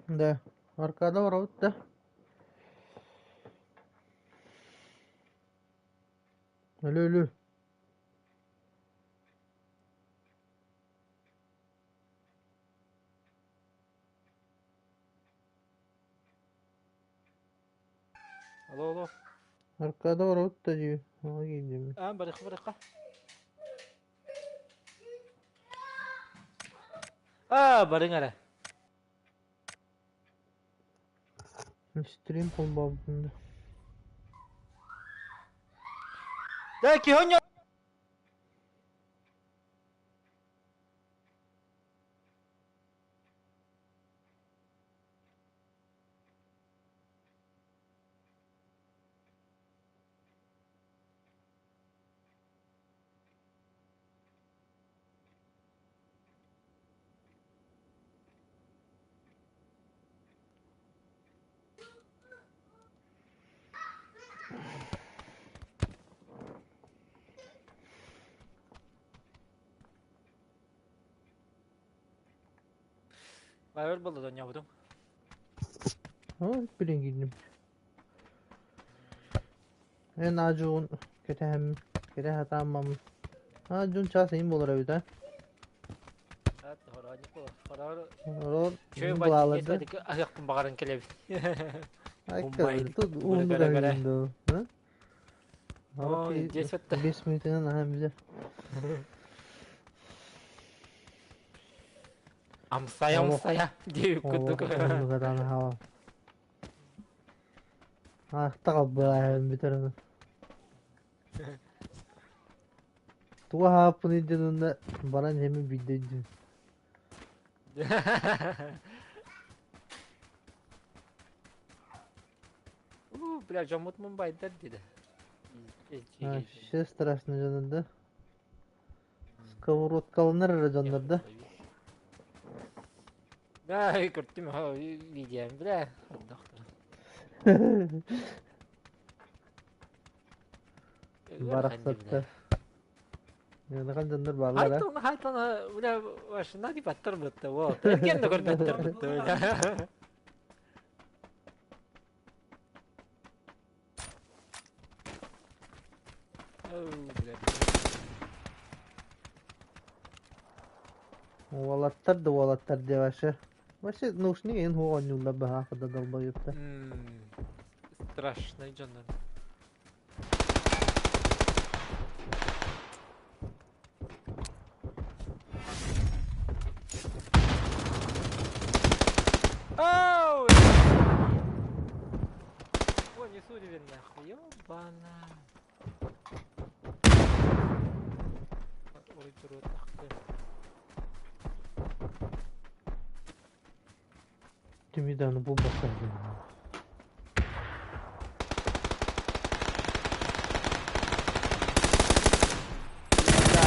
Да, аркада барабыт да. Өлө өлө. Алло, алло. Аркада барабыт да дии. Aa киирдим. А, барыха, барыха. А, барыҥ эрэ. Стрим холбообутун да. Да, киһи Байыр болды да нябудум. Aa, билин киирдим. Эн аадьугун кэтэһэм кэтэһэ сатааммаммын. Аадьун чаас эйин буолар эбит ээ. Орор Чөй булааларда. аһыахпын баҕаран кэлэбин. Айка тут уунну кэлин доо. Ой, десять 5 минутынан аһаан билэр. Амсая, амсая диэбит курдук. Оннук атаан хаалан. Аахта қалбыаһын бүтэр аны. Туга хааппын диэн онно баран иһэмин билдэ дии. У, бля, дьоммут мумбайдар диде. Вообще страшно дьоннор да. Сковородкаланар эрэ дьоннор да. Да, көрдүм видео, бля, Барахсаттар. Ыарахан дьоннор бааллар а. Хайтон, хайтон, бля, машина дипаттар бытты, вот. Эрген да көрбөттөр бытты, бля. Бля. Уолаттар да уолаттар диэ вообще. Вообще наушник эҥин суох оонньууллар быһаах да долбоебтар. Страшный дьоннор. Оу! О, не уровень нахуй, ёбана. Ой, туру тахты. Түмүданы булбаттар диэн. Да.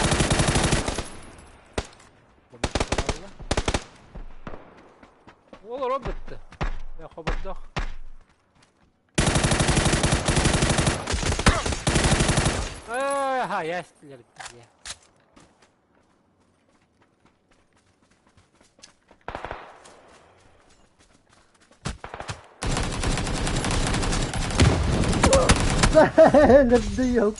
Ол робот. Я хобордох. Ага, я стрелял. Nerede yok.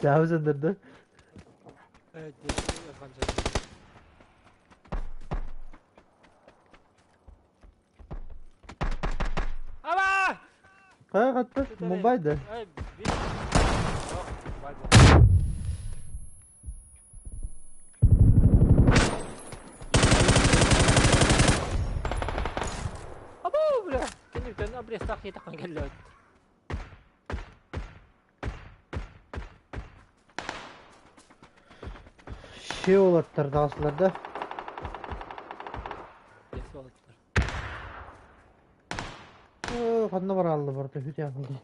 Чаабыз да. Evet, Ама! Хайа хатта Мумбайда. Ай, бир. Ох, Мумбайда. Абу, бля. Кенни обрезтах не так келлет. Şey уолаттар даҕасылар да. Дес олаттар. Ханна бараалла барда хүтэ алды.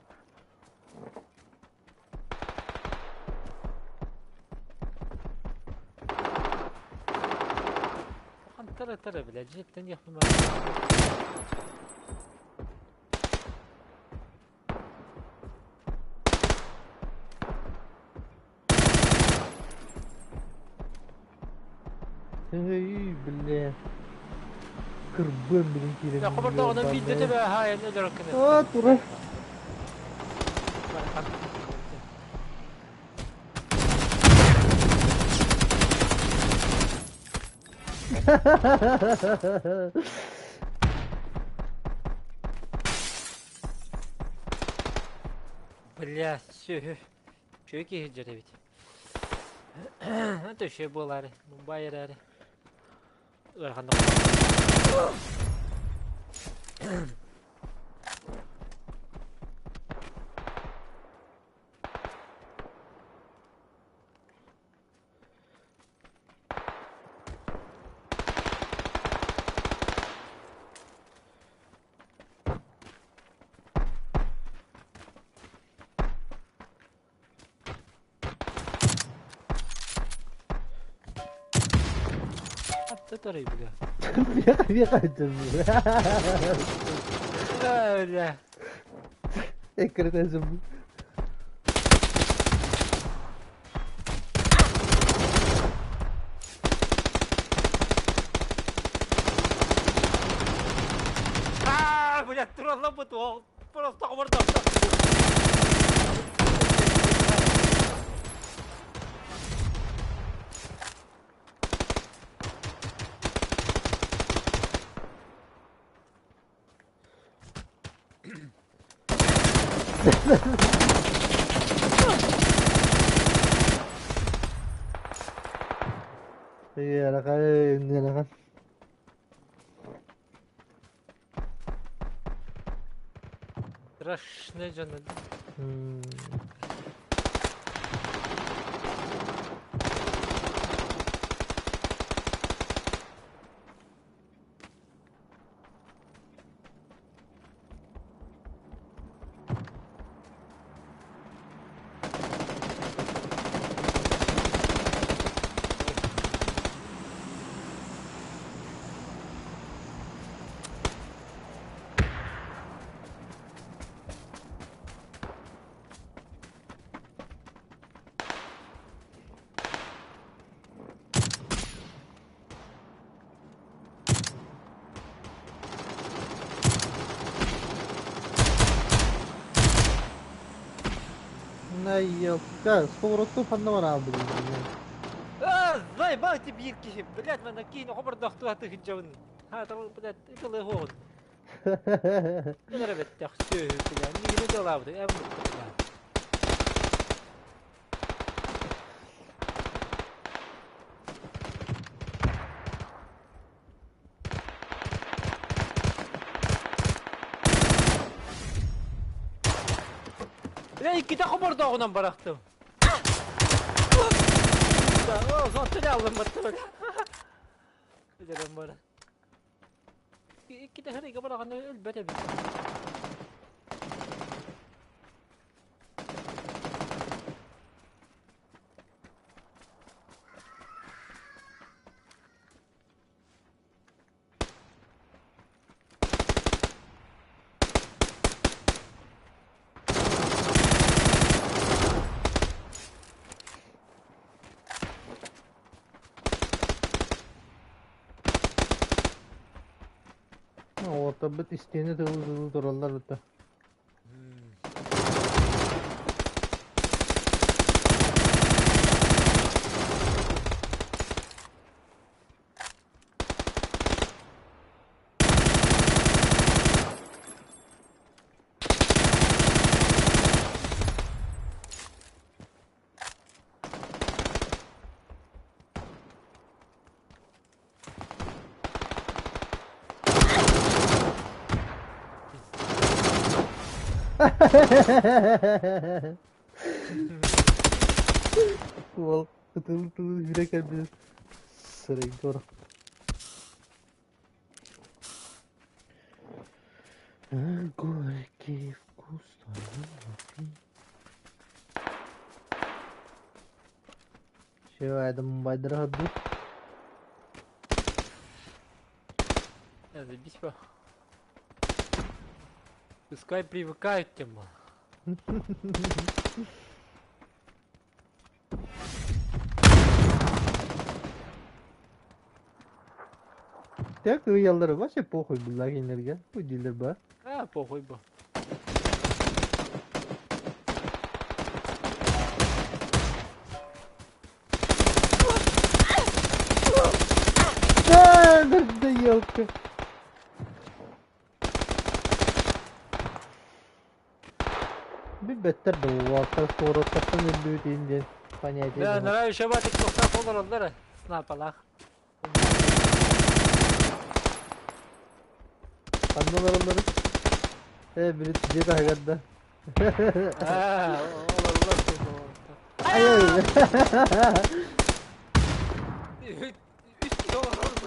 Тара-тара, блядь, дьиэттэн диэхпин баҕарабын. Эй, бля. Кырбыам билин киирэн. Я хобордооҕунан биирдэ төбө хаайан өлөрөр А, тура. Бля, сүһү. Үчүгэй киһи дьэр эбит. Это үчүгэй буолаары, Мумбай эрээри. Ыараханнык Аттатарый бля. Бля. Эккирэтэ. Аа, блядь, тураллаппыт уол. Просто хобордоохто. Ыарахан, ыарахан. Страшный дьон. Найелка, сковородку ханна бараа блин. Аа, заебал ти биир киһи. Блядь, манна киин хобордоохту хатыһыдьабын. Ха, тал, блядь, ытылы хоҕун. Өлөр эбэттэх сүөһү, блядь. Миигин ытыалаабыт, эм, блядь. Бля, иккитэ хобордооҕунан барахтым. О, сонтун аллыммыттым. Билэрем бара. Иккитэ хырыйга бараҕан өлбөт эбит. Оҕотторбут истиэнэ тылы тураллар бытта. Уол ытыл тылы хүрэ кэлбит сырайгор. Горький вкус твоей любви. Все, это Мумбайдер ходу. Забить по. Пускай привыкают тем. Так ыйаллара вообще похуй булла кинилэргэ. Бу дииллэр ба. А, похуй бу. Да, да, елка. Билбэттэр да уолаттар суоруттартан өллүүтүн диэн понятие Да, нравится батик тохтоох олороллор снапалаах. Ханна олороллору? Э, били дьиэ таһыгар да. Аа, олороллор. Ай ай. Үс киһи олорор бу.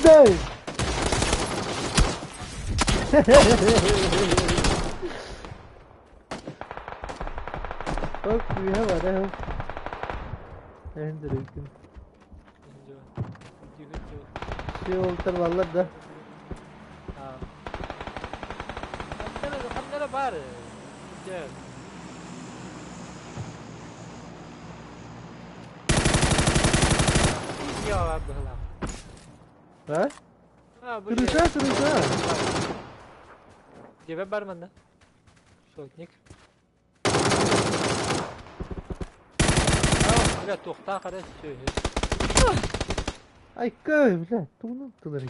Дай! Bak üye var ha. Ender Şey oltar varlar da. Бар. Ha? Kırışa kırışa. Тебе бармен, да? Сотник. Бля, тухта қара сөйі. Ай кой, бля, тугunu тылар.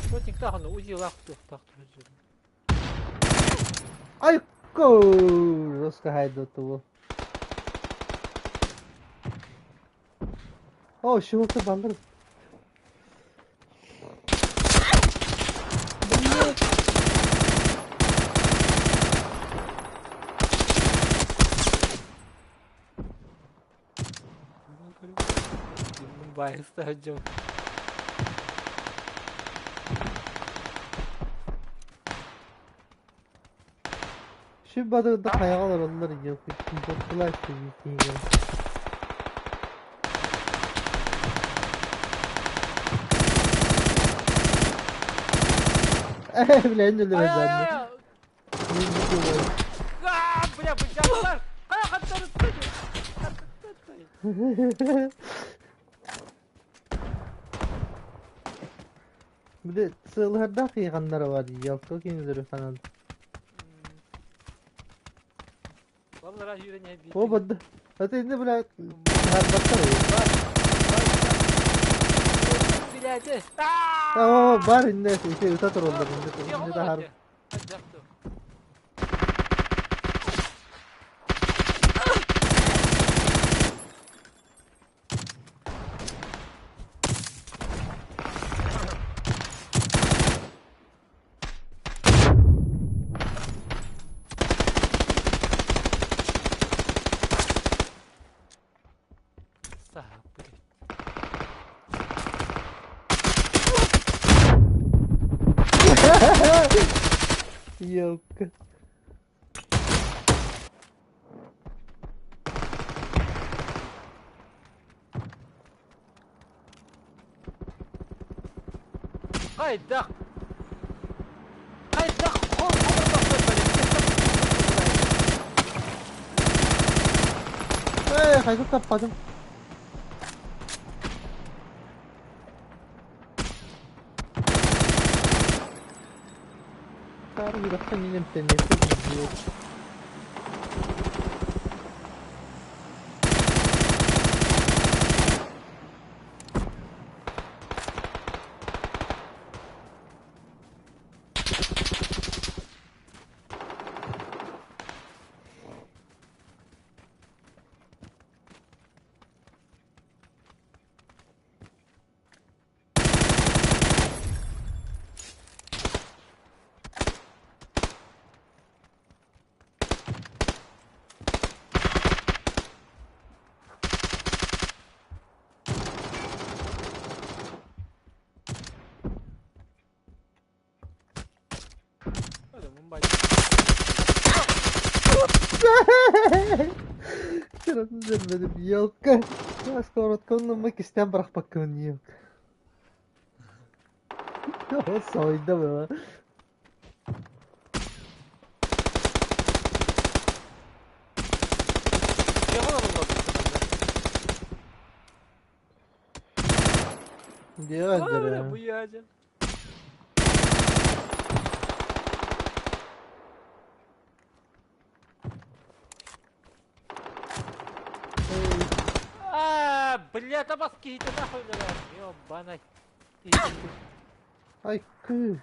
Сотник тағын узи лақ тухтақ тұры. Ай кой, жестко хайду того. О, щелка баллар. Байста жым. Şu badırda kayalar onlar yok. Botlar gibi. Бля, не Ай, ай, ай. Бля, бычалар. Қая қаттары. Bir de sığırlarda kıyganları var. Yaltı кинилер фанан. Валлара үйрене бит. О, бадды. Это не бля. Харбаттар. Биләде. О, бар инде, şey утатыр олар инде. Инде да хар. Елка. Қайдақ. Қайдақ қол Эй, хайда таппадым. Тары юракта минем теннesi yok. Көрбөтүм, елка. Сковородканы кистээн бырахпаккын, елка. Соһуйда быһа. Дьиэҕэ. А, блядь, а киһитэ нахуй Ёбаный. Ай, кыы.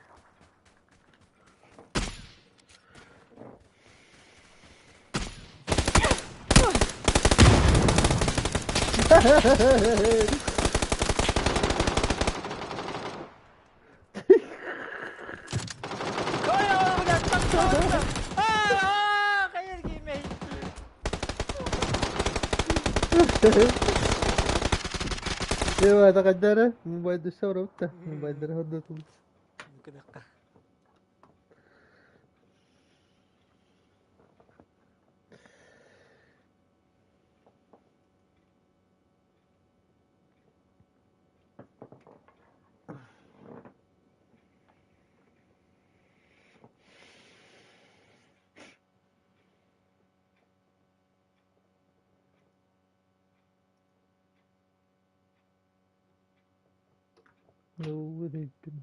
ايوه تقدره موبايل الثورة وبتاع موبايل هدى. ممكن. نوريكم.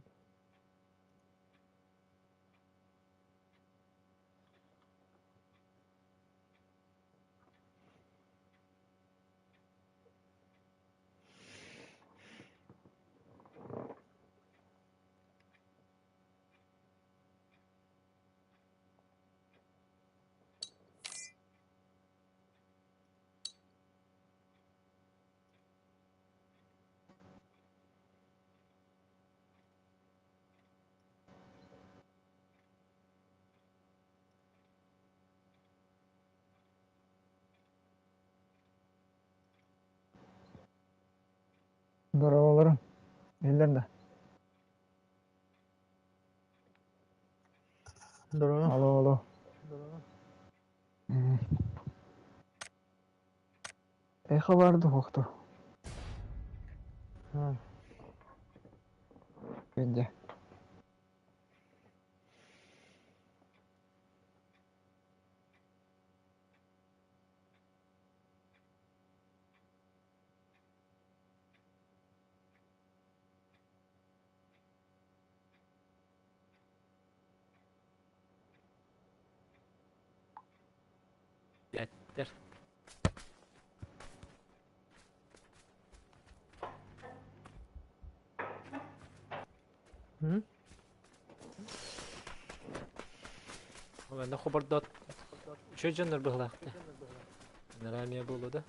Здороволорун. Биллэр да. Здорово. Алло, алло. Эхо бар духохто. А. Где? Блядь. М? Манна хобордот. Чө дьоннор быһылаахта. Нарамия буолу да.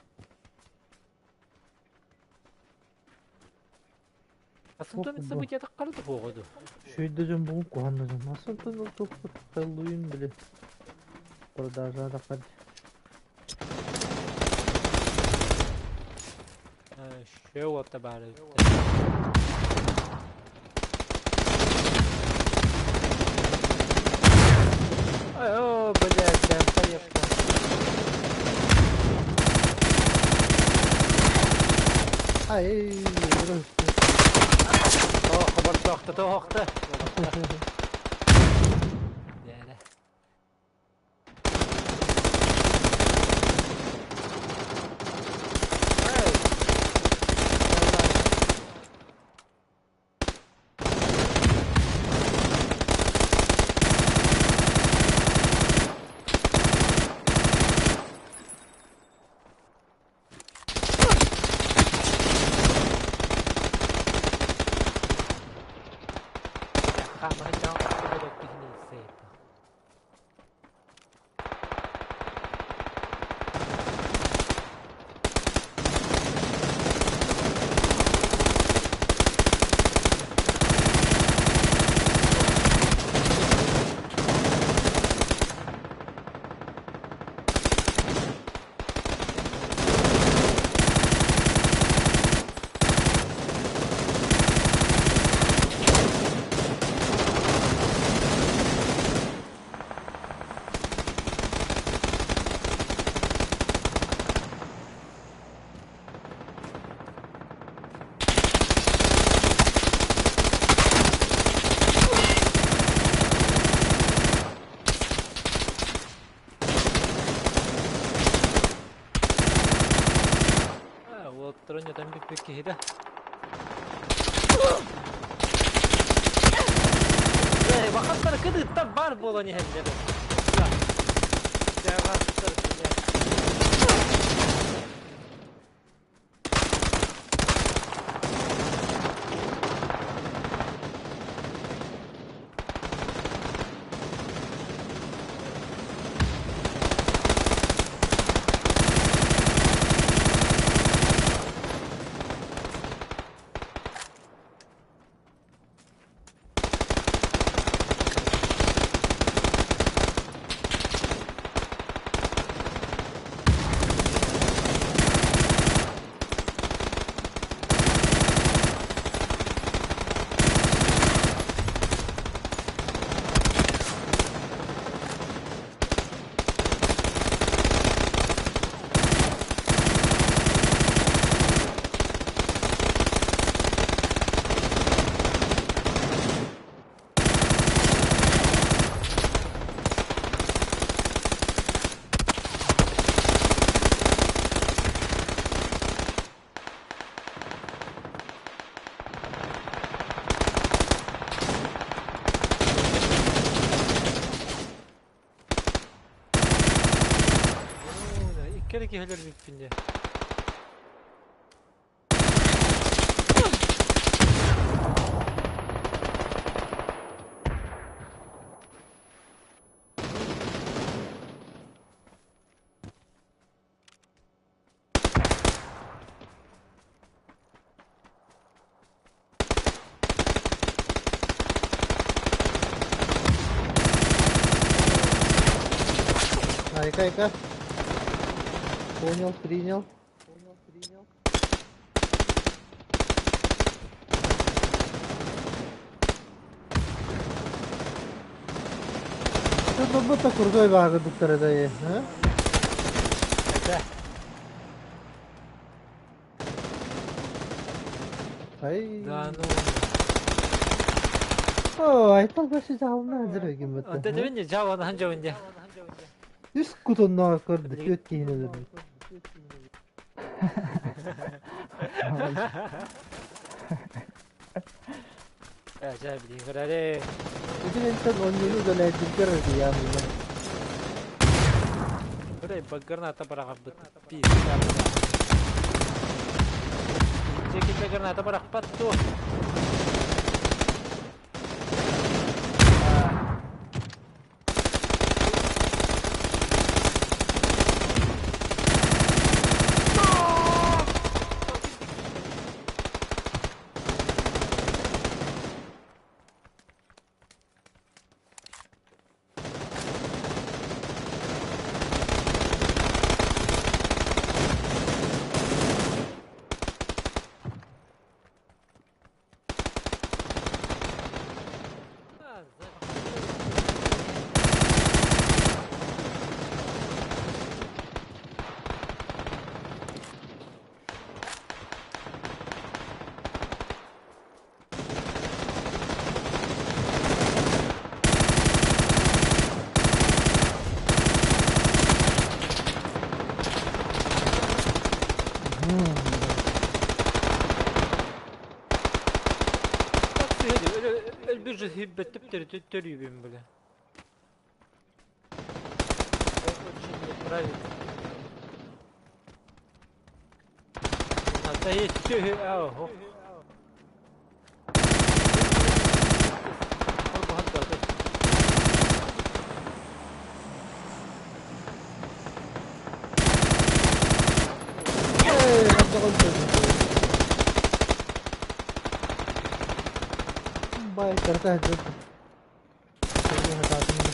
Асынтон события таққары хоғоду. Шүйді жон бугун куханна жон. Асынтон ол тоқпыр Хэллоуин биле. Продажа таққар. Шөу отта бары. О, блядь, да, поехал. Ай, О, хобордоохта, тоохта. Дәрә. Эй! Хамайдан киберек сейп. Бүппүт киһи да. Бахаттар кыдыттар бар буолан иһэллэр. Икки киһилэр бүппүн дии. Айка, айка. Понял, принял. Что будто крутой бағы доктор да а? Это. Ай. Да ну. О, айтал башы жабына жүрөгүм бит. Антон мен жабаны хан жабын де. Үс кутунна көрдү, төт кийин өлөрдү. Жа билин көрәре. Үтүнен он жолай дилгер диямын. Көрәй граната барагы бит. Пи. Чекилде граната барак патту. Өлбүр хиббеттеп төрүбүм биле. Очень неправильно. А есть ау. बाय करता है जो चलिए हटा देंगे।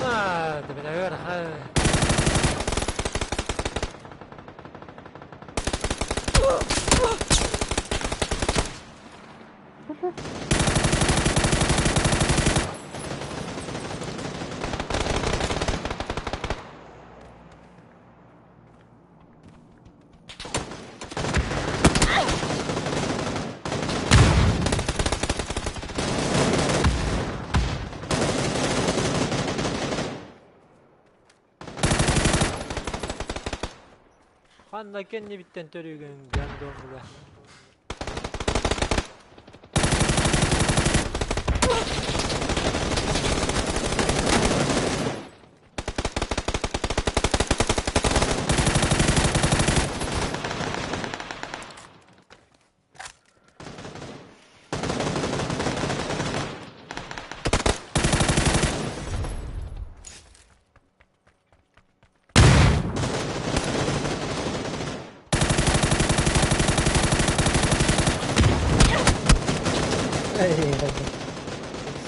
А, да наверное. Ханна кэннибиттэн төрүүгүн гандон була.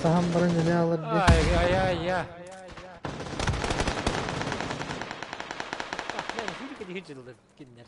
Саһан баран ne alır diye. Ай, ай, ай, ай. Мен хүрүкэ дихи жылдыр кинилэр.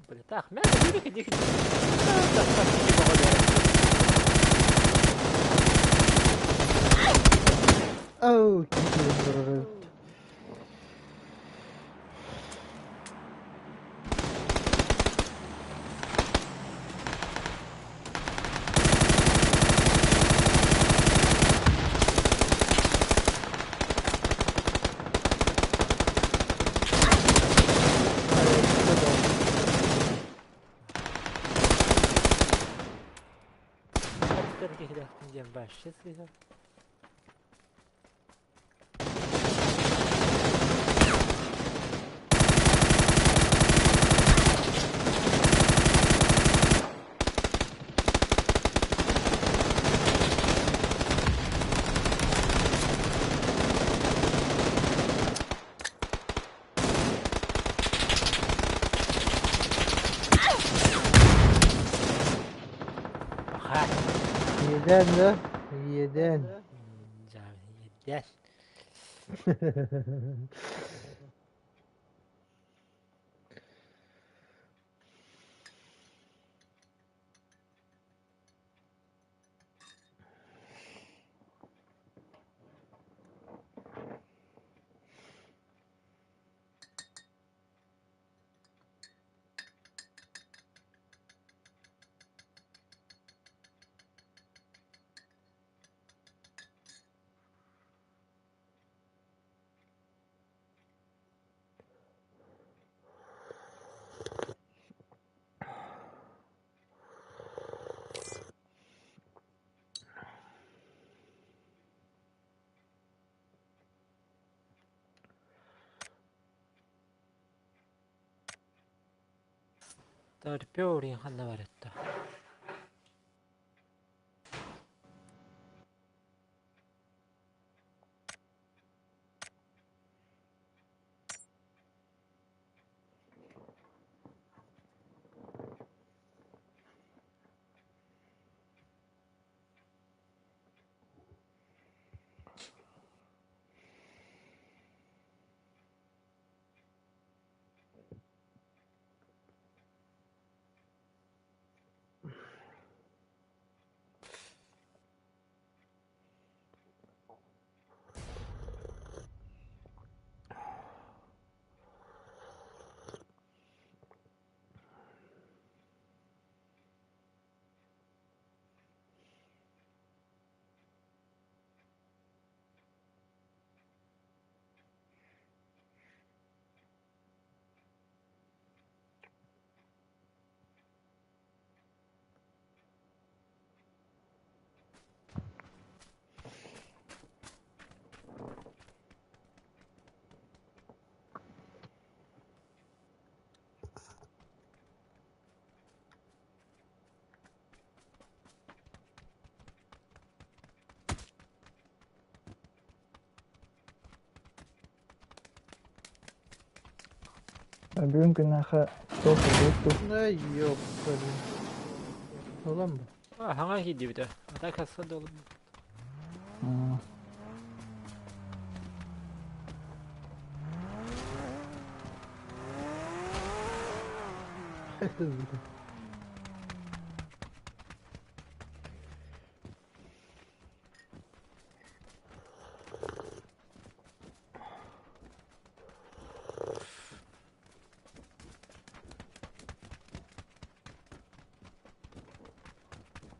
Бля, так, мен хүрүкэ дихи. Так, так, Oh, киһи Диэн башчы сыһа. Аха. Yeden de. Yeden. Gel. Старпёрин ханна барытта. Бүгүн күннээхэ туох буолбут Ne yok böyle. Olan mı? Хаңа кийдибит. Ата касса долу.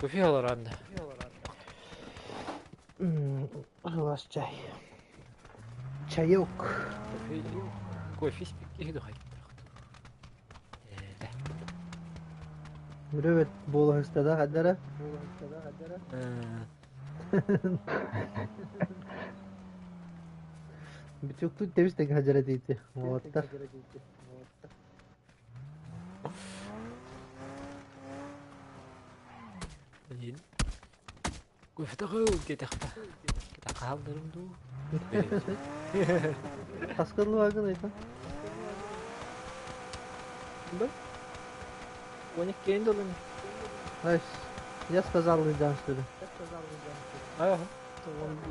Кофе олорон. Ылас чай. Чаек. Кофе, кофе испикки духай. Мүрөбөт буолаһыстада хаддара. Бүтүктүү тебис тең хадьара дейти. Молодтар. Блин. Кофетаҕы диэтэхпэ. Хаалларым дуу? Хаскыллыбагын айта. Да? Он иккиэн долун. Найс. Я сказал Лидан, что ли? Ага.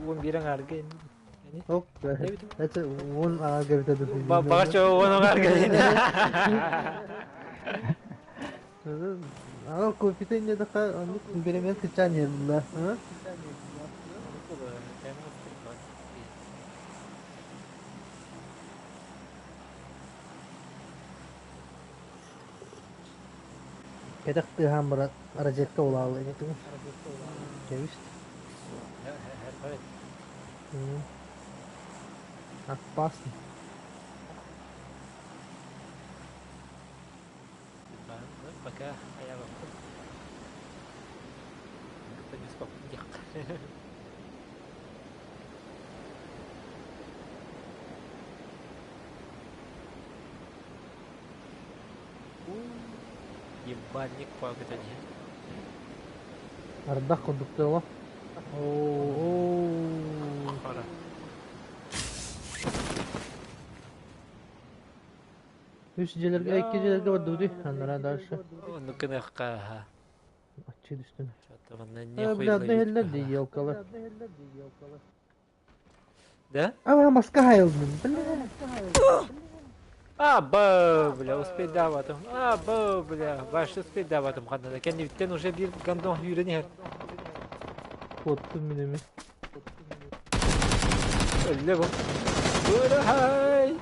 Он биир аҥаарга Оп, это он аҥаарга бүтэ Баҕар он аҥаарга Ага, кофе не така, оннук беремен кычан ерла. Кэтэх тыаһаан баран розетка улаалла инитин. Кэбист. Опасно. Пока аябаппын. Кытта беспокойно диэххэ. Ебальник пагыта диэн. Ардах курдук тыала. Оо. Хара. Үс дьиэлэргэ, икки дьиэлэргэ бардыбытый, анараа дальше. Оннук гыныахха. Аччыы түстүм. Что-то манна нехуй Бля, одна ловить. иһэллэр дии, елкалар. Да? А, маска хайылдым, бля. А, б, бля, успей даватым. А, б, бля, ваш успей даватым ханна. Кэнниттэн уже биир гондон сүүрэн иһэр. Куоттум мин эми. Өллө бу. Бырахай!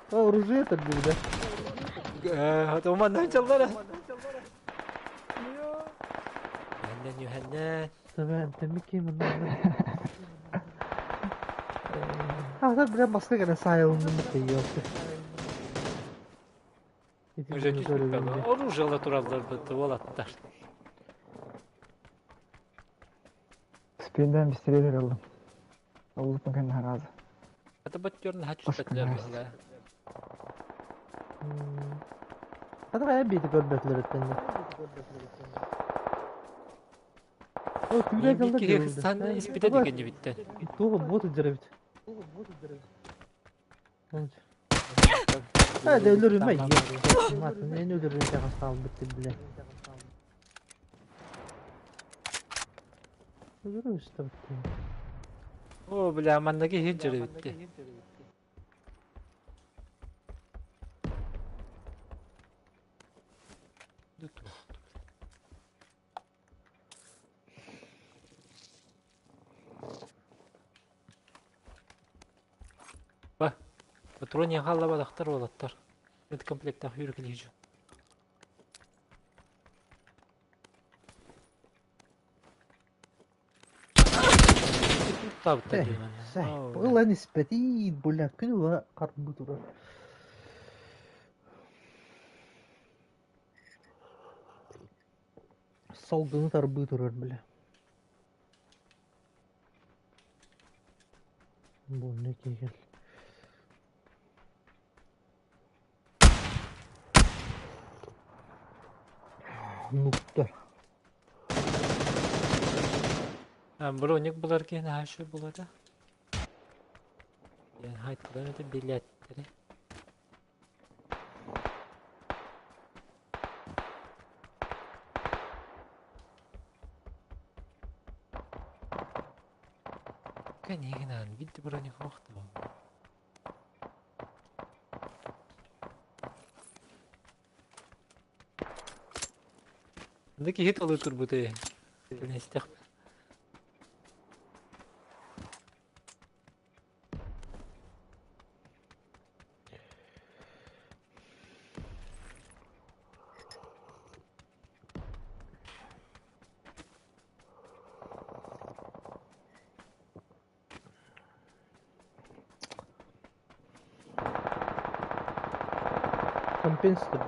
О, оружие тарбил, да? Туманнан чаллара. Юһэннэн, юһэннэн. Tabii, demek ki bunlar. А, да, бля, маска кэлэн саайылынным бит Ити Уже күнү түспүт көрөбүн Оружие тураллар бытты уолаттар. Спидden быстрее ыллым. Оллуппун кэннэ разы. Это баттёрн хаччытатылар быһыла. Хата хайа биити көрбөтүлэр өттөннө. О, түүрэ кэллэр Киһи сан испите деген дибиттен. Туох бот үддэрэ бит. Ha, de ölürüm ben. Матын, мен өлөрүм тахас хаалбыт биле. Өлөрүм үстэ битти. О, бля, маннаги хиджери битти. Ба, патрония халлабадахтар уолаттар. Медкомплектах хүрүкүлүжү. Табытта диэн. Ылан испэтиит, бля, күн ула карбы турар. Салгыны тарбыы турар, бля. Бу не кегел. Нуктар. Броник булар киһи наһаа булата. Диэн хайттылар это билеттери. Кэнигинан бидди броник охто. Анда киһи толы турбуты. Билнестэх. Компенсия.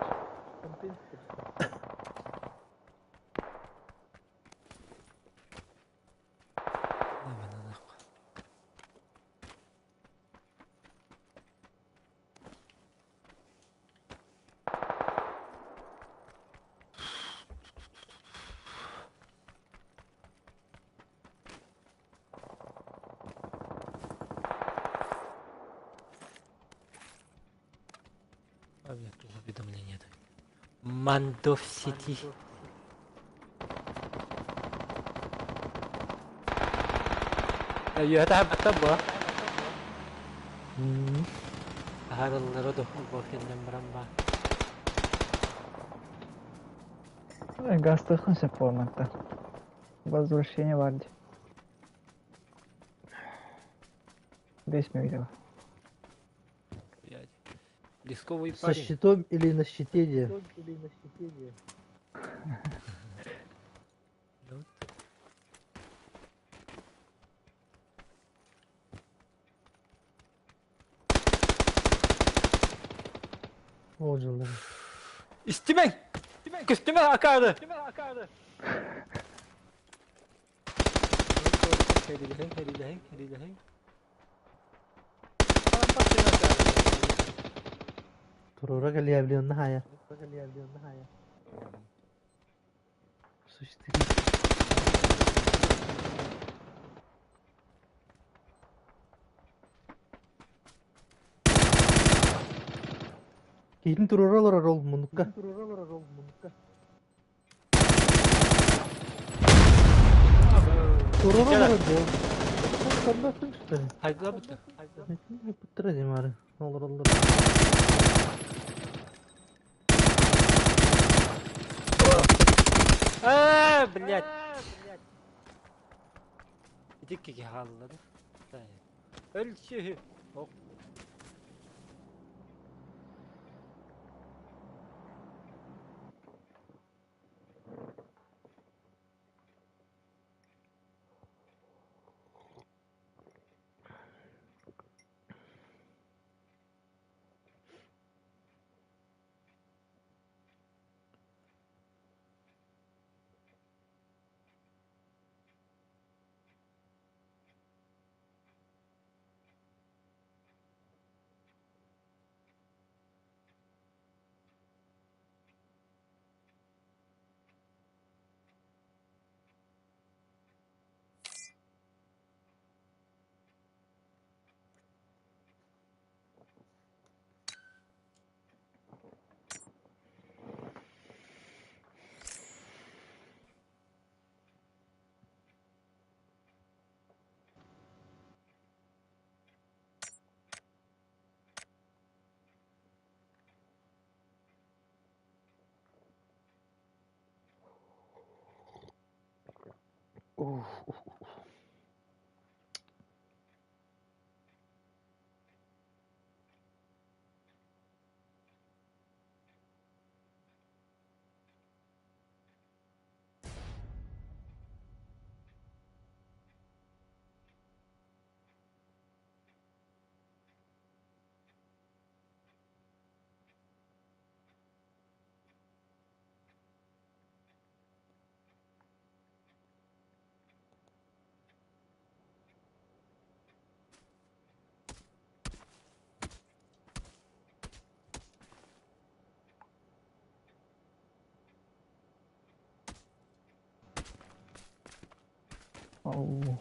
А, блядь, тут уведомление. Мандов сети. Үөһэ бата бу. Аһарыллары да бу кэннэн баран ба. Гастыхын сөп буолматта. Возвращение бар дии. 5 мүнүүтэ бар. Блядь. Рисковый Со парень. щитом или на щите де? Ну, О, дьыллар. Истимэҥ! Көстүмэ акаары! Кэрилэһиҥ, кэрилэһиҥ, кэрилэһиҥ. Туруора кэлиэ блин, нахая. Существует. Киһитин туруора олорор ол муннукка. Туруора олорор буол. Көрбөттүң что ли? Хайдыла бутта. Буттара димары. Олороллор. Аа, блядь. Ити киһи хаалла да. Өлсүһү. Ох. Уф, уф, уф. Оу.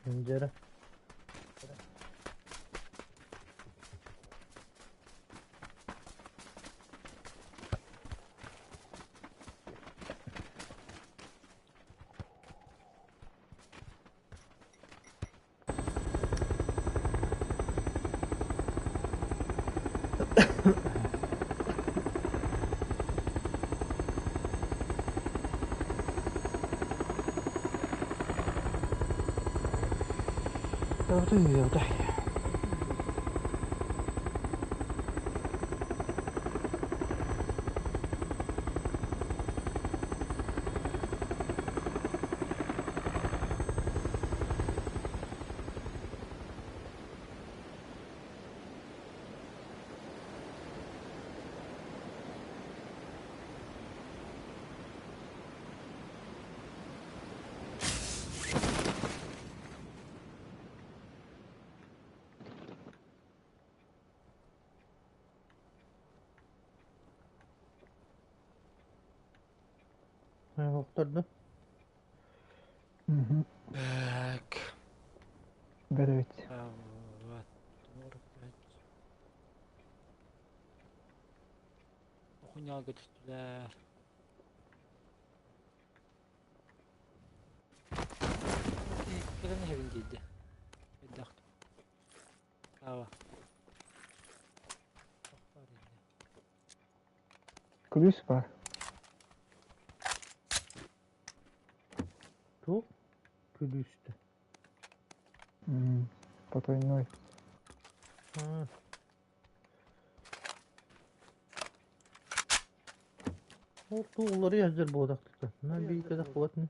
Pencere. Охторду. Так. Бэрбит. Вот. Охуняга түстүлэр. Кэлэн иһэбин диэйдэ. Хайдах Ава. Күлүүс баар. Туох? Күлүүстэ. Потайной. Ол туоллары яздыр буолахтыта. На бийкада куотны.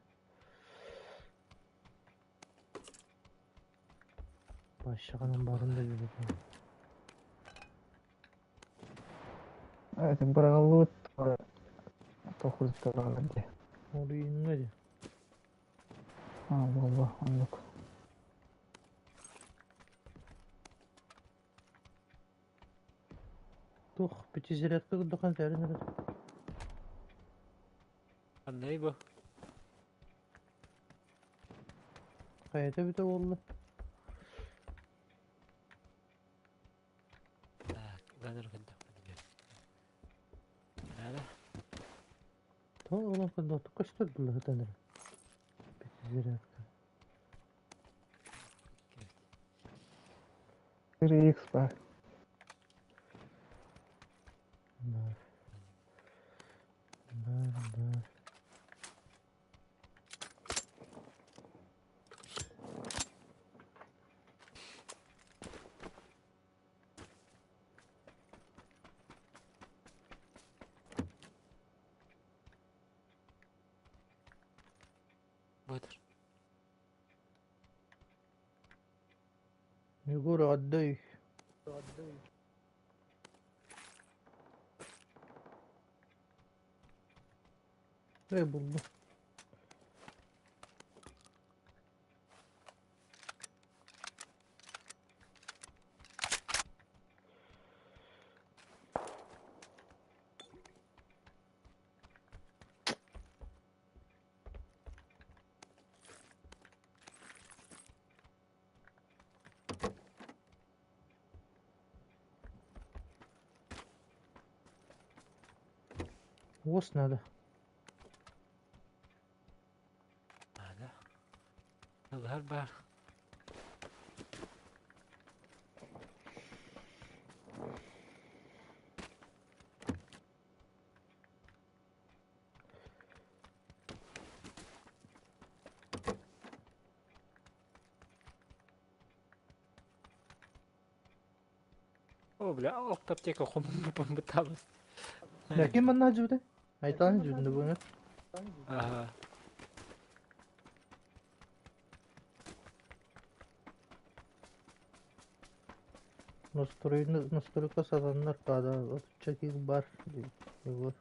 Башаҕынан баарын да билбэтим. Это быраҕыллыбыт тохурутталаалар дии. Оруйуҥҥа дии. Аа, буолла, оннук. Туох пятизарядка курдук тэрин эрэ. Ханный бу? Хайата бүтэ буолла? Так, ылан көрдөхпүнэ. Наада. Тоҕо ылан көрдөхтө көстөр буолла сытан эрэ. Пятизарядка. 3X баар. Бар. Бар, бар. Бытыр. Егор, отдай. Э, булду. Уос надо. Надо. Ылар бар. О, бля, алта аптека хомбутабыз. Ким манна сылдьыбытай? Айтаан сылдьыбытын да буолуо. Ага. Настройка сатаннар паада отучча киһи бар Егор.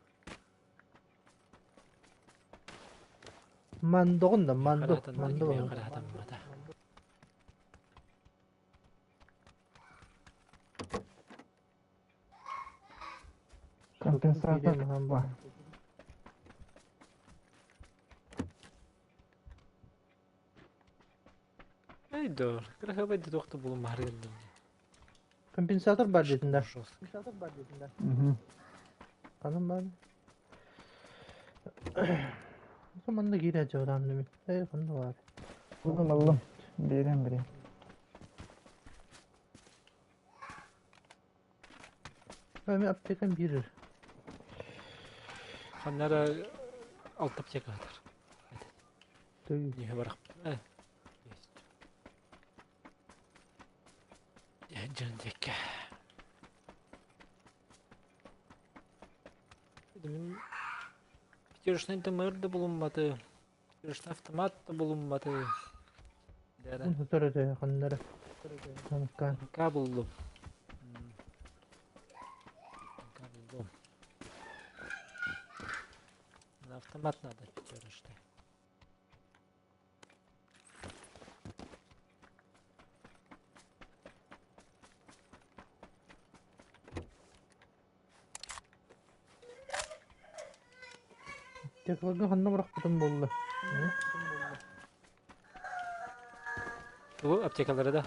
Мандоҕун да мандо мандо Харатан Компенсатор баар. Эй, доор. Кырахабай да туох да булумаары гынным. Компенсатор бар диэтин да. Жестко. Угу. Ханан бар? Манна киирэ дьоҕурам дэмин. Э, ханна бар? Булдум ыллым. Биэрэн бириэм. Эми аптекам биэрэр. Ханна эрэ алта аптека сытар. Тыы. Ньиһэ барах. Э. Дьон диэккэ. Мин пятерочный ДМР да булумматы. Пятерочный автомат да булумматы. Дэрэ. Сытар этэ ханна эрэ. Танкаан. Ка буллум. Ка буллум. На автомат надо пятерочный. Технология ханна бырахпытым буолла. Бу аптекалары да.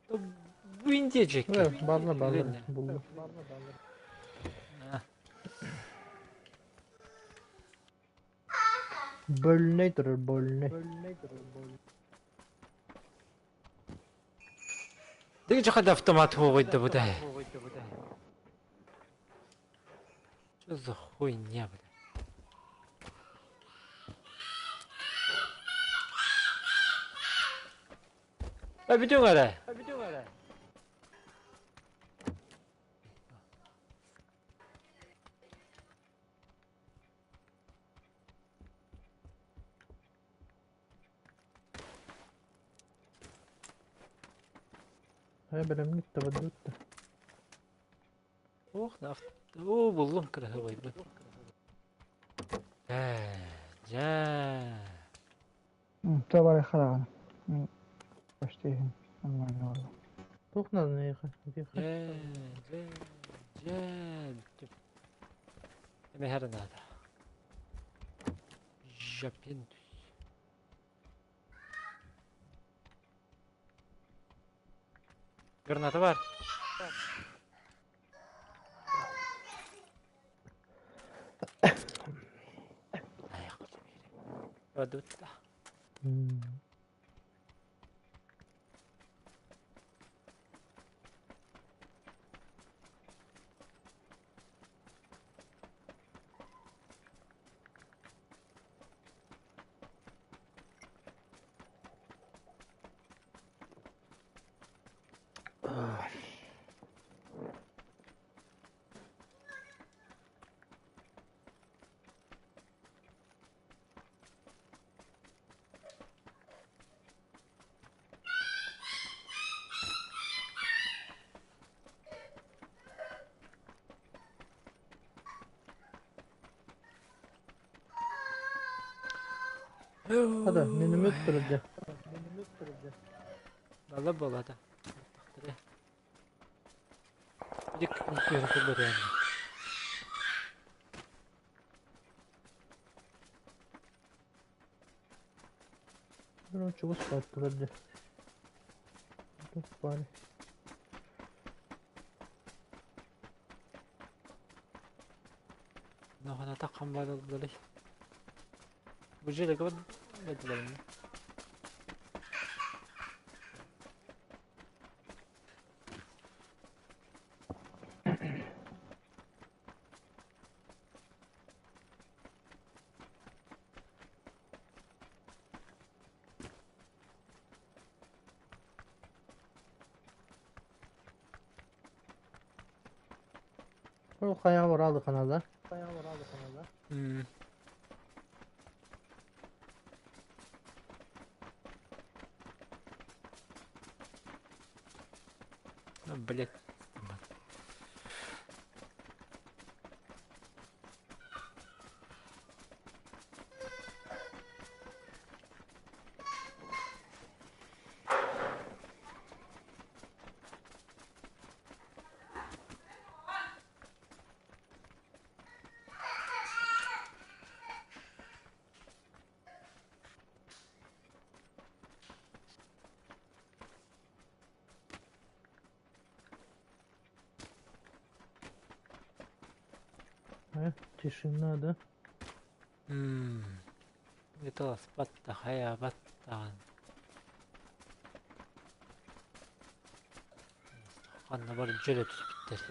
Бу Индия дьиэккэ. Баалла баалла буллум. Больной турар больной. Дыгы жахад автомат хугуйда бу да. Что за хуйня, бля? А бүтүң эрэ. Э, бэлэмник табадыт. Ох, О, буллум кыраһыбайбын. Ээ, дьэ. Табары хараҕын. Мин почти нормально олордум. Туох нааданы эйиэхэ? Этиэххэ. Дьэ, дьэ, дьэ. Бүттүм. Эмэһэр наада. Жапентус. Граната бар. Бадутта. Хата, миномет турар дьэ. Бала буолата. Дик күн курбатыан. Ну, чугас баар турар дьэ. Туох баар. Нохана таххан баалаллары. Бу дьиэлэргэ бардылар. Ол хайаҕа бараалы ханаалар. Блять. Тишина, да? Ыталаспат да, хайаабат даҕаны. Ханна бар дьөлө түспүттэр.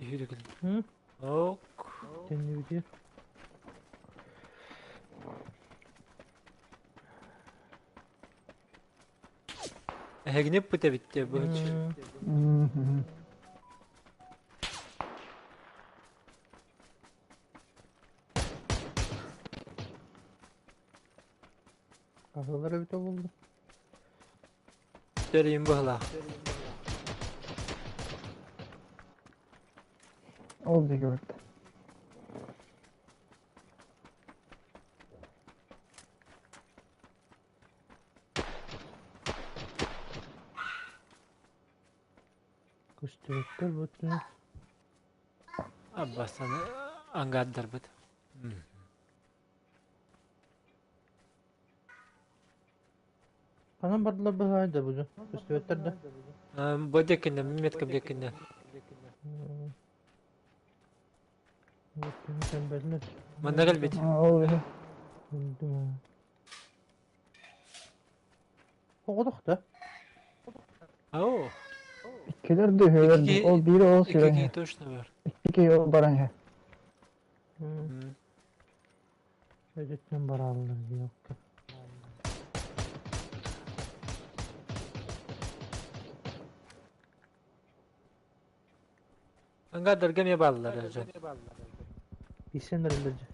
Үһүрүгүн. Ок. Төннүбүтү. Эһигини пыт эбит быһыч. Аһылар эбитэ буолла. Тэрийин быһылаах. Ол диэки барда. Көстүбэттэр бутун. Аббасаны ангаардарбыт. Ханан бардылар быһаай да бу көстүбэттэр да. Бу диэкиннэ, метка диэкиннэ. Манна кэлбит. Ол иһи. Оҕодох да. Оо. Иккилэр да үһүөлэр да. Ол биири ол сүрэн Икки точно бар. Икки киһи ол баран иһэр. Өтүттэн бараллар диэккэ. Ангардарга эмиэ бааллар дьон. Исен эрэллэр дьэ.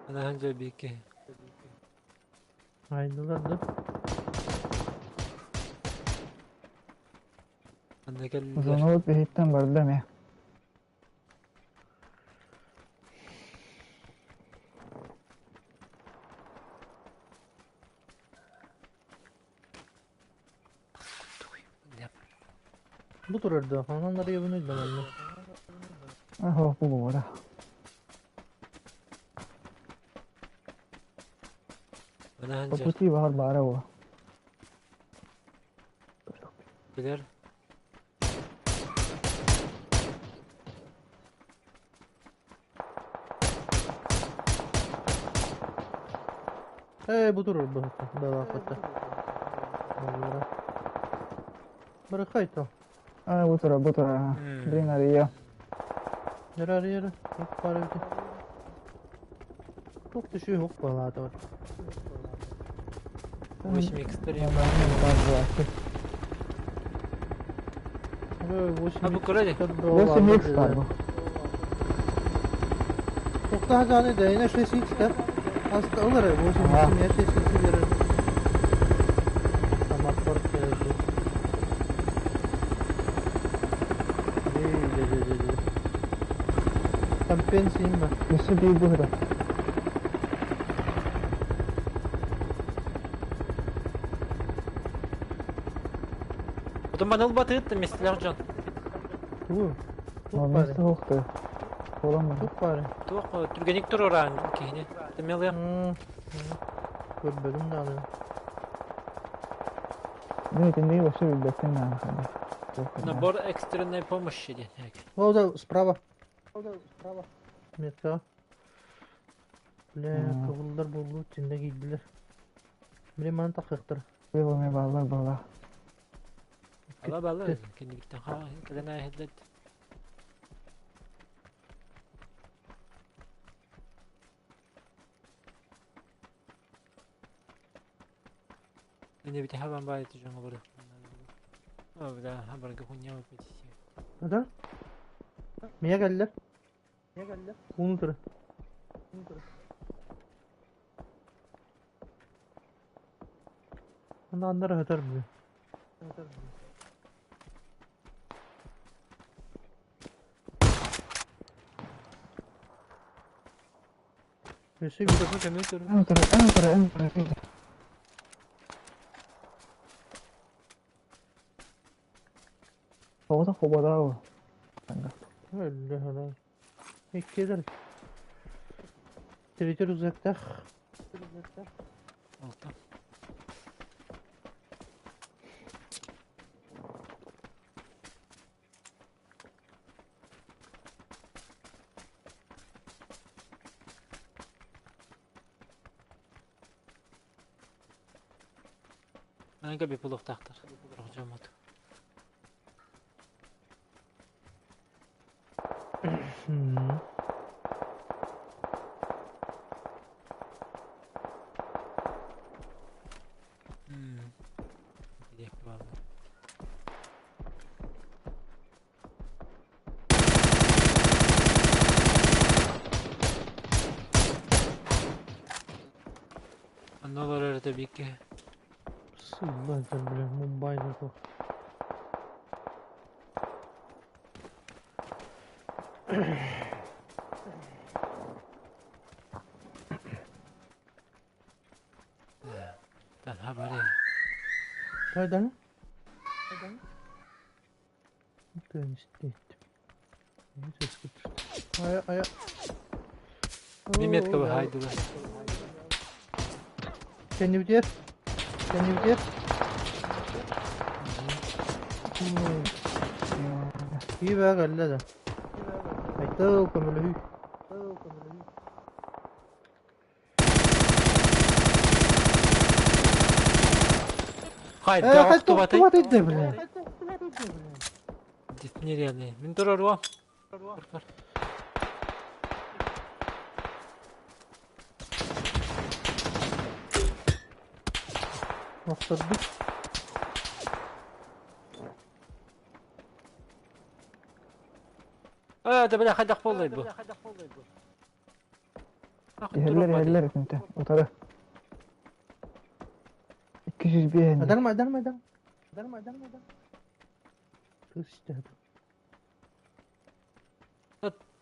Анаһан дьэ биики. Айдылар да. Анна кэллилэр. Зоновод биһиттэн барда эмиэ. Бу турар да, ханан арыйабын өйдөмөннө. Аха, бу буора. Анаһан По дьэ. пути баҕар баара буо. Билэр. Ээ, бу турар быһыта, балааката. Буора. Барахайто. А, бу тура, бу тура. Блин, арыйа. Нere арыйары? Yok баар эбит. Туох түшүү хук балаата бар. 8 x 3. 8 А бу көрө 8 x бар бу. Тоқтаа жаны да, эне 6 x да. Аста олар 8 x я 6 x берер. Тамақ келді. Де де де де. Компенсиин ба. Өссө биир быһыта. Потом маныл батыт местелер дьон. Туу. Ол Туох месте бары. хоохты. Болан Туох бары. Туох түргеник туруран киһини. Тэмэлэ. Көрбөдүм даҕаны. Мен итинниги вообще билбэттим наана ханна. Набор экстренной помощи диэн. Ол да справа. Метка. Бля, кыбыллар болду, тинде кийдилер. Биле маны тахыктыр. Бу баллар бала. Ала бала кэннибиттэн ха кэлэн ааһыллат. Кэннибитэ хабан баайты дьоҥо бары. А, бля, хабарга хуйня выпить. Да? Мия келлер. Уун тур. Анда аннары өтөр бу. Өсө бир Көмө көмө тур. Эн тура, эн тура, эн тура. Тоҕото хободаа. Өллө хала. Иккилэр. Третий рюкзактаах. Алта. Аныга бипулуохтаахтар. Дьоммут. Онно олорор этэ биир киһи. Сылла бля, Мумбайда туох. Танха бары. Қайдан? Тыын истейт. Ая, ая. Миметка баһаайдылар. Кэннибитигэр. Кэннибитигэр. Киибэ кэллэ да. Айтыл көмөлөһүү. Хайда охтубатай? Охтубатай да, бля. Нереальный. Мин туруоруом. Охторбут. Ээ, да бля, хайдах буоллай бу? Иһэллэр иһэллэр итинтэ. Утары. 205 Адарма, адарма, адарма. Адарма, адарма, адарма. Тыс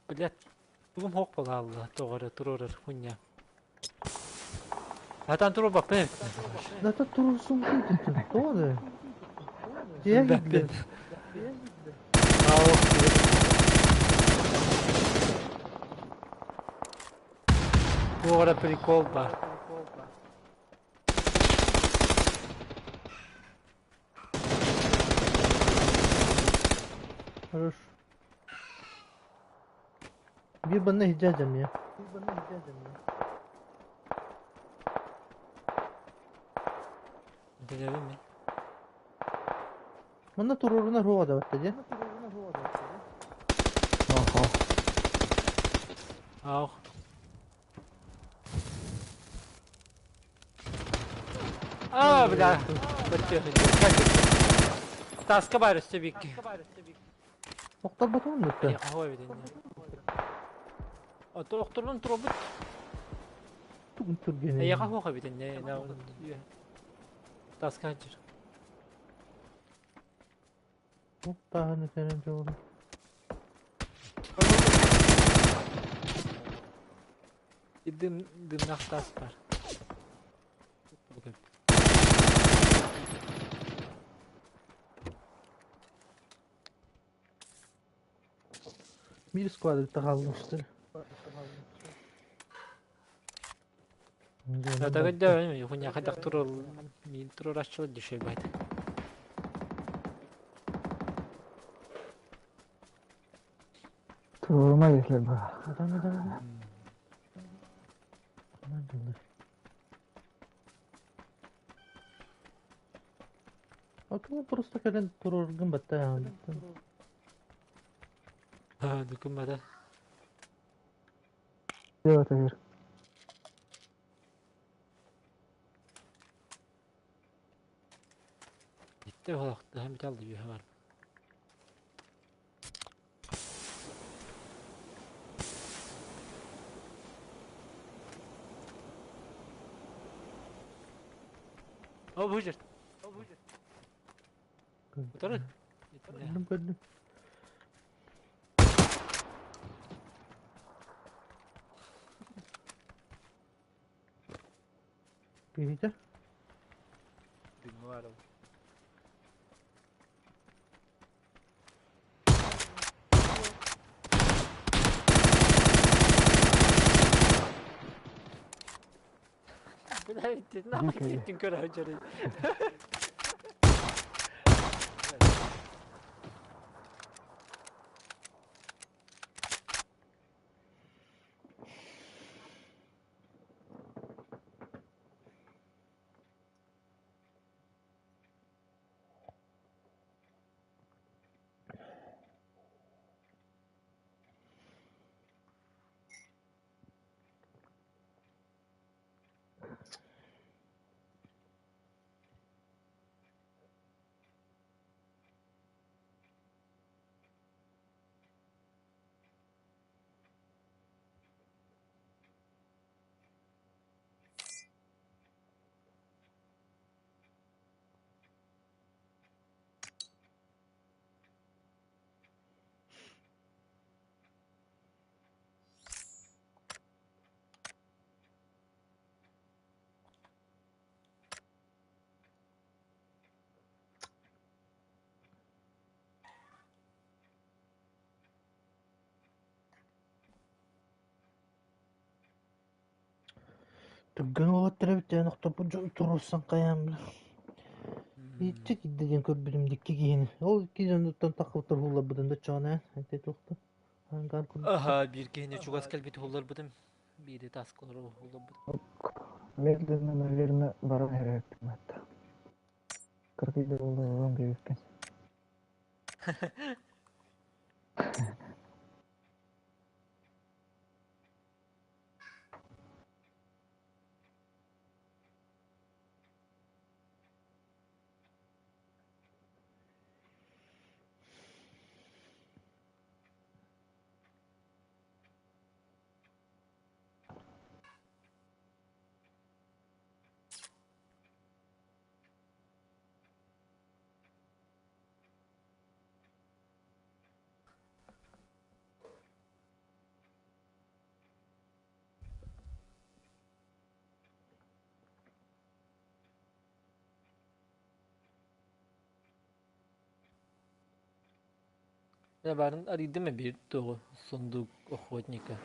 Блядь, тугум хоқ буолаалла, тоҕо эрэ туруорар хуйня. Хатан туруорбаппын Да турсун тоҕо да? Билбэппин. Туох эрэ прикол баар. Хорош. Bir bana hicacım ya. Билэбин мин. Манна туруоруна руға да батта дии. Охо. Аах. Аа, бля. Таска бар өссө бикки. Охтор батон дutta. Хоой бит. Ото охторбун туробут. Тугун тургене. Эйэхэ хуоха бит инне. Таска ханчыр. Таханы сенен жолу. Дым дымнах тас бар. Bir squad kalmıştır. Тагыдда хуня хайдах турар мин турараччылар дешей байт. Турума деслер ба. Адам адам адам. Акылы просто кэлэн туроргун батта. Дүкүн бата. Делать эгер. Итте холохты һәм бит алды юһа бар. О, бу жер. Утары. Көрдүм көрдүм. Киһитэ? Дикий. Нахуй көрө дьөрүй. Түргэн уолаттар эбит охторбут дьон туруорсан хайаан били. Иччи киирдэ диэн көрбүтүм дикки киһини. Ол икки дьонуттан таххыбыттар уһулларбытын да чоонэ этэй туохта ангар курдук. Аха, биир киһини чугас кэлбит уһулларбытым. Биири таска олорор уһулларбытым. Медленно, наверное, баран иһэр этим. Кыргыйда буолла диэбиппин. Дьэ баарын арыйдым биир тоҕо сундук охотника.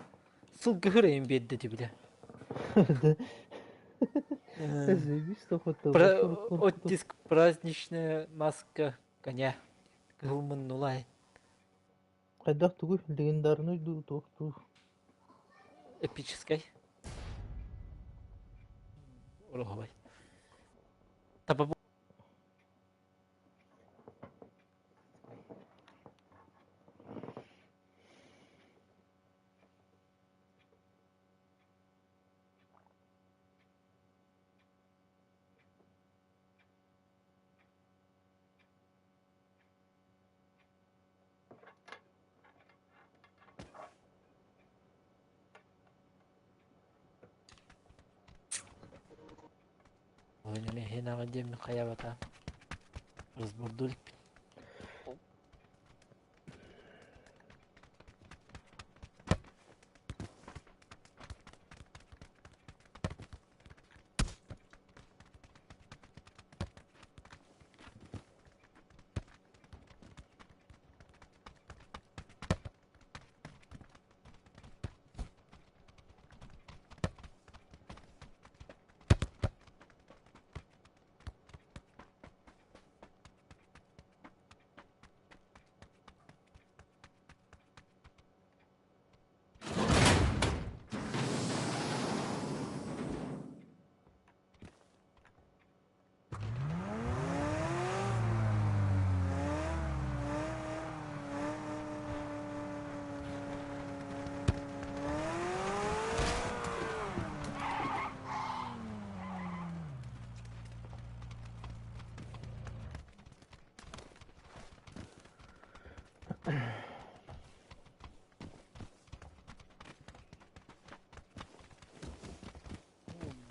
Сылгыһыр эйин биэрдэ бile. Заебись Оттиск праздничная маска коня. Кыһыл муннулай. Хайдах тугуй легендарный дуу туох дуу Эпическай. Ороһовай. Таба Ойнамеһинаҕа диэммин хайабата разбордуу иликпин.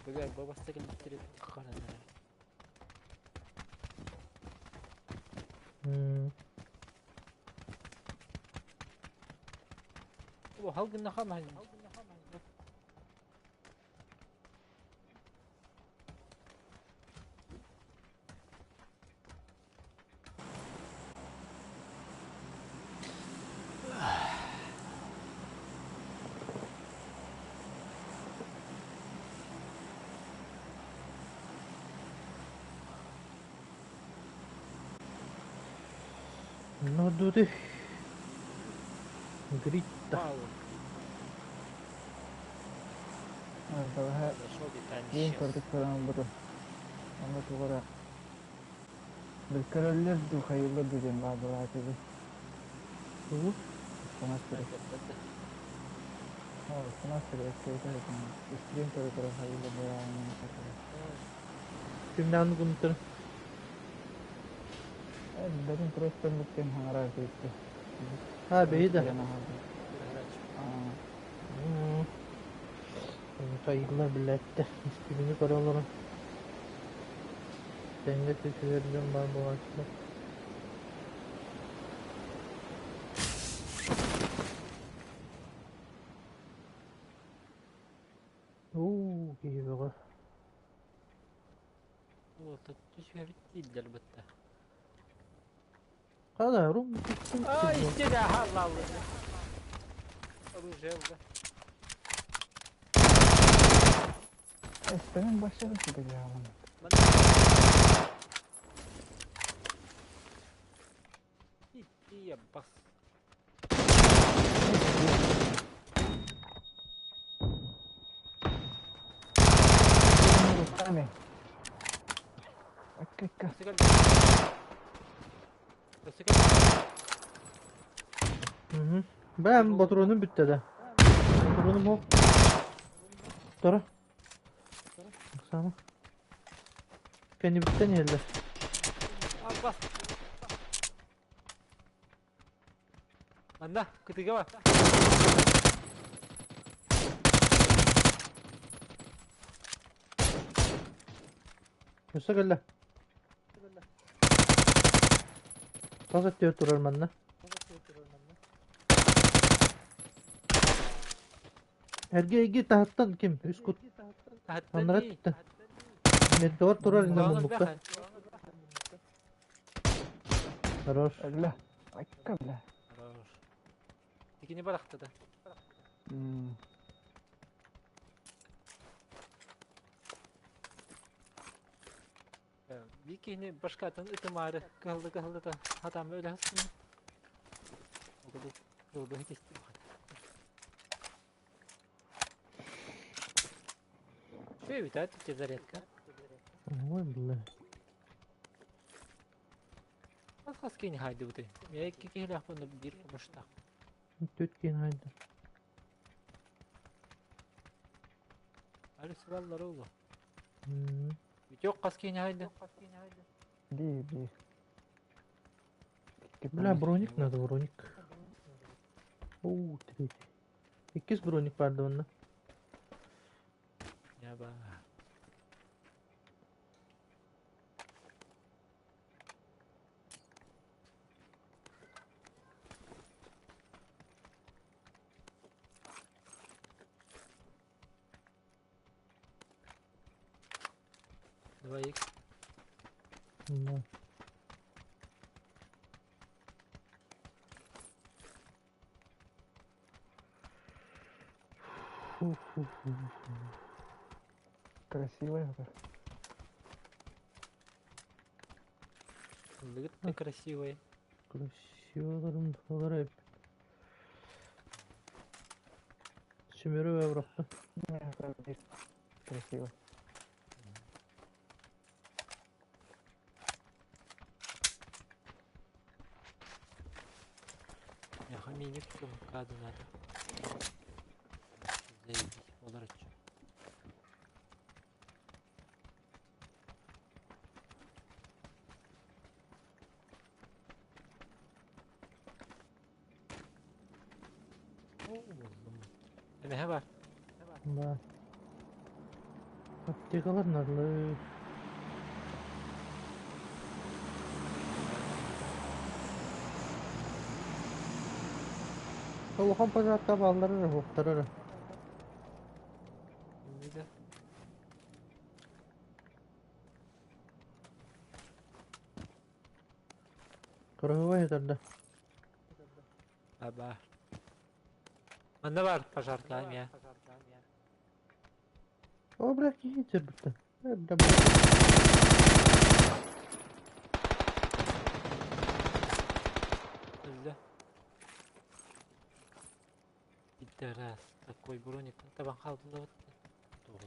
Бля, бабаста кэлбиттэр эбит харанара. Хал гынна хаман. Ну, ты Гритта. Бэҕэһээ биир кырдьык көрөн ылбытым. Онно тугу эрэ көрөллөр дуу, хайыыллар дуу диэн баардылаатыбын. Тугу? Таҥас сирэ. Таҥас сирэ стрим көрө-көрө хайыыллар буолаҕын. Кимнээн гынтыр? Бэрин туруостаммыттан хаҥараар киирдэ. А, бэйи да. Хайыылар билээттэ. Истибини көрө олорон. Тэҥҥэ түсүһэр дьон баар буолааччылар. Уу, киһи бөҕө. Түһүөбүт дииллэр бытта. Хала, рум Ай, истиэнэ хааллааллар. Оружие ылла. Эстэнэн башара ситэлээҕин. Икки бас. Руками. Акка. Бэм ботуруонум бүттэ да. Ботуруонум ол. Тора. Оксана. Кэннибиттэн иһэллэр. Бас. Манна, кытыга бар. Өссө кэллэ. Тас өттүгэр турар манна. Эргэ эйги таһыттан ким? Үс кут. Аннара өттүттэн. Меддор турар инна муннукка. Хорош. Бля. Айка, бля. Хорош. Тикини барахта да. Биир киһини башкатын ытымаары кыһалла-кыһаллата хатаама үлэ хастым. Ол курдук истим. Что это, тебе зарядка? Ой, бля. Хас киһини хаайдыбытый? Мен икки киһилээхпин биир кумуштаах. Түт киһини хаайды. Али сыраллар олу. Витек хас киһини хаайды? Биир, биир. Бля, броник надо, броник. Оу, третий. Иккис броник баар да онно. Яба. Двоих. Да. Фу-фу-фу. Красивая это. Лыгыт красивый. Красивый олар Сүмөрү бырахтым. Красиво. Яха миник кады надо. Заебись, олар үчү. Эмэһэ бар. Да. Аптекалар надо. Улахан пожарта бааллар эрэ, уохтар эрэ. Иннидэ. Кырыһыба иһитэр да. Аба. Манна бар пожарка эмиэ. О, бля, киһи итербиттэн. Бля, Кой брониктан табан хаалдылабыт. Тоҕо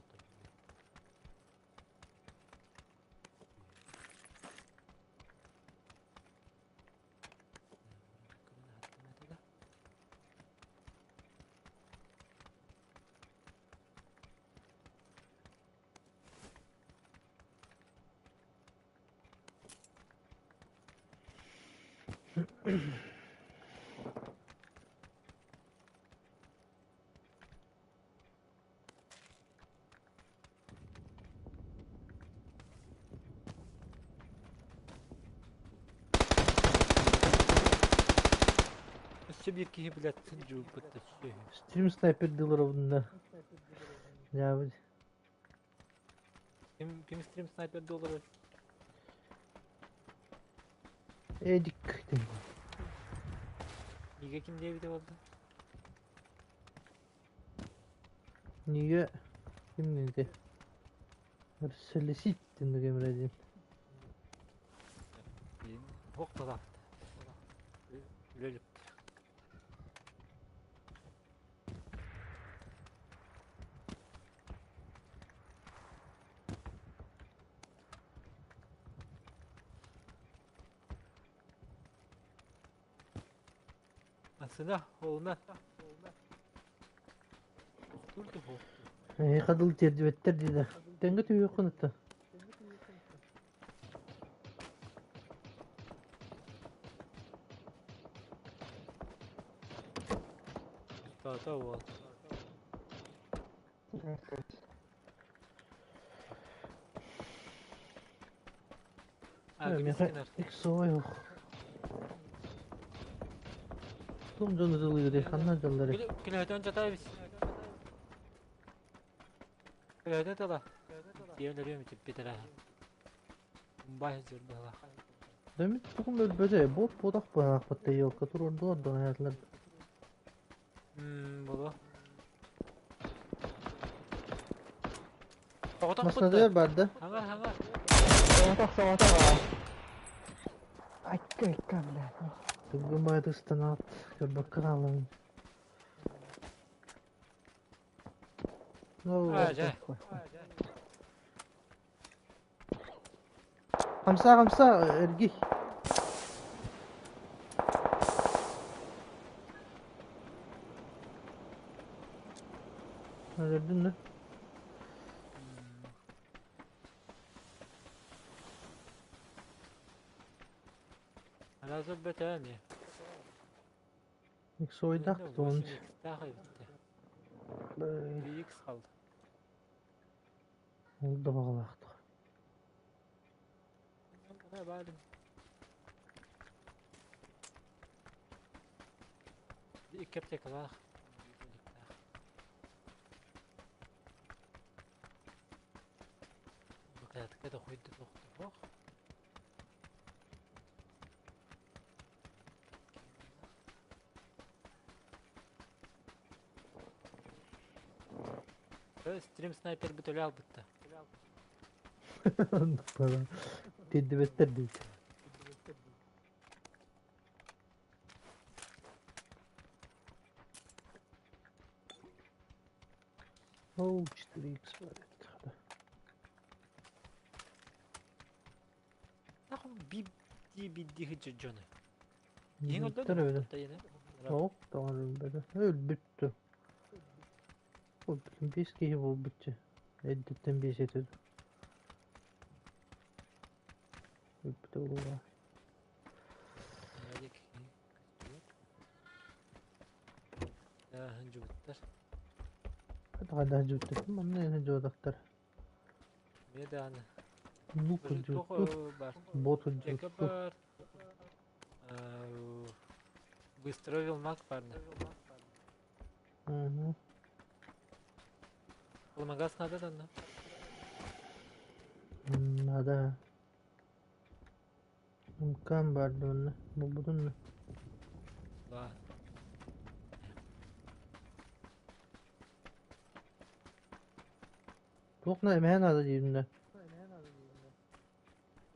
Өссө биир киһи блядь сылдьыбыппыт да сүөһү. Стрим снайпер дылыровна. Дьаабыт. Ким, ким стрим снайпер доллары? Эдик. Ниге ким диэбитэ буолла? Ниге ким диэти? Селесит диэн кэмрэ диэн. Ох талаапта. Үлэлипт. Асына, олуна. Тохтуур да Эһиэхэ дылы тиэрдибэттэр дииллэр. Тэҥҥэ түһүөххүн ытта. Тата уол. Миэхэ иксовой ох. Том дьону дылыыры ханна дьаллары. Күнөтөн жатайбыз. Күнөтөн тала. Диэн өрүөм типпитера. Бай жүр бала. Демит тугум өлбөтө, бот бодах быһаахпытта елка турордуар донаятлар. Боло. Маснадыгар барда. Хаңа, хаңа. Соҕотох, соҕотох аа. Айка, айка, блядь. Тугум баайтыстанаат, көрбөккө хаалабын. А, жа. Хамса, хамса, эргий. Өлөрдүн да? Разы бөтәме? Иксойдах туон. Икс қалды. Ол да бағалақты. Икки аптекалаах. Бакаятка да хуйды тохтоох. Стрим снайпер бүтөлө албытта. Тиэрдибэттэр диит. Оу, 4х бар эбит. Нахуй би би би дьону. Ең Өлбүттэр эбит. Ол тоҕо өлбөтө. Өлбүттү. Ол биэс киһи буолбутча. Эрдэттэн биэс этэ. Өлбүтэ буолуо. Жубуттар. Хайдах жубуттар? Манна жубатахтар. Меданы. Лук жубутту. Бот жубутту. Быстровил маг парна. Угу. Ламагас надо да? Надо. Умкан барды онно. Булбутун. Да. Туох на эмэһэ надо диибин да.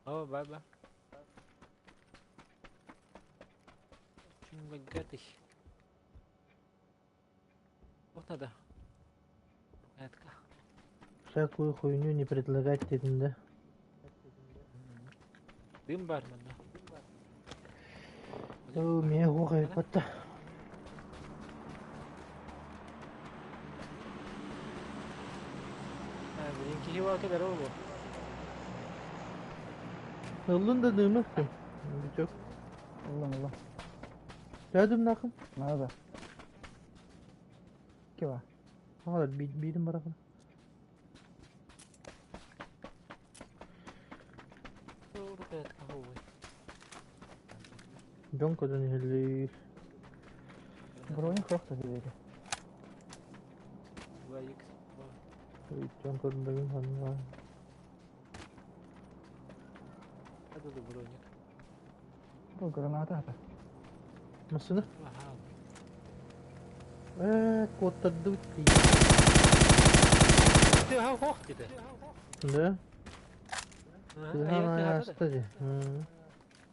О, бай-бай. Очень богатый. Вот надо. Этка. Всякую хуйню не предлагать диэтин да? Дым бар манна. Оо, миэ уох эбиппат да. Блин, киһи waa кэлэр ол. Ыллын да дымы. Бүтүк. Ыллым, ыллым. Төһө дымнаахын? Надо. Кива. Аҕалар биирин барахын. Дьон көтөн иһиллиир. Броня суох да диэри. Дьон көрбөгүн ханна. Броник. Бу граната ата. Массыына? Ээ, куоттардыбыт дии. Тыаһа суох диэтэ. Да? Тыаһа ааста дии.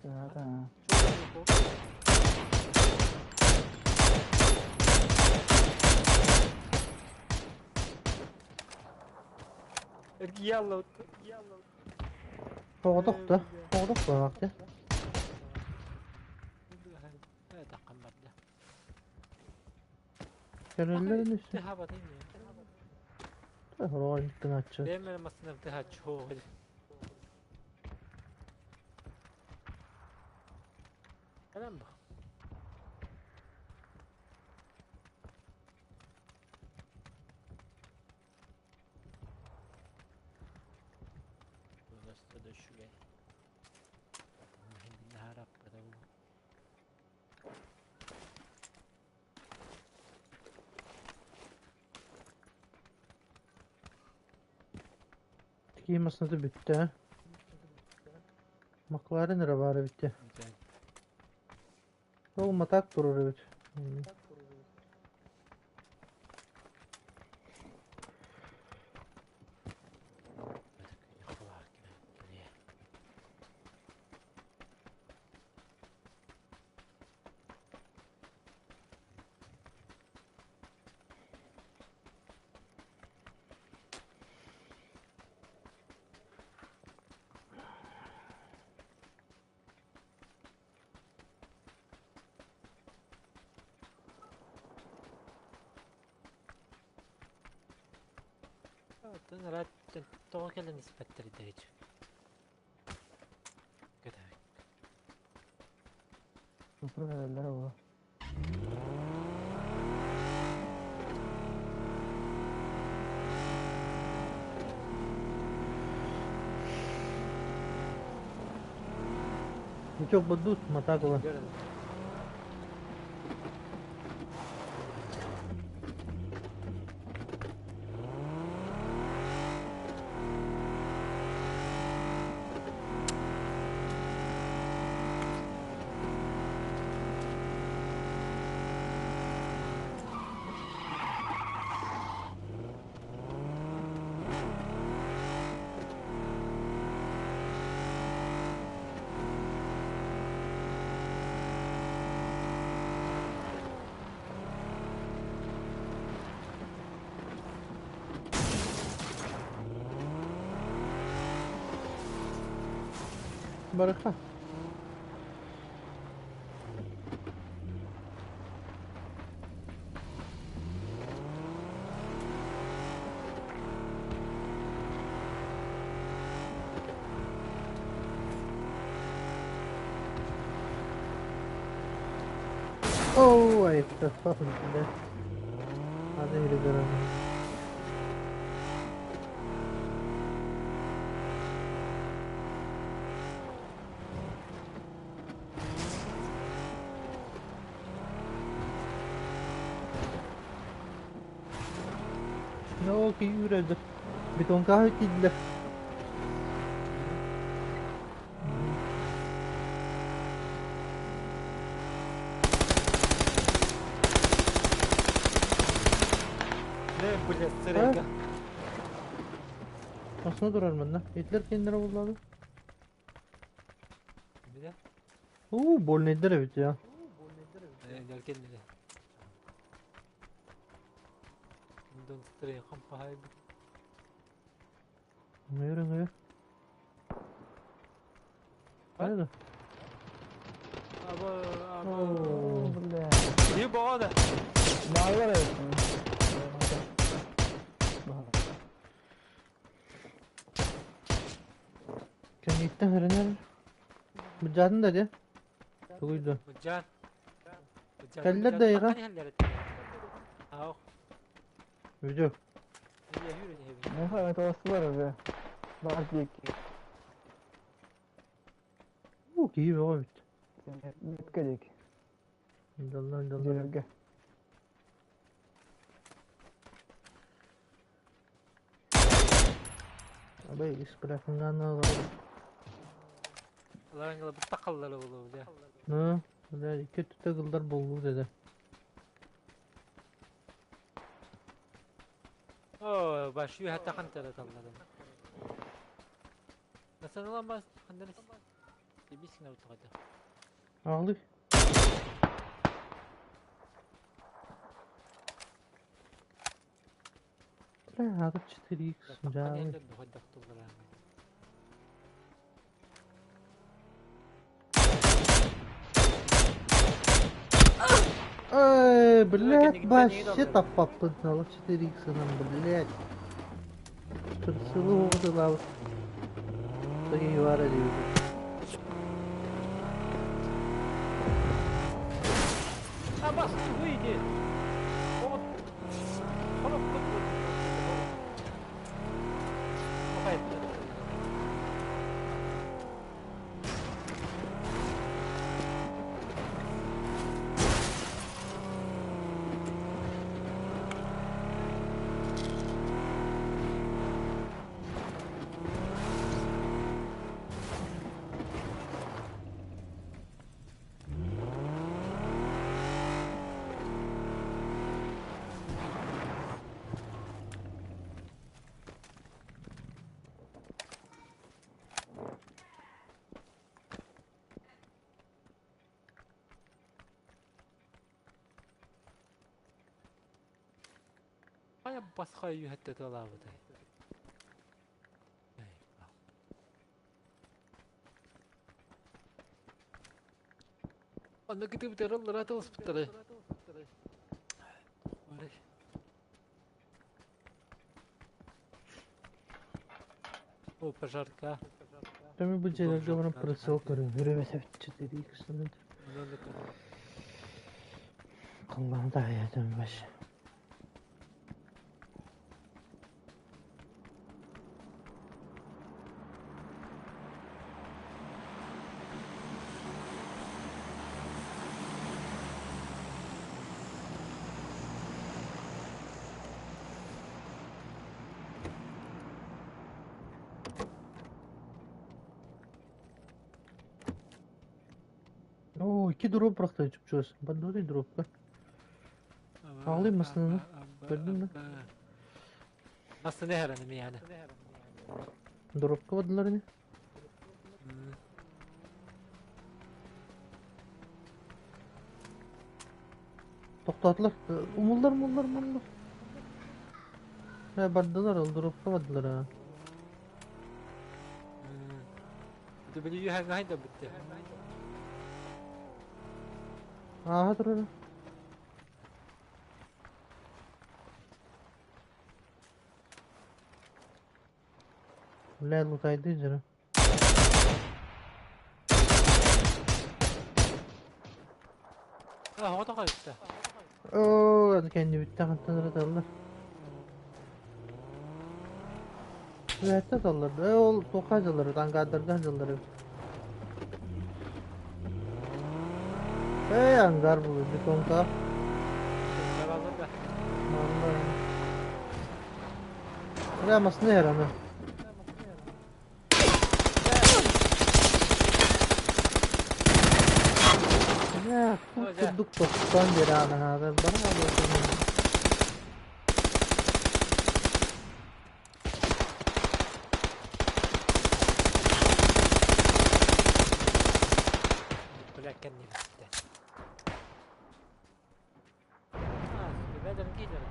Граната. Эргийалла. Тоҕотох да? Тоҕотох буолаах дии. Таххан барда. Кэлэллэр үс. Тыһаабатын. Хоро тыҥаччы. Бэйэм массыынам тыһааччы хоох. Кэлэн ба. Үчүгэй. Тикии массыыната бүттэ. Макларен эрэ баар эбит дии. Ол матаак турар эбит. Тоҕо кэлэн испэттэр дэһич. Кэтэбит. Супер кэлэллэр оҕо. Ничего бодут, матак ылан. Барыха. Oh, what the fuck is that? Hadi gidelim. No, күүрэлдэр. Бетонкаһы киирдилэр. Не, блядь, сырайга. Массыына турар манна. Итилэр киэннэрэ буоллаҕа. Билэ? Уу, больнайдар эбит я. Кэлкеннere. Дон стрейхом пахайбыт. Ыҥыыр, ыҥыыр. Хайда? Аба, аба. Оо. Бля. Киһи боҕо да. Баалар эбит. Кэнниттэн хэрэнэр. Быдьаатын да дьэ. Тугуй да. Быдьаан. Кэллэр да эйиэхэ. Аах. Видео. Меха тоҕустулар уже. Баар диэки. Уу, киһи бөҕө эбит. Бүткэ диэки. Дьоллор, дьоллор. Дьиэлэргэ. Абай, исправлена олорор. Ларангала быттакаллара буолуо бля. Ну, бля, икки өттүтэ кылдар буолбут этэ. Оо, баш үөһэ хантара таллара. Насаналан бас хандарыс. Бисин аутугада. Аҕалый. Бля, аҕа 4x дьаабы. Эй, блядь, вообще таппаппын ол 4x-ынан, блядь. Прицелы оҕотулаабыт. Такие баара диэбит. Абас, выйди! Хайа басқа үйәтті талабыдай. Онно кытыбытары атылыспыттары. О, пожарка. Төмө бу дьиэлэргэ баран прицел көрүҥ. Үрүмэс эбит 4x-ынан. Халлаан таһыйа төммөс. Оо, икки дроп бырахта чупчуос. Бандури дропка. Аҕалыым массыынаны. Көрдүм да. Массыына эһэрэн эмиэ Дропка бардылар ини. Тохтоотулар. Умуллар, умуллар, умуллар. Э, бардылар, ол дропка бардылар аа. Били үһәҥҥэ да бүтте. Ааһа турар. Бля, лутайды дьара. А, оҕото хайытта. Оо, аны кэннибиттэн хантан ыраталлар. Үөһэттэн аталлар. Э, ол туохха дьаллар, ангардарга дьаллар эбит. Эй, ангар бу, бетонка. Баралар да. Манна. Бля, массыына иһэр аны. Бля, кур курдук тохтоон биэрэ анаһаата. Бара буолтун. Бля, кэннибиттэ. А, бэдэр киилэр.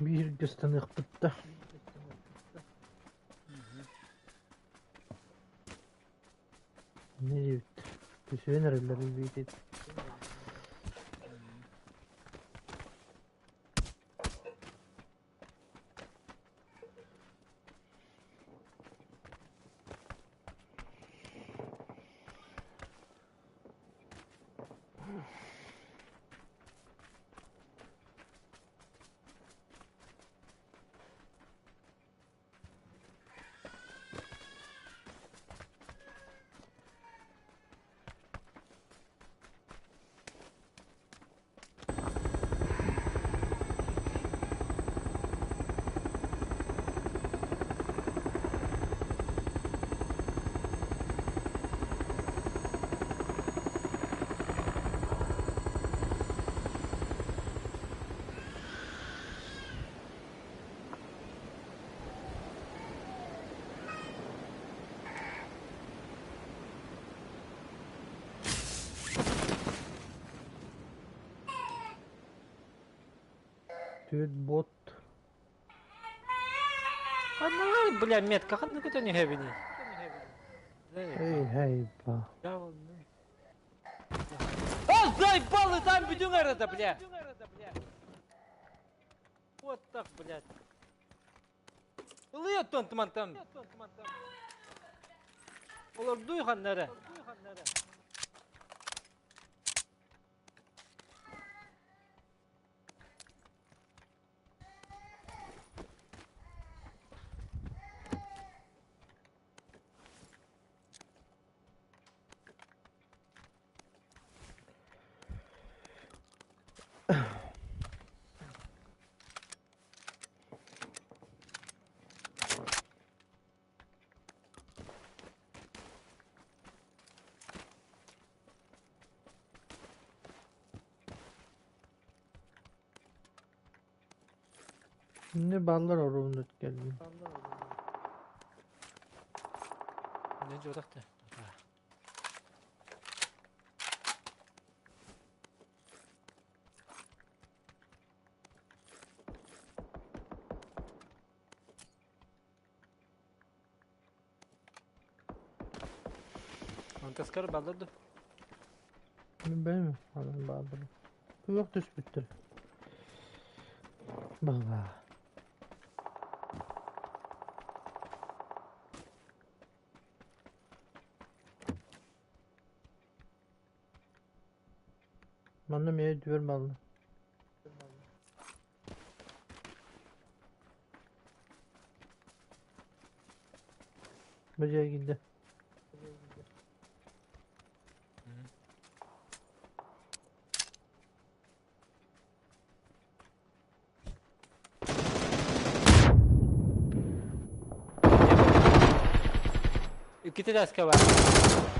Бииргэ ыстаныахпыт да. Не диэбит, түсүһэн эрэллэр илбиитин. Түөрт бот. Ханна бля метка ханна көтөн иһэбиний? Эй, эй, ба. А, заебал, и там бүтүң арада, бля! Вот так, блядь. Ылый оттон тумантан. Олордуй ханнары. Ne ballar orunda geldi. Ne diyor da? Антаскар баллар Ben mi? Adam bağırdı. Yok түспүттэр. Баба. Манна мээ түөр балла. Бажа киирдэ. Иккитэ таска бар.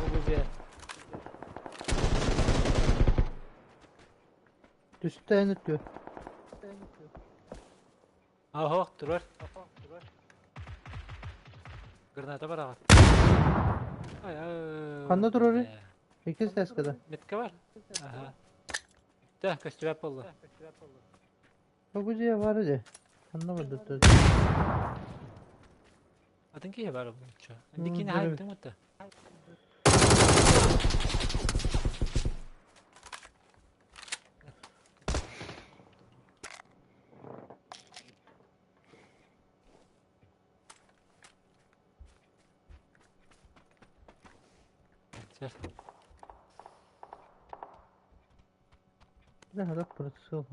Бу Түстээн өттүөр. Аһох турар. Граната бар аҕа. Ай, ай. Ханна турарый? Иккис таскада. Метка бар. Аха. Да, көстүбэт буолла. Бу дьиэ бар дии. Ханна барда Атын киһи бар бу. Дикини хайбытым отта. Да, да, прицел.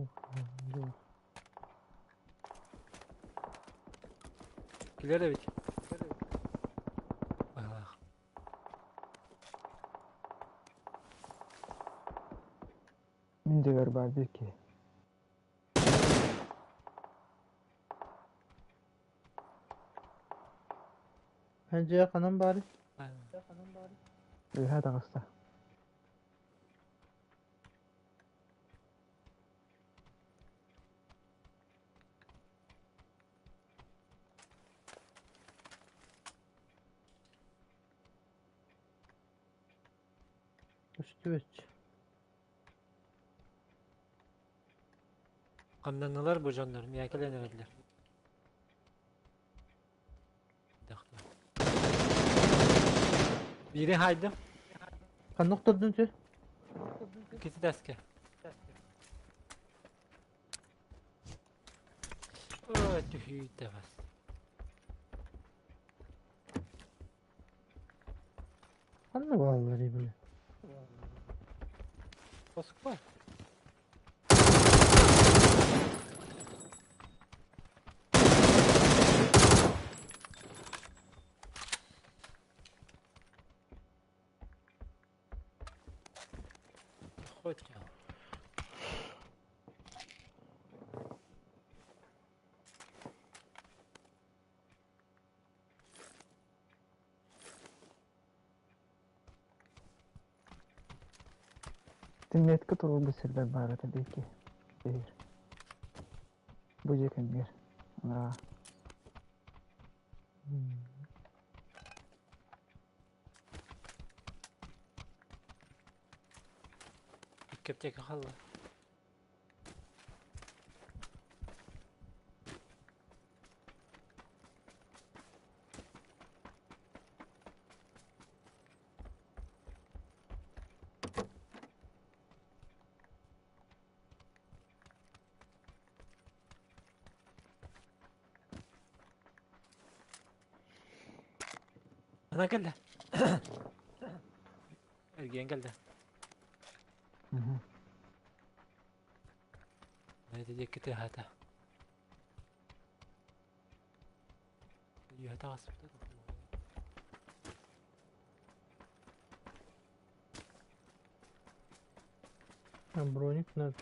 Килер эбит. Мин дэгэр баар биир киһи. Дьиэ ханан баарый? Үөһэ таҕыста. Көстүбэт. Хамнаннылар бу дьоннор, миэхэ кэлэн эрэллэр. Биири хаайдым. Ханна охтордун сир? Кититаска. Ой, түһүүтэ бас. Ханна бааллар били? Москва. Хоть. Тимметка туруорбут сирбэр баар этэ диэки биир. Бу дьиэ кэннигэр. Анараа. Икки аптека хаалла. Ана кэллэ. Эргийэн кэллэ. Ити диэки тыаһаата. Үөһэ таҕыспыта А броник надо.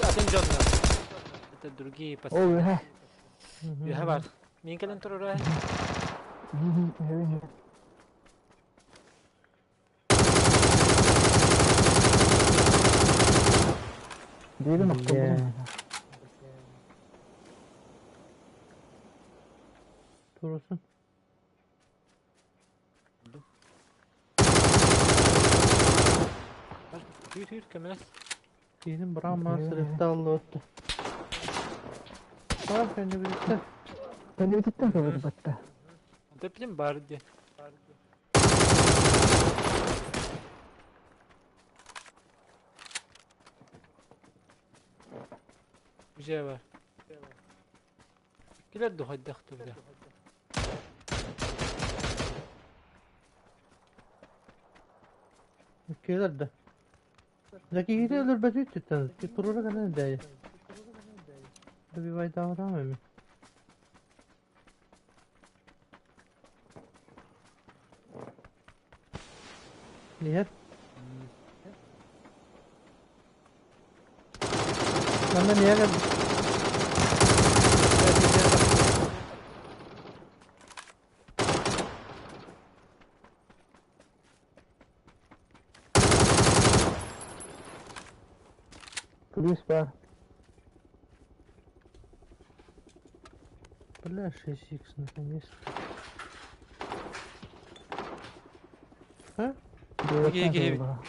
Атын дьоннор. Это другие Ол пацаны. үөһэ. Үөһэ бар. Мин кэлэн турар. Үөһэ. Биирин охторбутум. Турусун. Түүр көмөлөс. Киһин быраан сырытта аллыотта. Аа, кэннибититтэн. Кэннибититтэн көбүт батта. Онто бар диэн. Уже бар. Килер духайдах тубда. Кэлэр да. Да киһитэ өлөрбөтүт түттэн. Турура гана дайы. Добивайдаабатаам эми. Нет. Манна миэхэ Плюс бар. Бля, 6х наконец-то. А? Девятнадцать Киһи было.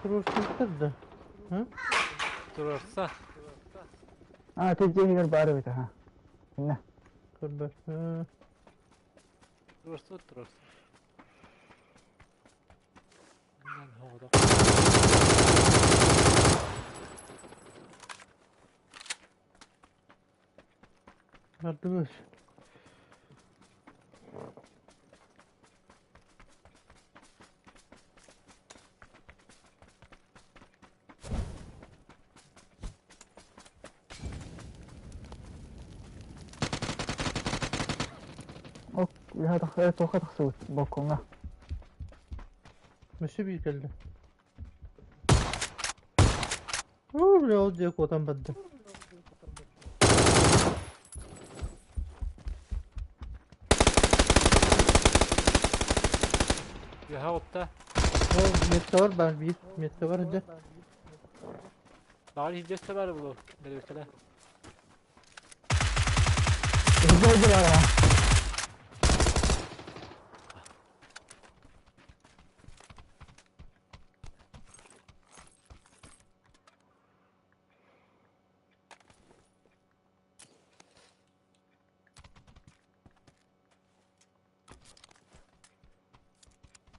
Туруорсуттар да. А? Туруорса. А, ты дьиэгэр баар эбит аха. Инна. Көрбөт. Туруорсу туруорса. Мындан хоҕодох. Бардыбыз. Ок, тоха тахсыбыт балкоҥҥа. Мөссө биир кэллэ. Оо, бля, ол дьиэ куотан барда. Үөһэ отта. Ол метка бар, бар биир. Метка бар да. Баҕар иһирдьэ өссө баара буолуо, бэрэбиэркэлээ. Иһирдьэ баара.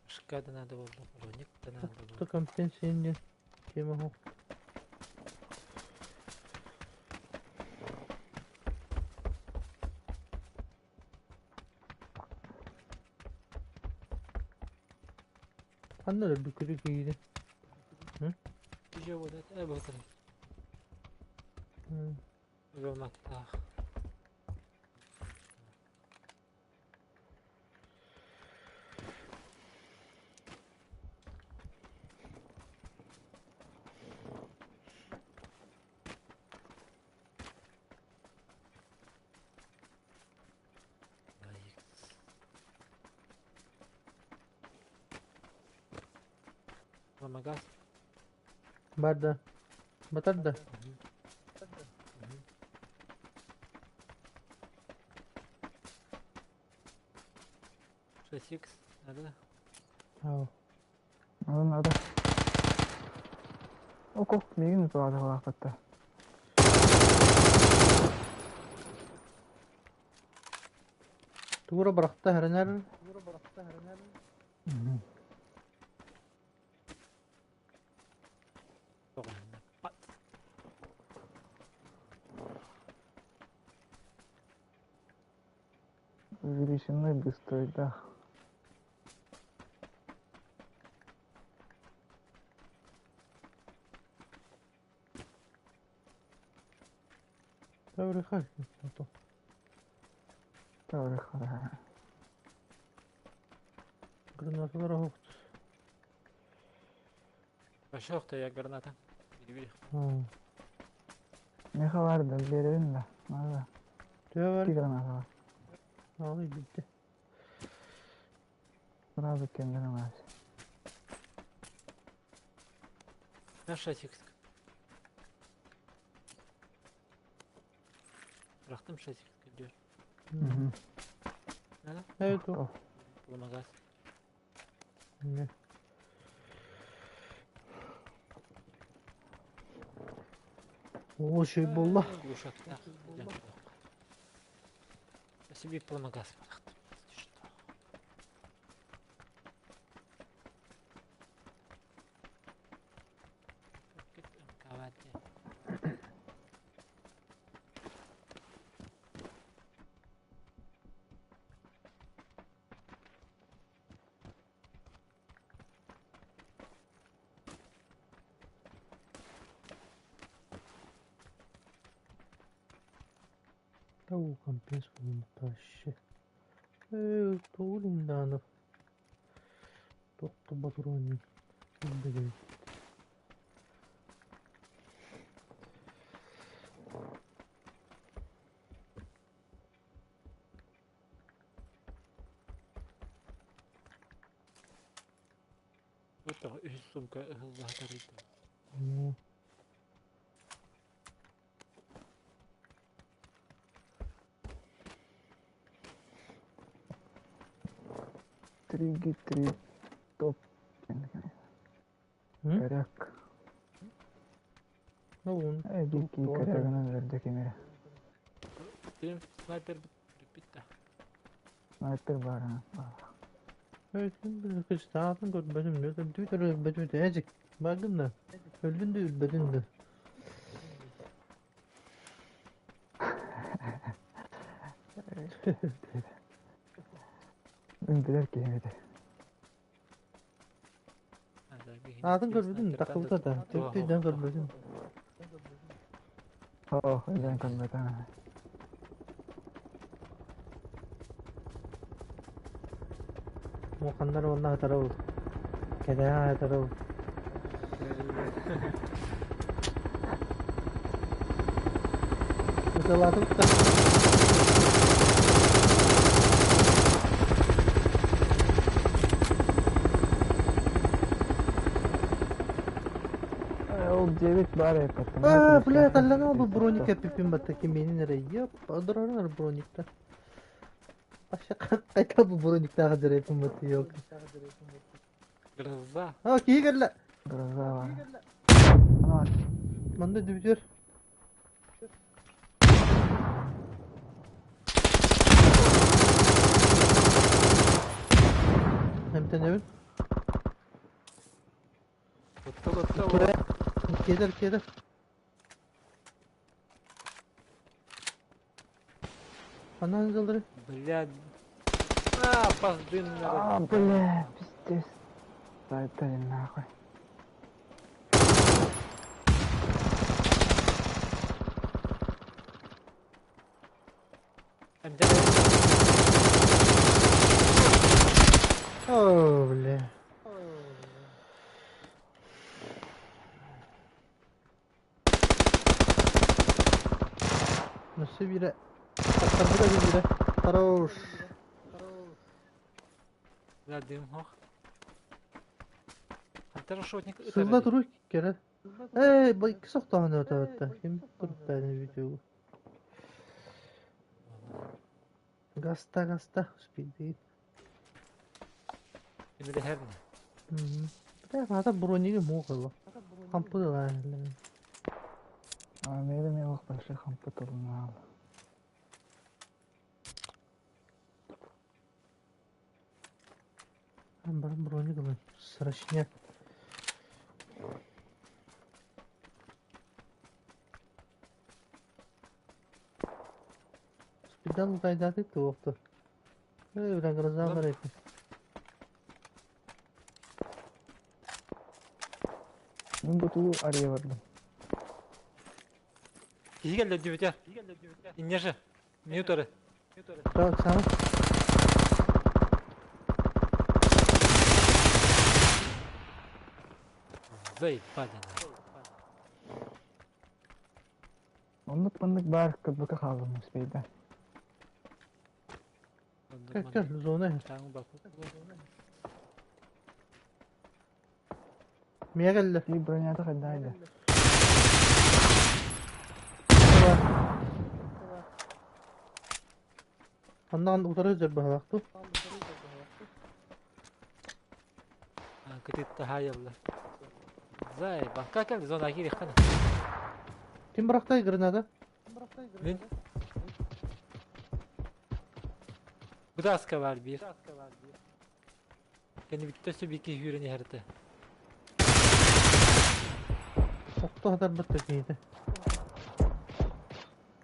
Шка да надо буолла, броник да надо буолла. Что компенсия тема суох. Ханна өлбүт күрү киирэ? Дьэ буолат, э буолтар. Роматтаах. Помогас. Бар да. Батар да. 6х надо? Ау. Надо, надо. Ок, миигин ыталаата Тура бырахта хэрэнэр. Увеличенный быстрый, да. Таврыха. Таврыха. Гранаталар оһох. Пошел-то я граната. Перебери. Меха бар да, беребин да. Надо. Төһө бар? Икки граната бар. Алы билде. Сразу кемден алабыз. На 6х. Бырахтым 6х көрдүөр. Надо? Evet o. Помогас. Не. О, şey болла. Глушактаах. Себе помогас бырахтым. Тау компенс вообще. Туулиндаанов. Тоқту батуруни. Билбеген. Вот үс сумка ыһыллаһатар. Ну. Три три топ. Коряк. Ну, он. Дикий корягынан берді кемере. Снайпер битте. Снайпер бар. Evet, kız görmedim. Öldü ölmedin de. Ecik. Bakın da. Öldün de ölmedin de. Үнділер кемеде. Атын көрбөтүм, такылта да. Төптөйдөн көрбөтүм. Ох, өйдөн көрбөтүм. Моханнар онна хатарау. Кэдэ хатарау. Ыталаатым да. Ол Дьиэбит баар эппэттэн. Аа, блядь, аллана бу броник эппиппин батта кимиэнин эрэ. Ёп, одорорун броникта. Вообще хайта бу брониктаах дьарайпын батта ёлка. Гроза. А, киһи кэллэ. Гроза бар. Ана Манна дүбүтүөр. Эмтэнэбин. Отто отто. Кедер, кедер. Ханан дылдыры? Блядь. А, паздын А, бля, пиздец. Дали нахуй. О, бля. Nasıl bire? Tabii da bire. Хорош. Бля, дым хох. Хантар шотник. Сылла турук кere. Эй, бу икки сохтоһон өтөттө. Ким турукта видео. Гаста, гаста, успейди. Кимде херне. Бля, хата брониги мух было. Хампы да. А, мээрим yok большой хампы турнал. Бар броник ылын. Срочняк. Спидан кайдаты туохту. Эй, бля, гроза бар эти. Мен бу тулу ария бардым. Киһи кэллэ дүбүтэ. Иннеже. Минутары. Так, сама. Заебали. Оннук маннык бар көрбөкө хаалым успейда. Кел, кел, зона. Мия келле. И бронята кайдайды. Оннан утары жер баһалаахту. Кытытта хаялла. Заебал. Как это зона кири хана? Ким бырахтай гранада? Мин. Будаска бар бир. Кени биттөсү бики хүрени herте. Охто хатар бытта кейде.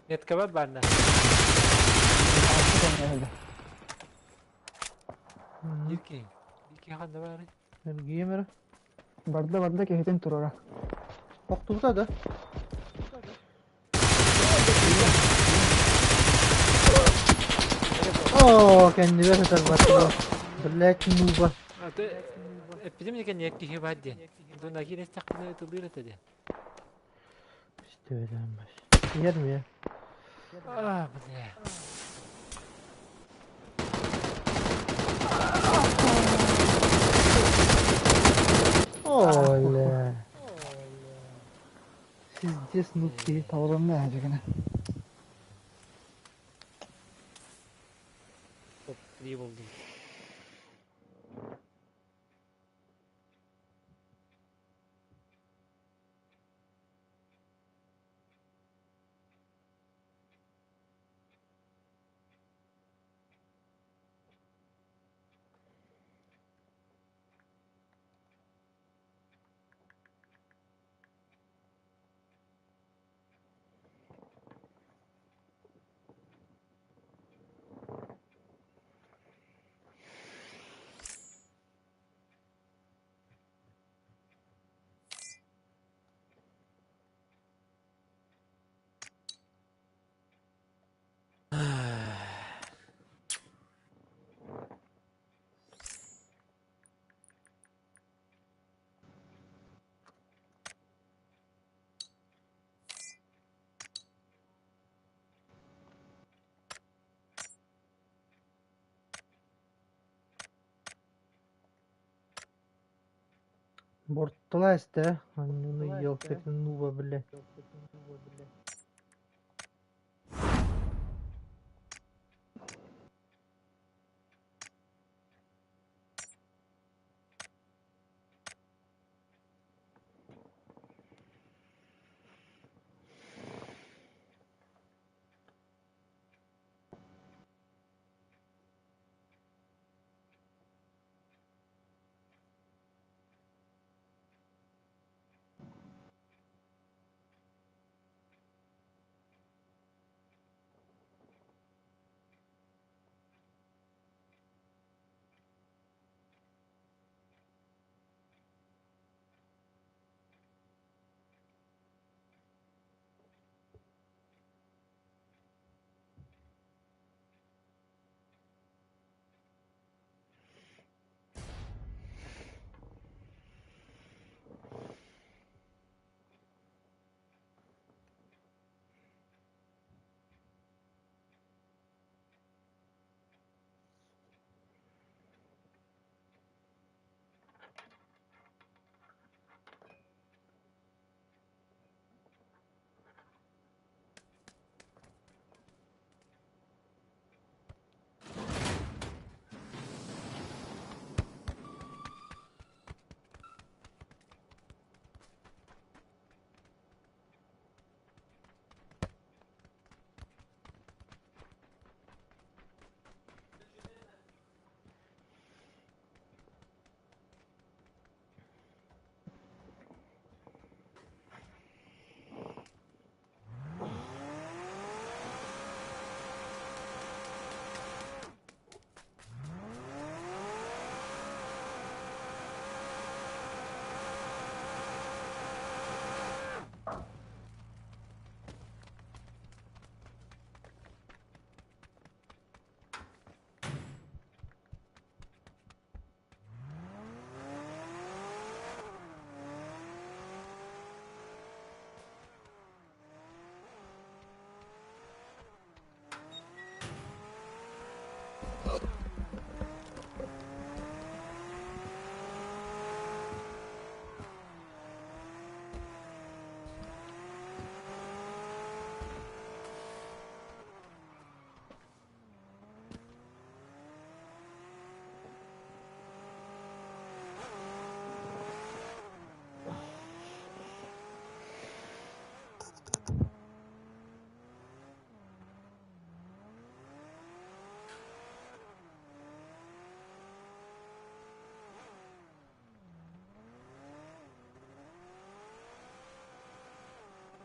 Метка бар барна. Бики. Бики ханда бар. Геймер. Барда барда кехетен турора. Охтубута да. О, кенди бер хатар бытта. Блять, нуба. А ты эпидемия не кихи бар ден. Зона кири стакны тылыр этеде. İşte baş. Yer mi ya? А, бля. Oley. Пиздец, ну ты. Таврын ажыгына. Топ 3 болду. Борталаста, ну елки, ну бля.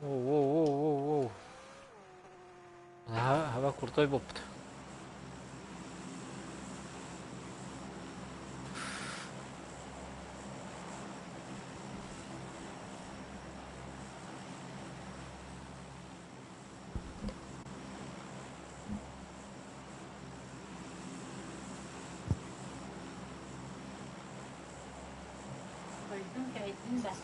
Воу-воу-воу-воу-воу. Ага, крутой опыт. Koydum geldim ben.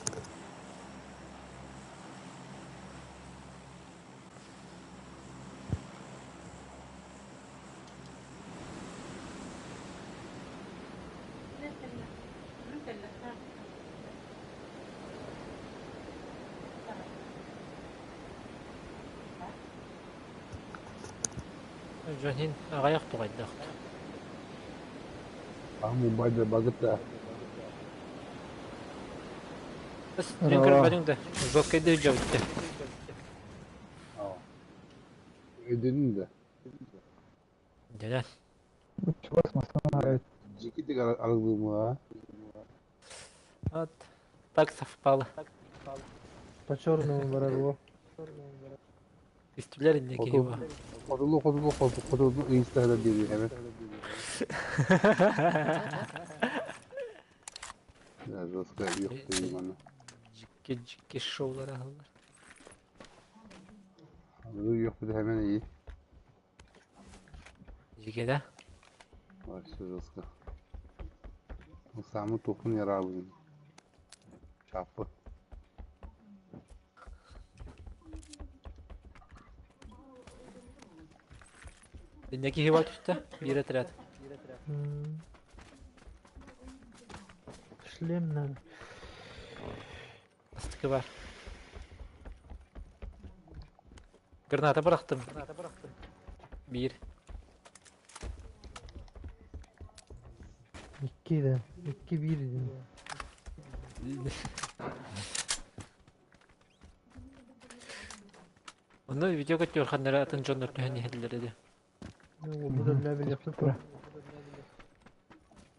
Дьонин аҕыйах туҕайдахт. Мубайда багыта. Мен көрбөтүҥ да, жесткайды дьабытты. Ödünün de. Дьэ. Чугас массана evet. Жикитик алгымы. Вот так совпало. По черному барарло. Истилер инники хиба. Хотулу хотулу хотулу инстаграм dedi hemen. Ya жестко yok dedim bana. Жикки жикки шоулар ахаллар. Yok dedi hemen iyi. Жике да? Вообще жестко. Самы тухун ярабы. Чапы. Инники хиба түстэ. Биир отряд. Шлем надо. Метка бар. Граната бырахтым. Биир. Икки да. 2-1 дим. Онно видео көттүөрханнары атын дьоннор түһэн иһэллэр edi. Бу да билиэхпит Тура.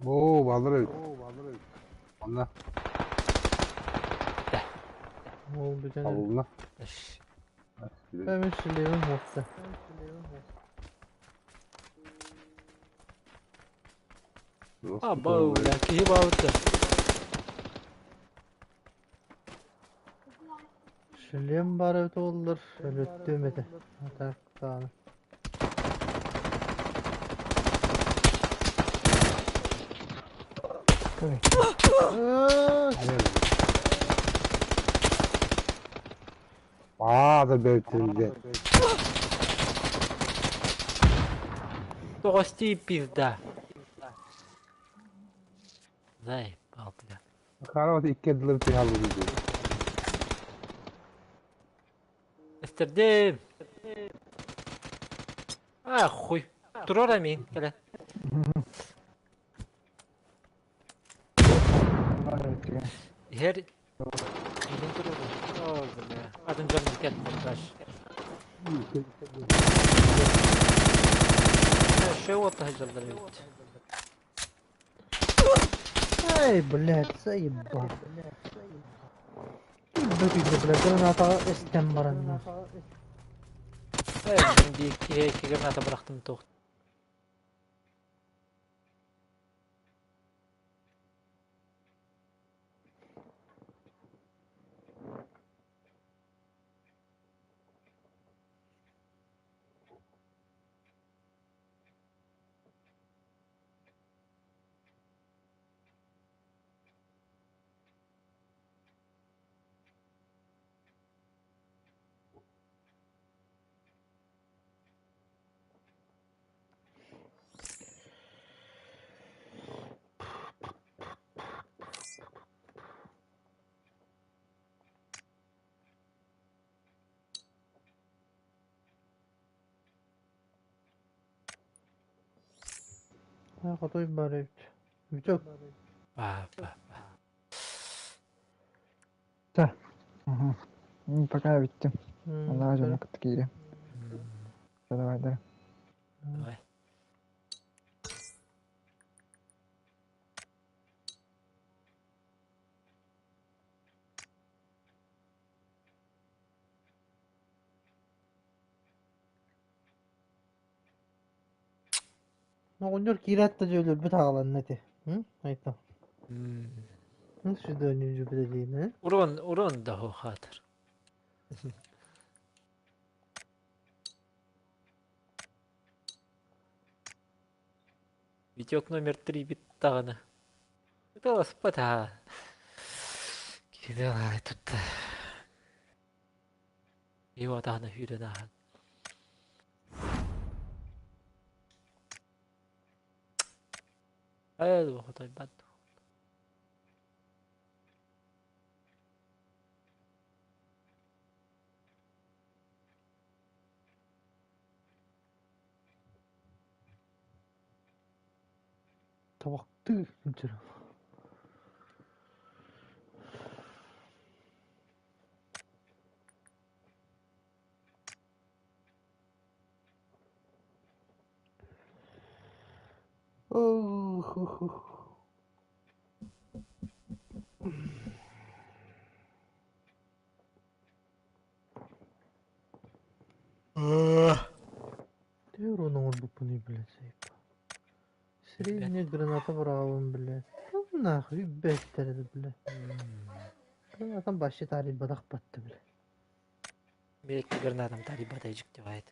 Оо, бааллар эбит. Онно Ол бүтэн. табылына. Hemen şilevim yoksa. Аба, бля, киһи баабыта. Шлем бар эбит оллар. Өлөттүм этэ. Атак тааны. Кой. Аа, да бэйтилде. Тоҕости пизда. Заебал, бля. Карават икки дылыр тыһаллы диye. Эстердим. А, хуй. Турар амин, кэлэн. Бар эбит деген. Иһэр иһин турар. О, бля. Атын дьон кэл монтаж. Шеу отаһыдьаллар эбит. Эй, блядь, заебал. Бөтүйдө, блядь, граната эстен баранна. Эй, мин биир киһи икки граната бырахтым туох. Ha, хотой бар эбит. Бүтөк. Ба, ба. Та. Угу. Пока бүттүм. Аллаға жолма кытты киирем. Давай, да. Давай. Оҕонньор киирээт да дьэ өлөрбүт аҕаланна ити. Айтам. Сюда не жүбүдэлиин, э? Урон, урон да хаатар. Витек номер 3 бит даҕаны. Господа. Кидалай тут. Его даҕаны сүүрэн ааһан. Ээ, хотойбат. Табактыы сылдьар. Ох, Ты урон оҥорбуппунуй, блядь, заебал. Средняя граната быраҕабын, блядь. Ну нахуй, бэттэрэ, блядь. Гранатам вообще тарыйбатах батта, блядь. Бэкки гранатам тарыйбата дьиктибайт.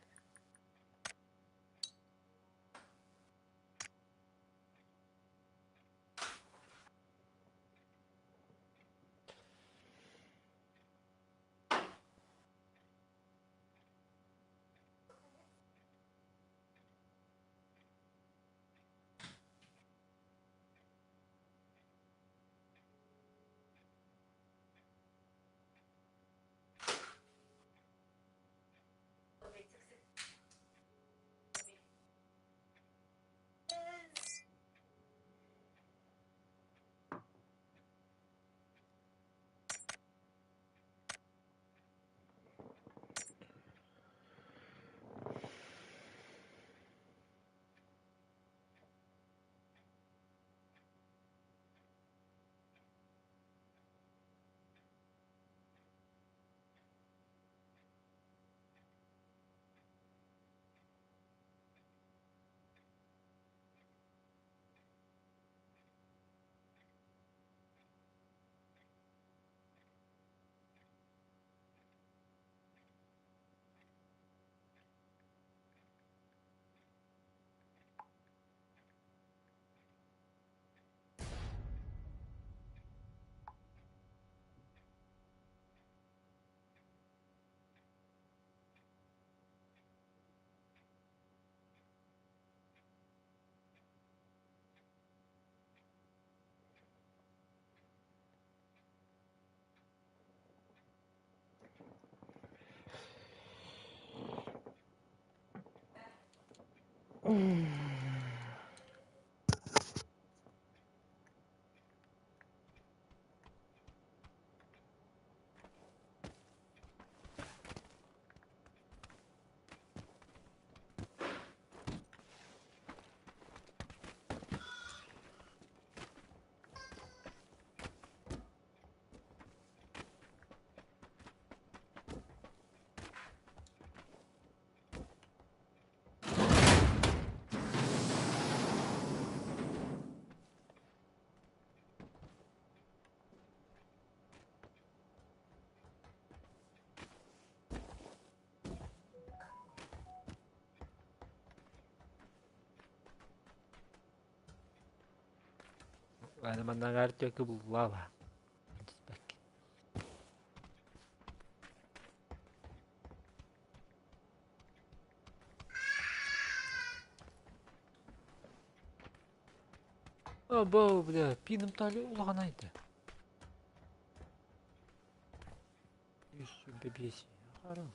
Аны маннагаар түөкү буллаала. Бу, бля, пиным тали улахан айды. 125. Харам.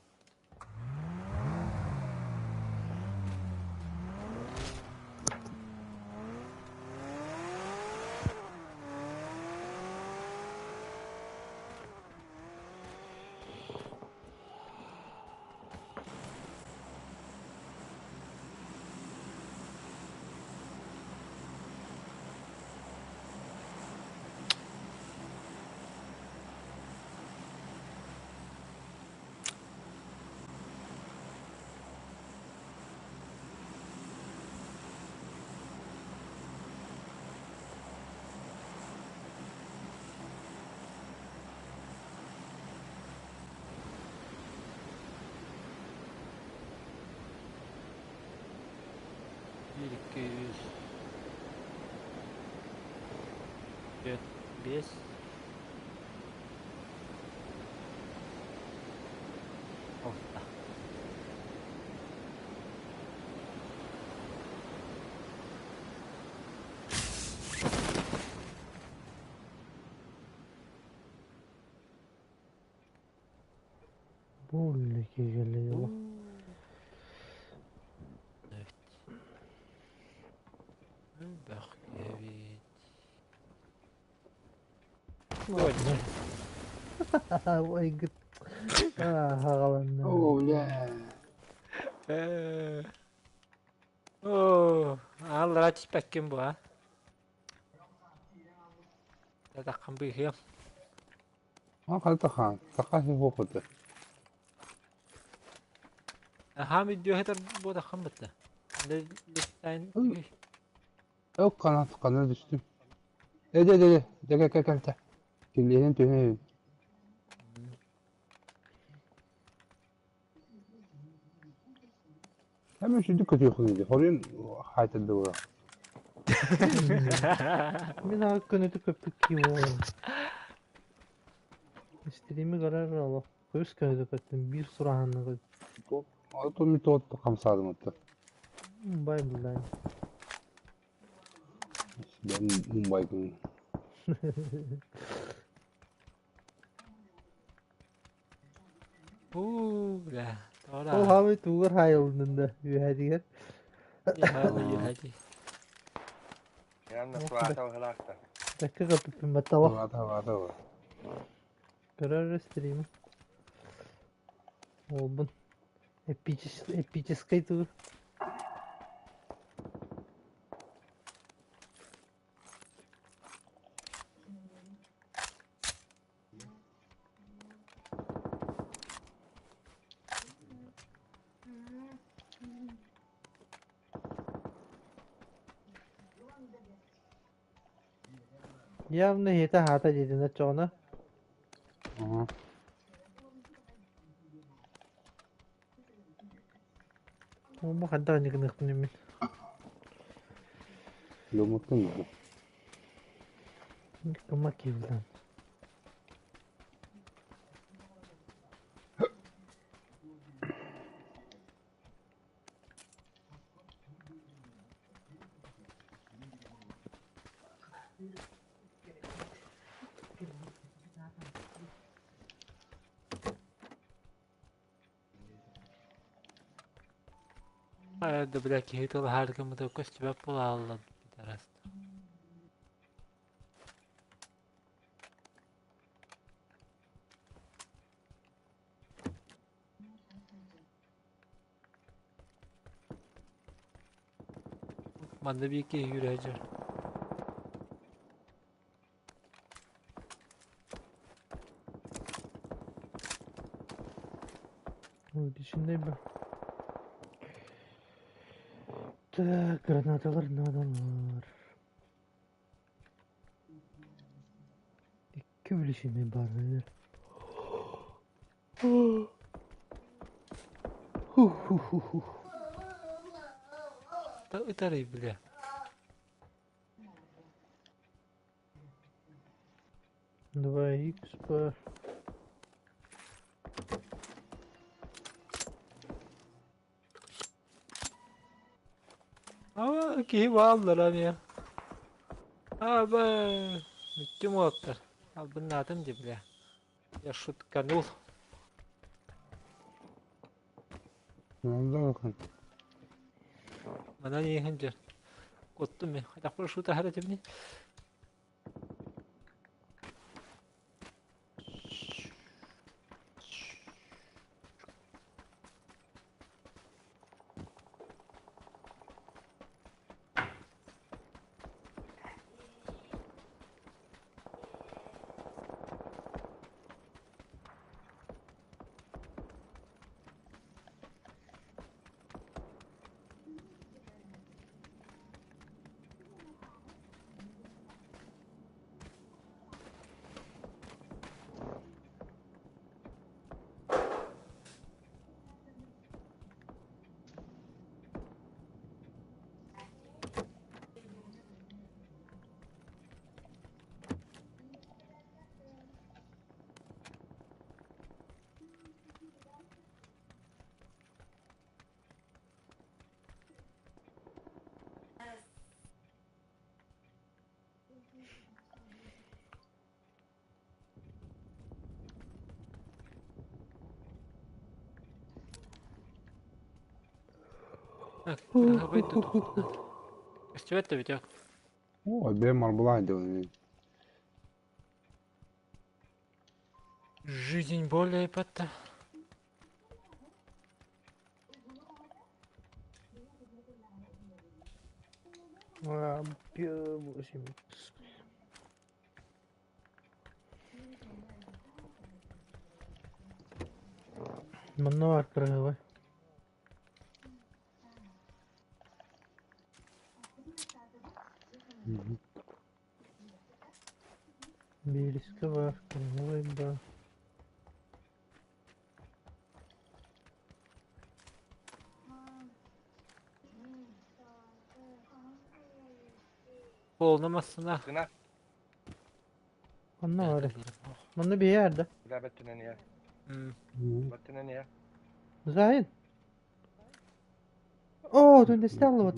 Bir, iki, üç, dört, beş. Алта. Бу киһи Evet. Bak evet. Ой, гыт. Хагаланна. О, бля. Оо, аллара түспэккин бу, а? Татаххан быыһыам. А хайта хан. Саха хин хопоты. Хаам идио хетер бу таххан бытта. Листайн Yok kanat kanat düştüm. De de de de. De gel gel gel. Kirliğinin tühü. Hemen şu kötü yokuydu. Horuyun hayta doğru. Мин ага көнөтү көппүт кии буолан. Истерими карар ало. Көс көнөтү көттүм бир сураһанны Ото ми тот камсадым отто. Бай булдан. Ben Mumbai gün. Бу, бля. Ол Тора. хабы тугар хайылдында үһәдигер. Яхады. Yanna suata halakta. Такка көппүт баттала. Vada vada vada. Карар истерими. Олбун. Эпический тугар. Явно это хата дедин чоҕуна. Aha. Бу ханта нигыныхпын мин. Ломуттun mu? Кыма киилдан. Хайа да бля киһи тылаһаар гыммыта көстүбэт буолааллар пидорас. Манна биир киһи үүрэ сылдьар. Ой, б. Так, гранаталар наадалар. Икки билишинэй баар. Ху-ху-ху-ху. Да ытарый бля. 2 х по... А, киһи бааллар эмиэ. Аба, бүттүм уолаттар. Албыннаатым дии бля. Я шутканул. Онда bakın. Манан иһин дьэ. Куттум мин. Хайдах шутаһар этибини? Көстүбэт да бүтүөх. О, бэм марбулай делали. Жизнь более потта. А, 8. Манна открыла. Бириска бар, кыргыбай бар. Полна массына. Гына. Манна бар. Манна bir yerde. Бля, бөттүнэн иһэр. Бөттүнэн иһэр. Зайн. О, тут не стало вот.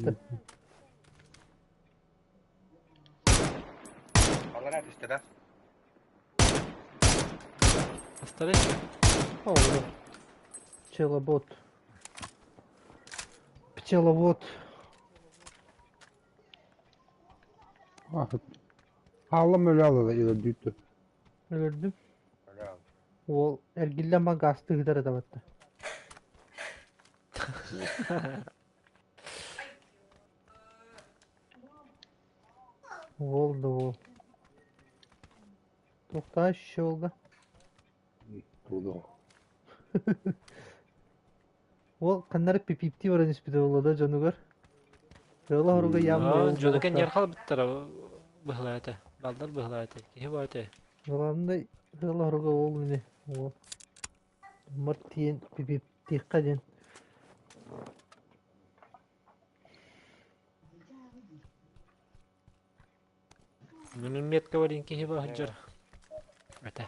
Аллара түстэ да. Астары. О, Пчелобот. Пчеловод. Хааллам өлө алла да бүттү. Өлөрдүм. Өлө ал. Ол эргиллэн ба гасты ыытар этабатта. Уол да уол. Туохтаа щелга. Тудо. Ол ханнары пипипти баран испите буолла да дьонугар. Ыала хоруга явно уол Дьону кэннигэр буолуохтаах. хаалбыттара быһылаа этэ. Баллар быһылаа этэ. Киһи баа этэ. Главное ыала хоруга уол ини. Уол. Мар тиийэн пипиптиэххэ диэн. Мин метка барин киһи баа сылдьар. Этэ.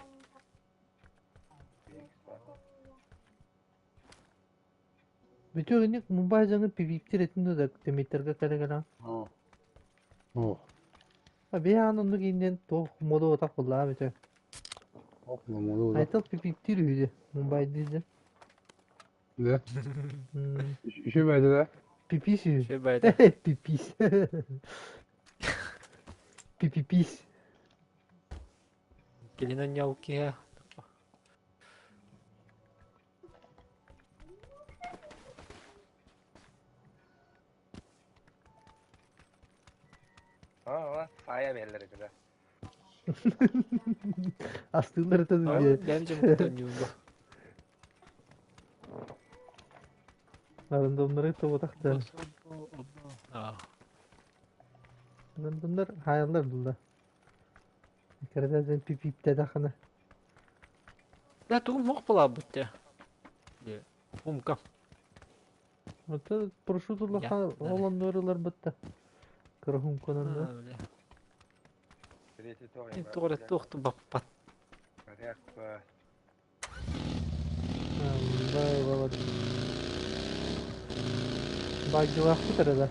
Бүтүөх инник Мумбай дьону пипиптир этин да темиттэргэ кэлэ-кэлэ. О, А биһи оннук ииннэн туох моду отах буллаҕа бүтэ. моду да. Айтал пипиптир үһү Мумбай диир Да. Үшө бәйді да. Пипис үһү. Үчүгэй баайда. Пипис. Пипипис. Кэлин анньаабыт киһи Аа, саайа биһэллэр этэ да. Астыыллар этэ диye. Бэйэм дьоммуттан онньуурга. Рандомнары тобутахтар. Рандомнар хаайаллар булла. Кэрэдэн пипиптэдэххинэ. Да тугум мох булаабыт те. Умка. Это парашют улахан ол оннугар ыларбыт да. Кыра хумканан да. Туох эрэ туох да баппат. Багдылаахпыт эрэ да.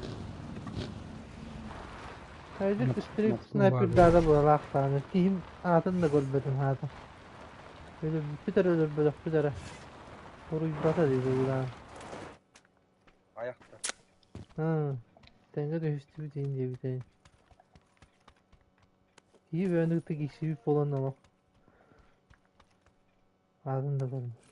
Хайдах үстүрүк снайпердаада быһалаахтааны киһим аатын да көрбөтүм аата. Өлөрбүппүт эрэ өлөрбөтөхпүт эрэ. Уруйбата дии быһыылаах. Айахта. Тэҥҥэ түһүстүбүт иһин диэбитэ. Киһи бөөнү кытта киирсибит буолан олох аатын да көрбөт.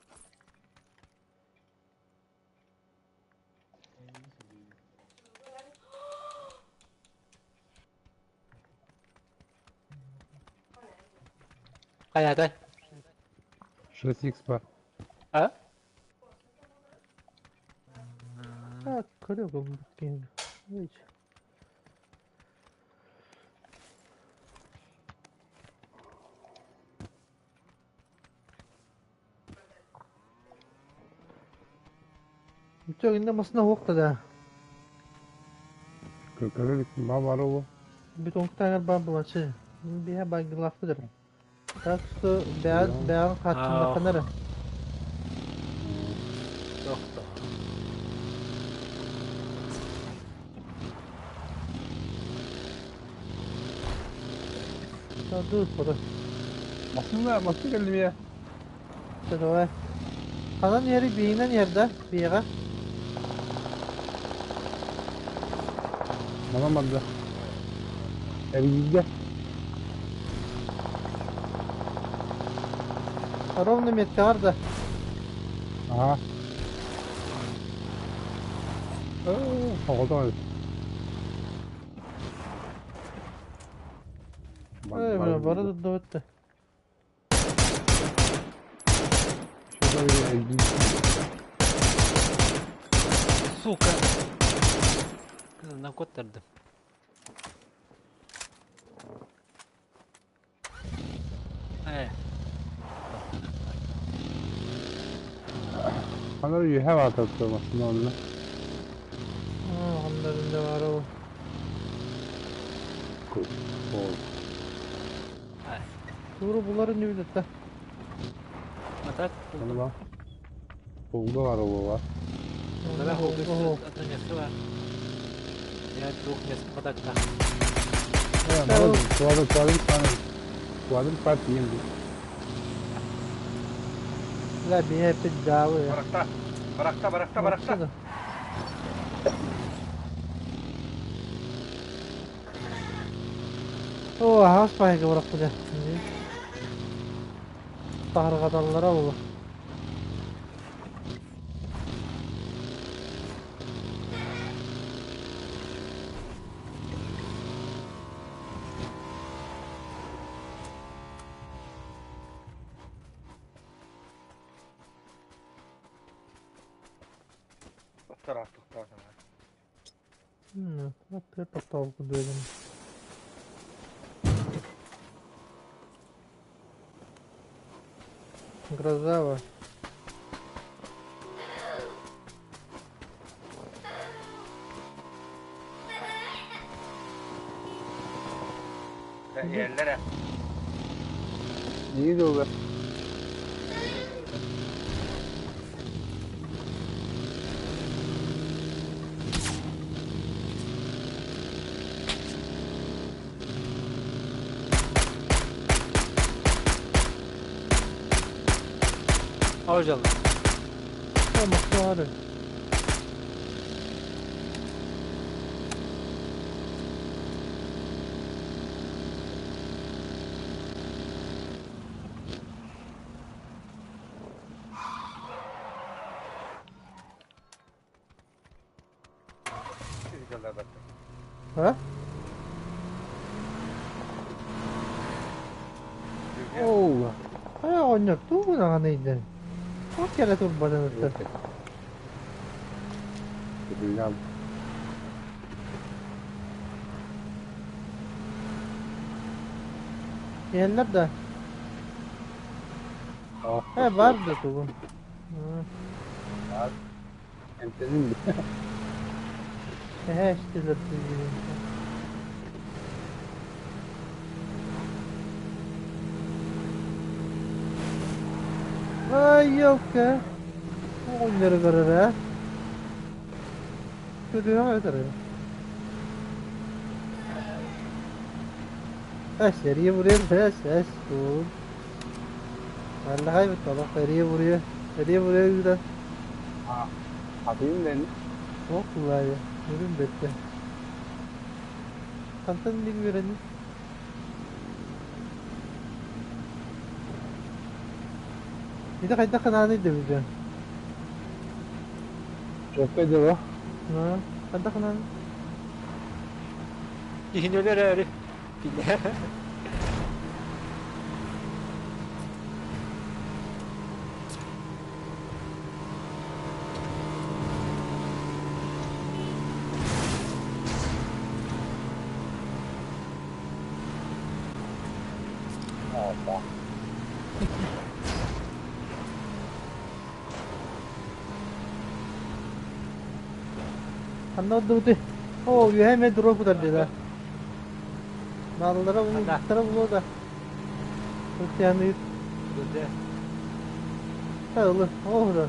Хайатай? 6x бар. А? А, көрө көмүк. Үчүгэй иннэ масына уохта да. Көрө ма бар ол. Бүтүн таҥар баар буолааччы. Биһэ байгылаахпыт эрэ. Так что бэйэҕин бэйэҕин хааччыннаххына эрэ. Тохто. Dur хотой. Массыына, массыына кэллим я. Чэ давай. Ханан иһэри биһинэн иһэр да биэҕэ. Манан барда. Эргииргэ. Ровно меткаҕар да. Аха. Э, оҕото эбит. Эй, бля, бары дурдубут да. Şurada bir эргиир. Сука! На куоттардым. Э. Ханар үөһэ баатар массыына онно. Оннарын да баар ол. Ол. Тууру буларын билет да. А так? Аны бар. Холга бар ол бар. Давай холга место бар. Я двух мест подакта. Э, молодец. Квадр, квадр, квадр. Квадр партием. Бля, биһэ опять далы. Барахта. Барахта, барахта, барахта. О, аһаҕас баайга барахпыта. Таһырҕаталлара буолуо. Тарахтыктаатына. Аттыгар тохтообукку дуогун. Грозава. Иһэллэр Iyi de olur. Avcalım. О, Максары. Дьаллар барда. Ha? Оо. Хайа оҕонньор тугу даҕаны ыйдан. Ол кэлэ турбатын ыттар. Биллэм. Иһэллэр да? Э бар да тугун. Эмтэнин Эһэ эстилэр дии. Ай, елка. Оҕонньору көрөр ээ. Көрүөҕэ өтөр. Эс, эрийэ буруйа эс, эс, туун. Аллахай бит олох эрийэ буруйа, эрийэ буруйа ыытан. Атыйым дэн. Туох тулаайа, үрүм бэттэ. Хантан инник үөрэннин? Ити хайдах гынаный да билбэм. Чөккө дьоро. Хайдах гынан? Киһини өлөрөөрү. Ханна ордубутуй? Оо, үөһэ эмиэ дроп утардыга. Бааллара Ханна? булуохтара булуо да. Сылтыаныыр. Дурде. Ылы, оо,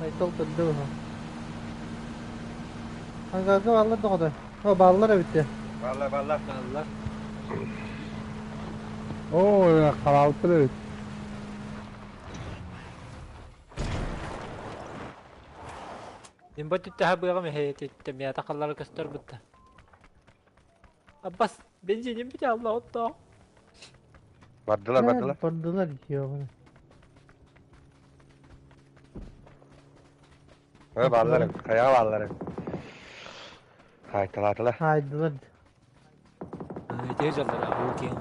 Айтал көрдө быһа. Ангарга бааллар доҕото. О, бааллар эбит дии. Бааллар, бааллар. Бааллар. Оо, хараалтыр эбит. Мин бу түттэһэ быаҕым эһэйэтиттэ мята халлары көстөр бытта. Аббас, бензиним бүтэ алла оттоо. Бардылар, бардылар. Бардылар диэҕин. Ө, бааллар эбит. Хайаҕа бааллар эбит. Хаайталаатылар. Хаайдылар. Ити дьаллара бу киһи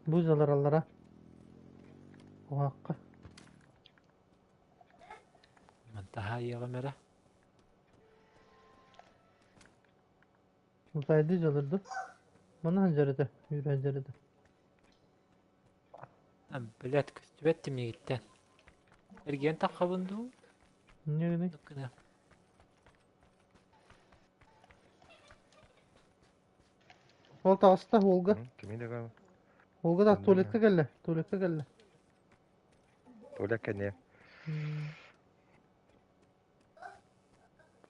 Бу дьалараллара. Уһаахха. Мантаһа иэҕим эрэ. Утайды дьалырды. Маны сылдьар этэ, үүрэ сылдьар этэ. Блядь, көстүбэт тимигиттэн. Эргийэн таххабын дуу? Не гыный? Гына. Ол таҕыста Волга. Кими да көр. Волга да туалекка кэллэ, туалекка кэллэ. Туалет кэнниэ.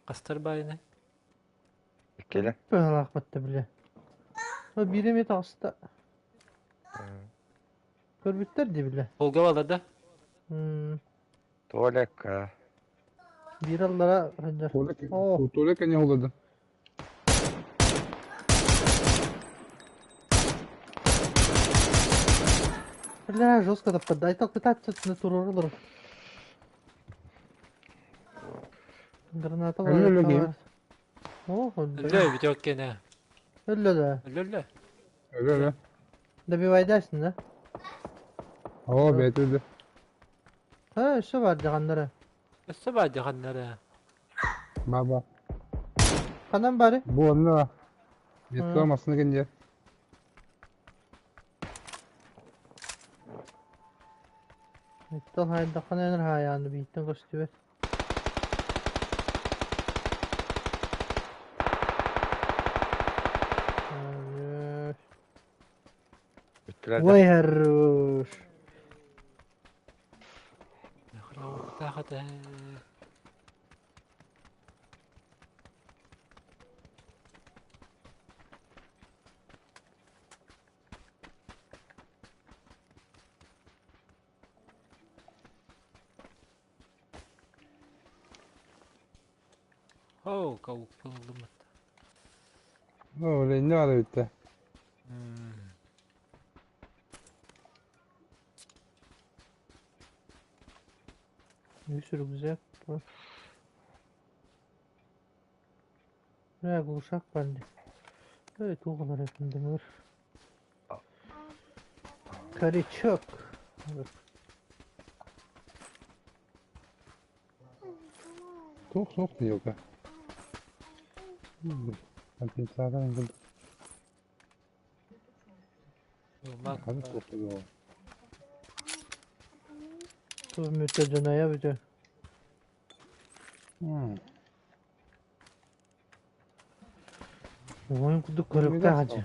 Хастар баайына? Иккилэ. Быһалаахпат да билэ. Ол биир эмиэ таҕыста. Көрбүттэр дии билэ. Волга балар да? Туалекка. Биир аллара сылдьар. Оо. Туалет кэнниэ холодо. Бля, жестко таптарды. Айтал пытаться на туруорулар. Граната Өллө өллө киһим. О, Өллө бүтөк кэнэ. Өллө да. Өллө өллө. Өлө өлө. Добивайдайсың да? Оо, бэйэтэ өллө. Ha, өссө бар дьаҕаннара. Өссө баар дьаҕаннара. Баба. Ханан бары? Бу онно. Метро массыына кэнниэ. Иттал хайдаххана энэр хаайааны бииттэн көстүбэт. Бүттүлэр да. Ой, хорош. Тахата. Оо, каук ыллыммыт. Оо, инне баар эбит. Үс рюкзак. Бля, глушак баар дии. Эй, туох ылар этим дымыр. Корячок. Туох суох диэка. Компенсатор курдук. Ханнык туох буолуо. Мүтэ дьонайа бүтэ. Ойун курдук көрүктээх дьэ.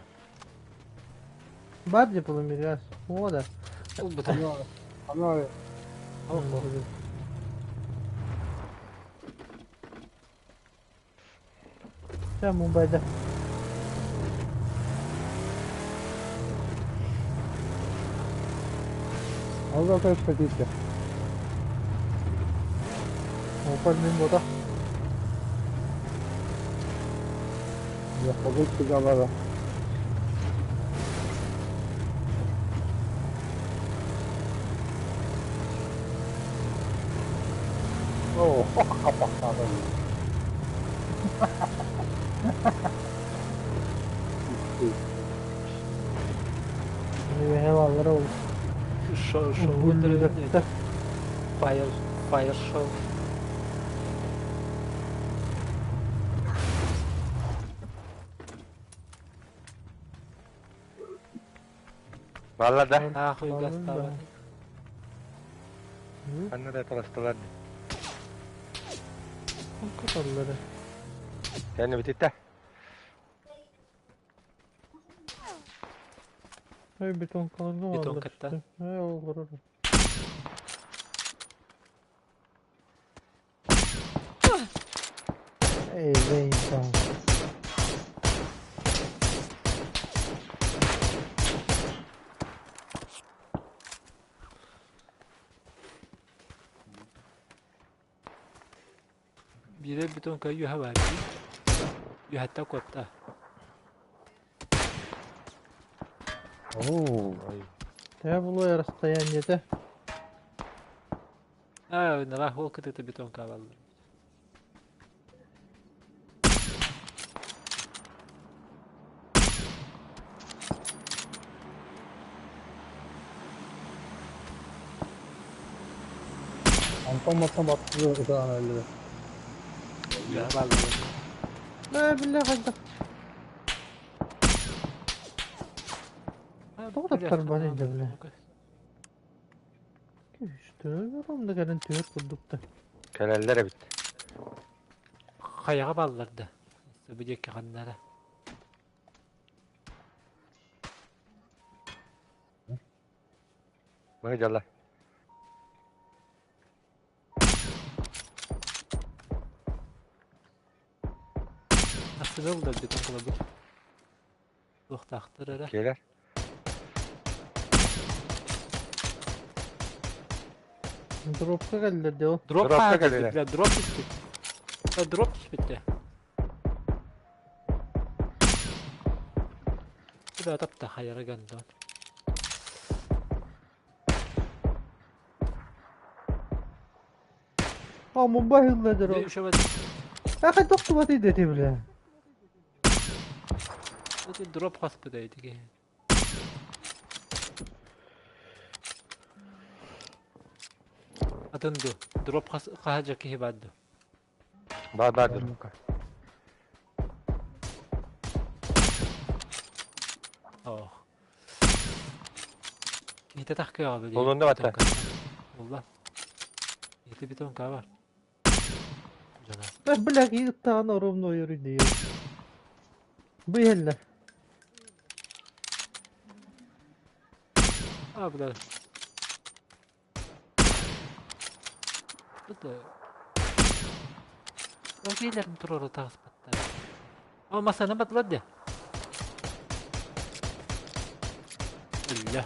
Бар дьэ полумигас. О да. Ылбыта. Ана Чэ Мумбайда. Алла көспөтүттэ. Опа мин бота. Яхабыт кыдалара. Оо, хапахтаабын. Үөһэ бааллара ол. Шоу шоу Бүллүбэттэр. Fire fire show. Баллар да. Нахуй гастаабат. Ханна да таластылар. Куталлара. Сен бүтүттэ. Ой, бетон калды Бетон кытта. Эй, ол олорор. Эй, бейсан. Биирэ бетонка үөһэ баар дии. Үөһэттэн куотта. Оо. Төһө булуой расстояниета? Аа, нара ол кытыыта бетонка бааллар. Антон матан батты ытаан өллүбэ. Үөһэ бааллар. Ээ, биллэ хайдах. Тоҕо таптар бар инде бile. Күүстүү да кэлэн түөрт курдук да. Кэлэллэр эбит. Хайаҕа бааллар да. Бу диэки ханнара. Маны дьалла. Астына ылдар бетон кылабыр. Туохтаахтар эрэ. Келер. Дропка кэллэр дии ол. Дроп Дропка хаһа кэллилэр. бля, дроп түспүт. Дроп түспүт дээ. Бля, тапта хайара гандон. А, Мумбай ылла ол. Үшөбөт. А, хайдах тубатый дети бля. Эти дроп хаспыт эйтиги. Атын ду. Дроп хас хаһа киһи баадду. Бар бар дропка. Ох. Киһитэ тахкыаҕа били. Булунду батта. Булла. Ити бетонка бар. Жана. Э, бля, киһи ровно ойор дии. Бу иһэллэр. А, бля. Это... Окейлерин турору тағыспаттар. О, масаны батылар де. Өллө.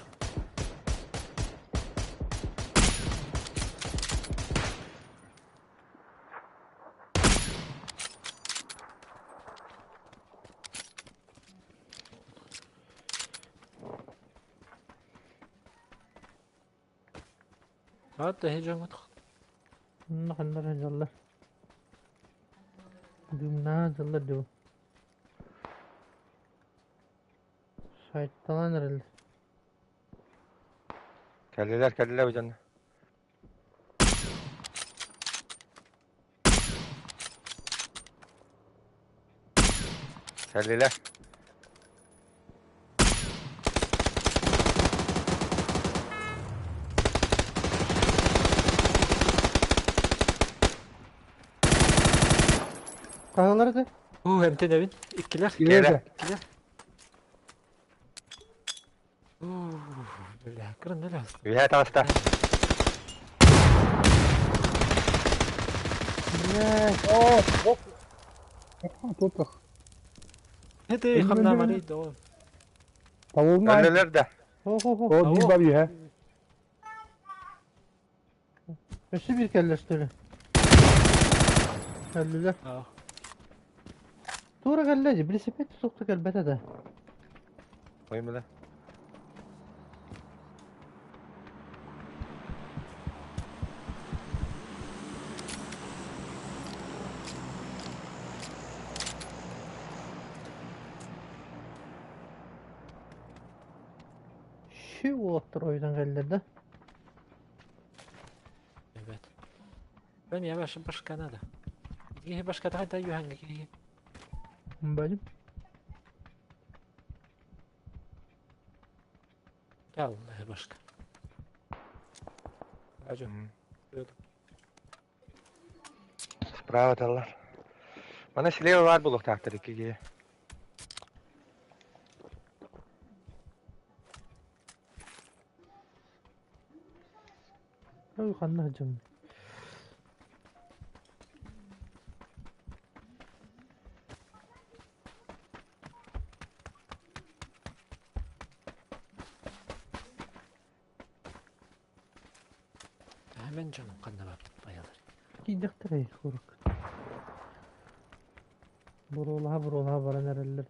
Hatta heyecan Ханнар дьаллар. Думнаа дьаллар дуу. Шайталаан эрэллэр. Кэллилэр, кэллилэр бу дьонно. Кэллилэр. Хаһалар этэ? Уу, эмтэнэбин. Иккилэр. Киирэ. Иккилэр. Уу, бля, кырын да Үһэ таҕыста. Блядь. О, оп. Тут их. Это хамнамары да. Талылмай. Өллөлөр да. Хо-хо-хо. О, биир бар үһэ. Өссө биир кэллэ что ли? Кэллилэр. Аа. Туора кэллэ дии, билисипиэт тутуохта кэлбэтэ да. Ой, бля. Ши уолаттар ойутан кэллэр да. Evet. Ben yavaş başka nada. Киһи башката да юһанга киһи. Бадим. Ялла башка. Ажо. Справа таллар. Мана слева бар булуктаахтар иккиге. Ой, ханна сылдьабын. Hemen canım kanna баппыт баялар. Киирдэхтэрэй куруук. Буруолаһа буруолаһа баран эрэллэр.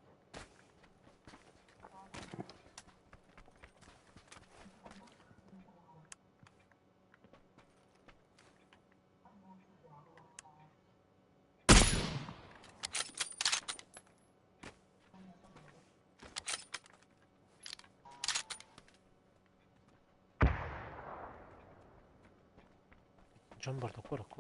Дьон барда куруук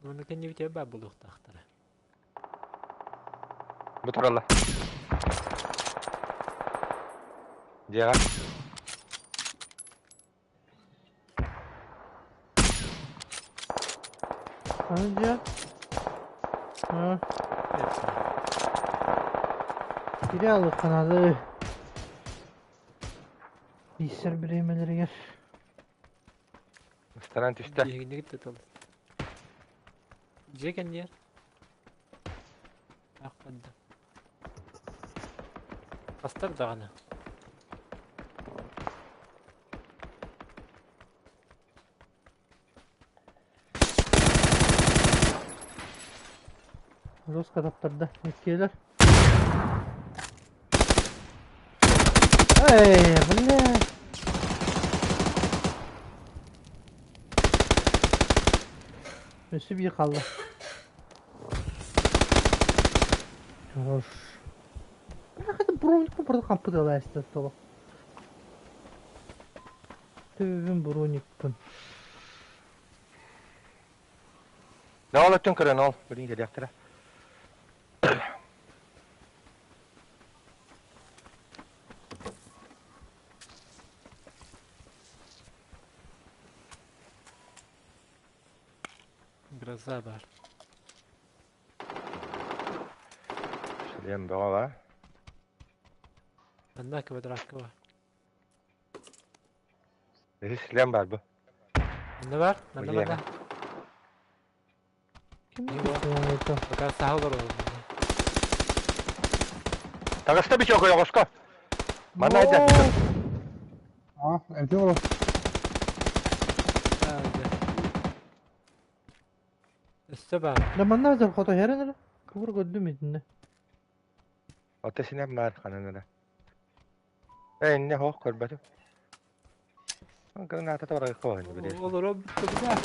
Манна кэннибитигэр баар буолуохтаахтара. Бу тураллар. Дьиэҕэ. Аны дьиэ. Аа, кире алыахха наада. Бииссэр бириэмэлэригэр. Ыстанан түстэ. Биһигини кытта Дьиэ кэннигэр. Аахпадда. Астар даҕаны. Жестко таптарда. Иккиэлэр. Эй, бля. Өссө биир хаалла. Хорош. Бля, броник барда хампыт ылаайста толох. Төбөбүн броникпын. Да ол өттүн көрөн ол. Билин кэлиэхтэрэ. Гроза бар. Шлем бөҕө бар. Манна квадратка бар. Үһүс шлем бар бу. Манна бар? Манна Уйа. манна. Ким Не бар. это? Пока саха олорор. Таҕыста бичок ойоҕоско. Манна айда. А, эмти олор. Аа, дьэ. Өссө баар. Да манна дьэ хото herен эрэ. Кыбыр көрдүм итиннэ. Ота синем баар ханан эрэ. Э инне хоох көрбөтүм. Граната барыахха баҕайы билиэс. Олорон бүттэ бля.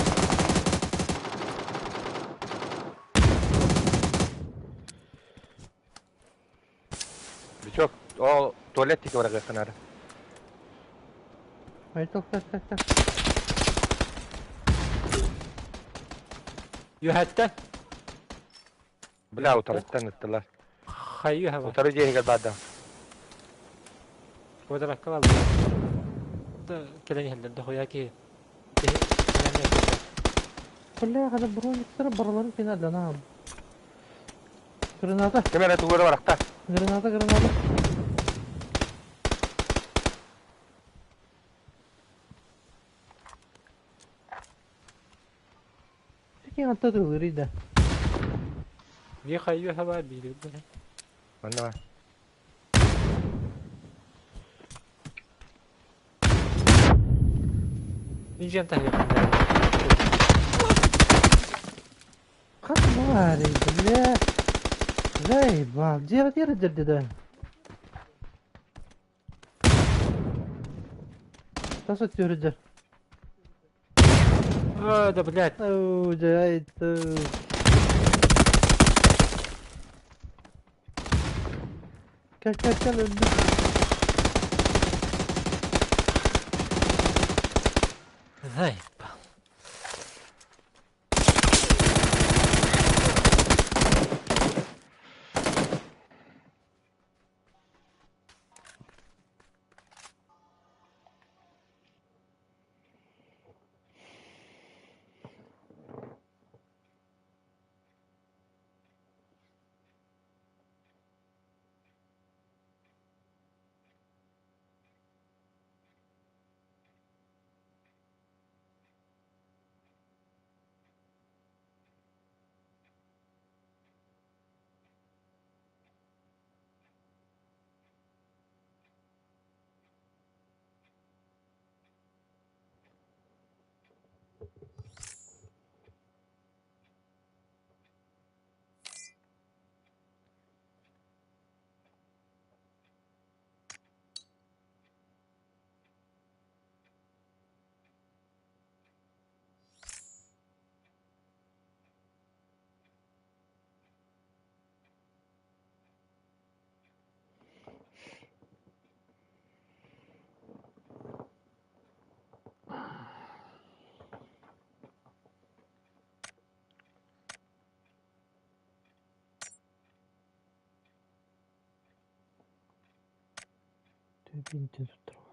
Бичок, ол туалет тики барыахха наада. Ай так так так так. Үөһэттэн. Бля, утарыттан ыттылар. Хайы үөһэ бар. Утары дьиэһигэр баарда. Квадракка бааллар. Да кэлэн иһэллэр дохуя киһи. Киһи кэлэн иһэллэр. Бля, хада брониктары барыларын финалланаам. Граната, Ким эрэ тугу эрэ барахта. граната, граната. Ким атта тылырый да. Биир хайы үөһэ баар, биир үрдүнэн. Манна бар. Мин дьиэм таһыгар. Хас баарый, бля. Заебал. Дьиэҕэ дерде да. Тас өттүөрүдэр. А, да блядь. Оо, дьэ, айты. Кэл, кэл, кэл, өлдүм. Заебал. Төбүнтэн туттарбат.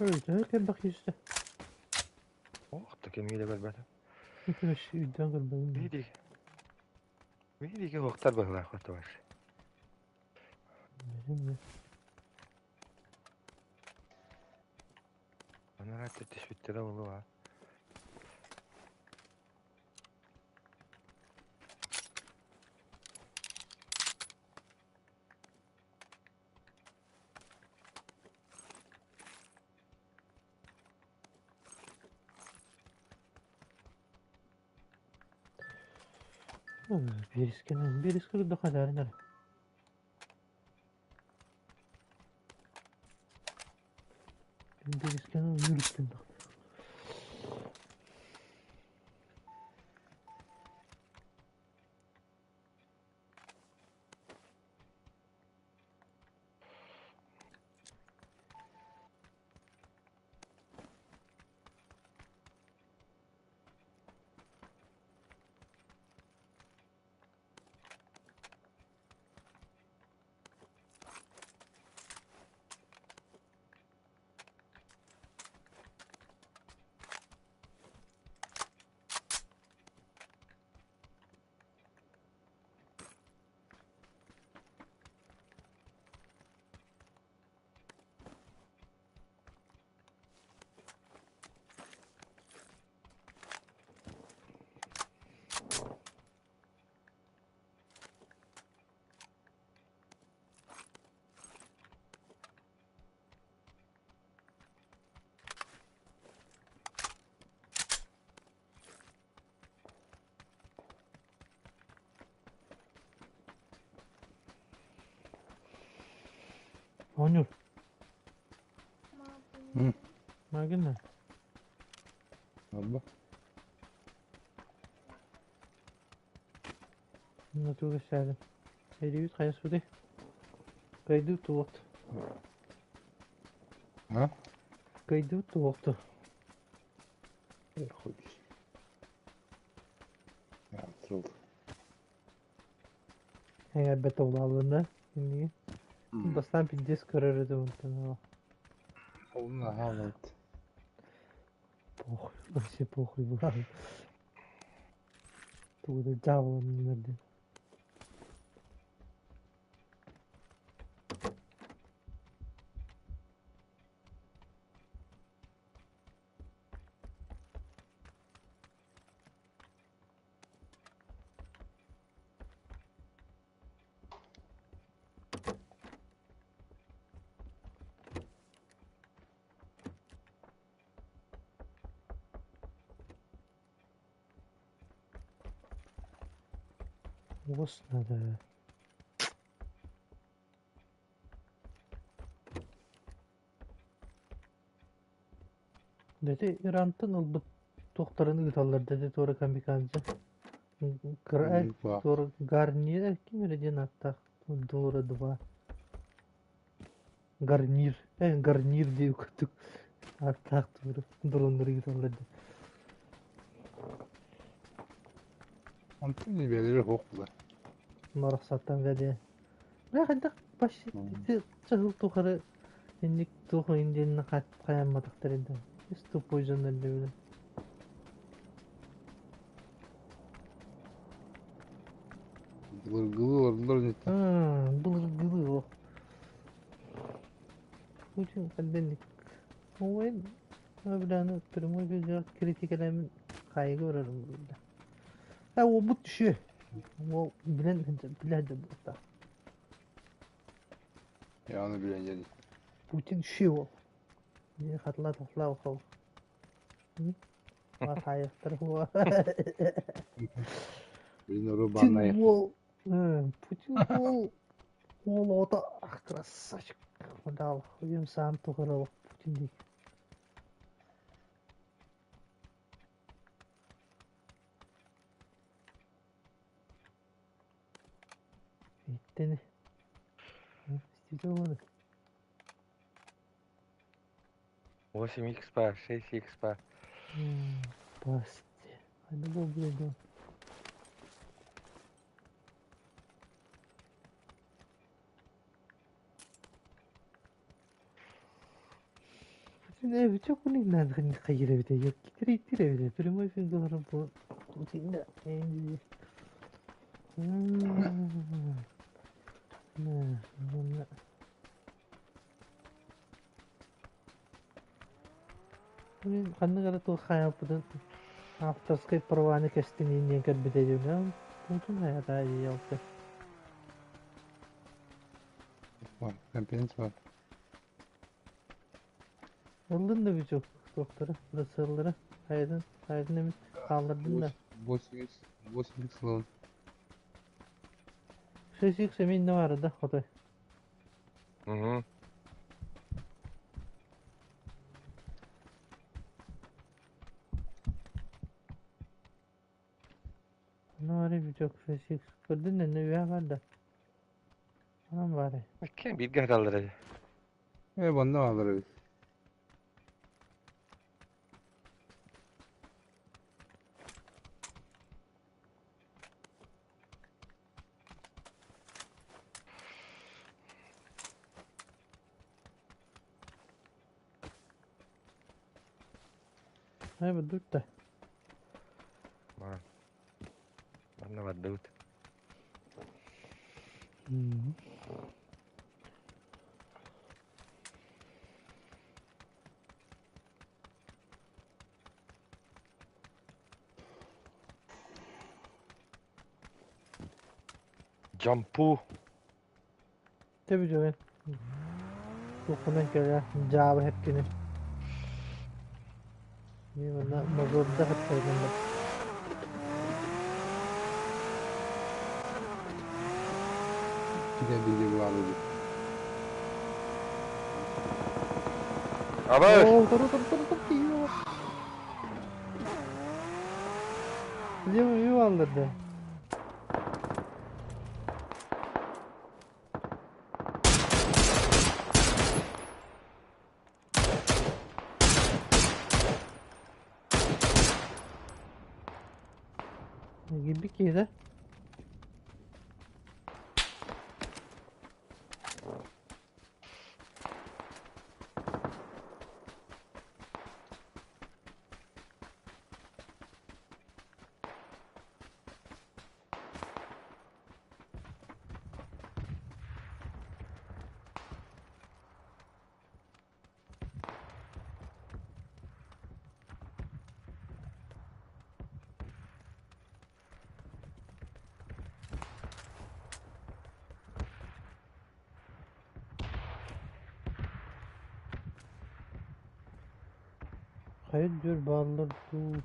Өйдөөн кэлбэх киһистэ. Ох, да кими да көрбөтүм. Өйдөөн көрбөтүм. Биир Биир уохтар быһыылаах отугар. Анараа түспүттэрэ буолуо. Биэрискэнэн, биэрискэ курдук хадааран эрэ. Биэрискэнэн үөрүттэн Оонньуур. Магина. Алба. Натуга сядем. Эдибит хайа суды. Кайду туохт. А? Кайду туохту. Хуй. Я трул. Эҥэрбэт улаалына. Инниги. Бастаан пиздец көрөр этим онтон. Олна хаалат. Похуй, вообще похуй была. Тугу да дьаабыланнар диэн. Уос надо. Дэти Ирантан ылбыт туохтарын ыыталлар дэти туора камикадзе. Кыра туора гарнир ким эрэ диэн ааттаах Дура 2. Гарнир. Гарнир диэн курдук ааттаах туора дроннары ыыталлар дии. Онтон бэлэри хоқ була. Марахсаттан бэдэ. Бля хайдах почти чаһыл тухары инник туох индиэннэ хайамматахтар инде. Ис тупой дьоннор дебиле. Былыргылыы олордулар ниттэ. Былыргылыы олох. Путин ханданник. Ой, бляны прямой видео критикалаамын хаайыга барарым буолла. А уолбут түшүө. Уол билэн билэ буолта. Я оны билэн дьэди. Путин түшүө уол. Не хатла тахла ухал. Хаайыктар хуа. Билин ору баннай. Путин уол. Путин уол. Уол оҕото ах красавчик. Дал, үйэм саан тухары Путин дии. Иттени. Истите олону. 8 х па, 6 х па. Пасти. Хайда бу блядь. Çok хайыр эбитэ, прямой эфирге бу Ханнык эрэ туох хаайаппытын авторскай праваны кэстиниин диэн көрбүтэ диэн Путин хайата ялты. Компетенция бар. Ыллын да бичок туохтара, прицеллары хайатын хайатын эмит хааллардын да. 8 8 икс 6 икс эмиэ иннэ баара да хотой. Угу. Ну бары бичок 6 икс. Көрдүн да үһэ бар да. Анан бары. Кем бииргэ хаталлар эти. Э, манна бааллар эбит. Хайа бу да. Ман. Манна бардыбыт. Джампу. Тэби жогын. Тухунан кэлэ жаабы хепкини. Мен мазорда хаттайдан бар. Киде биде булар эбит. Абы! Оо, туру туру туру туру тиийио. Лево ю алларды. Gibi ki de. Hayır diyor bağlılar dur.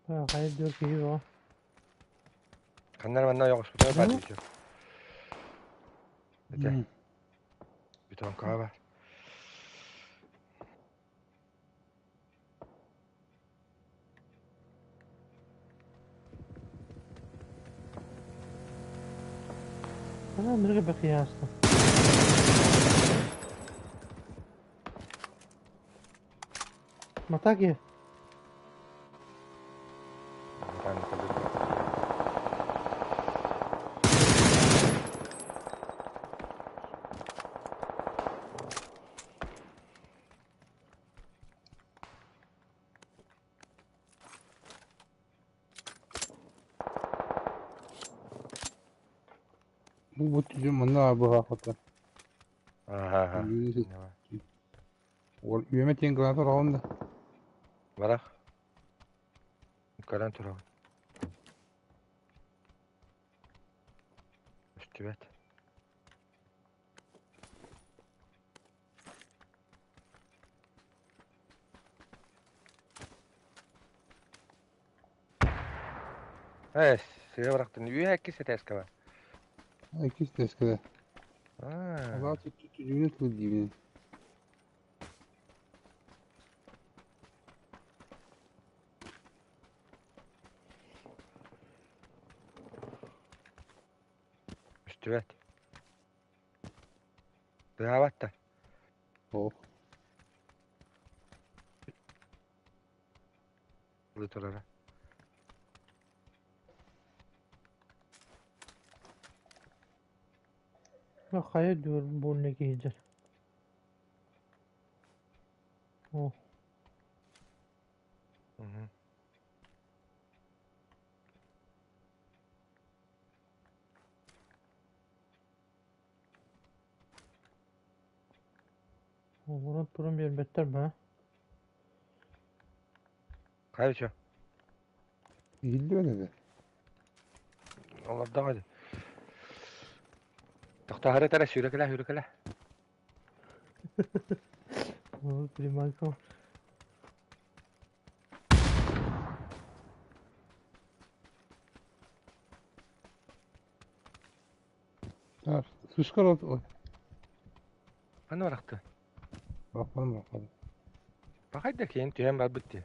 Ha, hayır diyor ki o. Ханнар манна yoğuşпутар бар бичок. Эте. Битон каба. Ана нырга бакыясты. Матаки. Там кадыр. Бу бу түзүм манна быга хата. Ага. Ол үйеме тең гранат оралым да. Барах. Каран турау. Үстүбэт. Э, сыга барахтын. Үйэ кисе тэскава. Иккис тескеде. Аа. Алаа түзүмүнө тыл дейбин. Көстүбэт. Тыаһаабат да. О. Ылыы турара. Хайа дүөр буолна киһидэр. О. Мгм. Олорон туран биэрбэттэр ба. Хайа чё? Иһиллибэт этэ. Олордоҕо дии. Тохтоохору этэрэ сүүрэкэлээ сүүрэкэлээ. Ол приманка. Так, слишком ой. Ханна барахты? Бакпадым бакпадым. Бахай да киэн түһэн барбыт дии.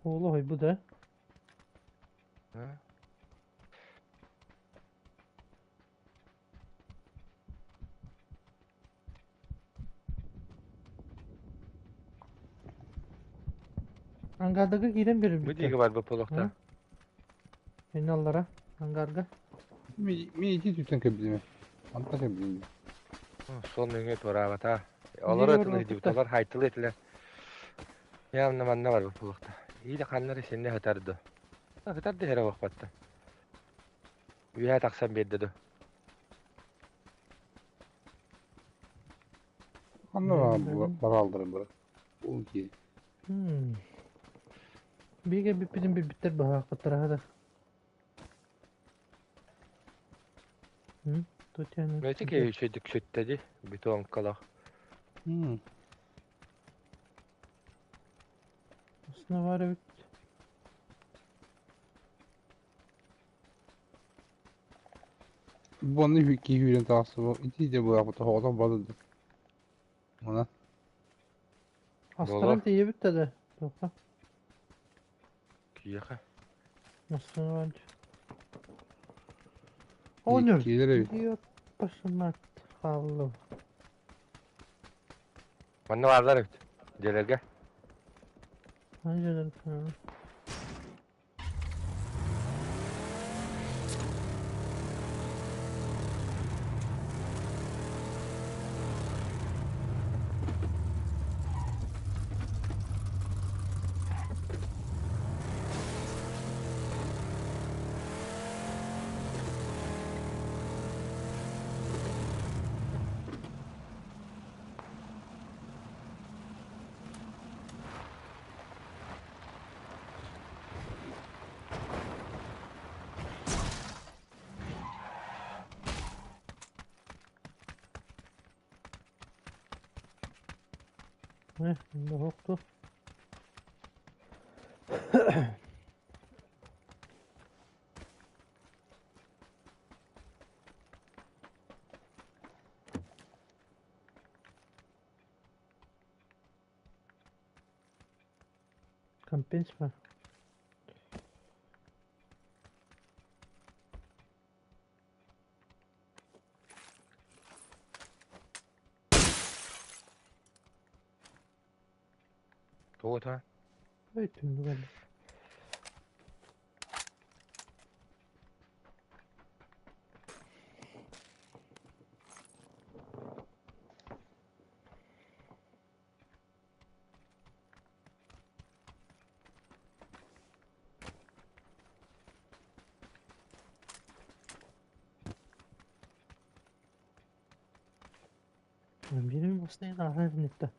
Оğlu bu da. Ha? Angardagi киирэн Бу биэрбиттэр. диэки барбыт буолуохтаах. Финаллара ангарга. Ми ми ити түтэн кэбилиме. Анта кэбилиме. Сол нөҥүө туораабата. Олору Биир этилэр барбыттар. дии, олор хайтылы этилэр. Явно манна барбыт буолуохтаах. Иилэ ханнары синнэ сытар дуо? Сытар да иһэрэ буолбатта. Үөһэ тахсан биэрдэ дуо? Ханна бараалдарын бара. Ол ки. Бигэ бүппүтүн билбиттэр баһаахпыттара да. Тутяны. Мэти киһи үчүгдүк сүттэ дии, бетонкалаах. Основа эбит. Буонны ки хүүрэн таасыбы. Ити де буапыта хоҕотох бады. Она Астаран тиийэбит да. Тоқта. Киэхэ. Основа. Онор. киилер эбит. Диот пашамат хааллым. Манна бааллар эбит. Дьиэлэргэ. Анжелер. Хохту. Компенс бар. Тугута. Ой, түннүк әлі. Benim basına kahve.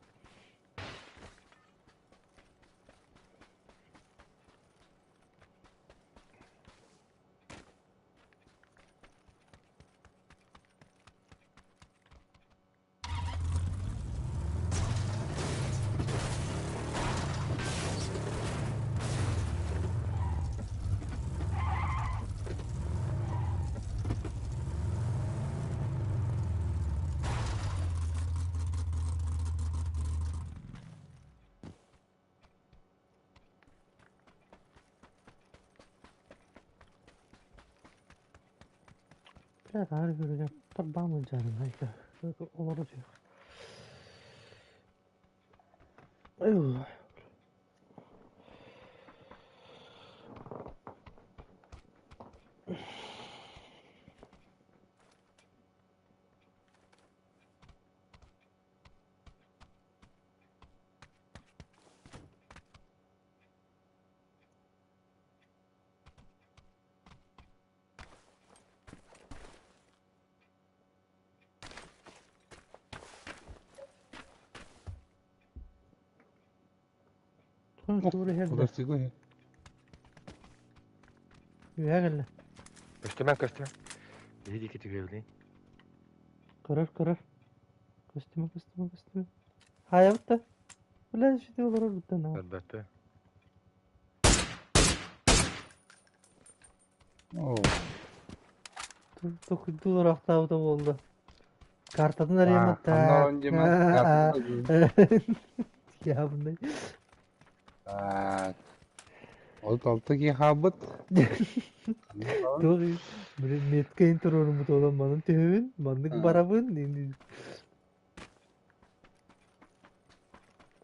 Бля, таар көрүгэн тарбаамын дьаарын айка. Олору түөх. Ой. Подожди, Үһэ кэллэ. Көстүмэн, көстүмэн. Биһи диэки түһүөбүлүн. Көрөр, көрөр. Көстүмэ, көстүмэ, көстүмэ. Хаайабыт да. Бля, шити олорор буттан. Көрбөттө. Оо. Токуйдуу олорохтаабыта буолла. Картатын Ханна арыйамматтаа. он дьима картатын Явный. Так. Ол талты ки хаабыт. Туох блин, меткейн туруоруммут буолан манын түһүбүн, маннык барабын.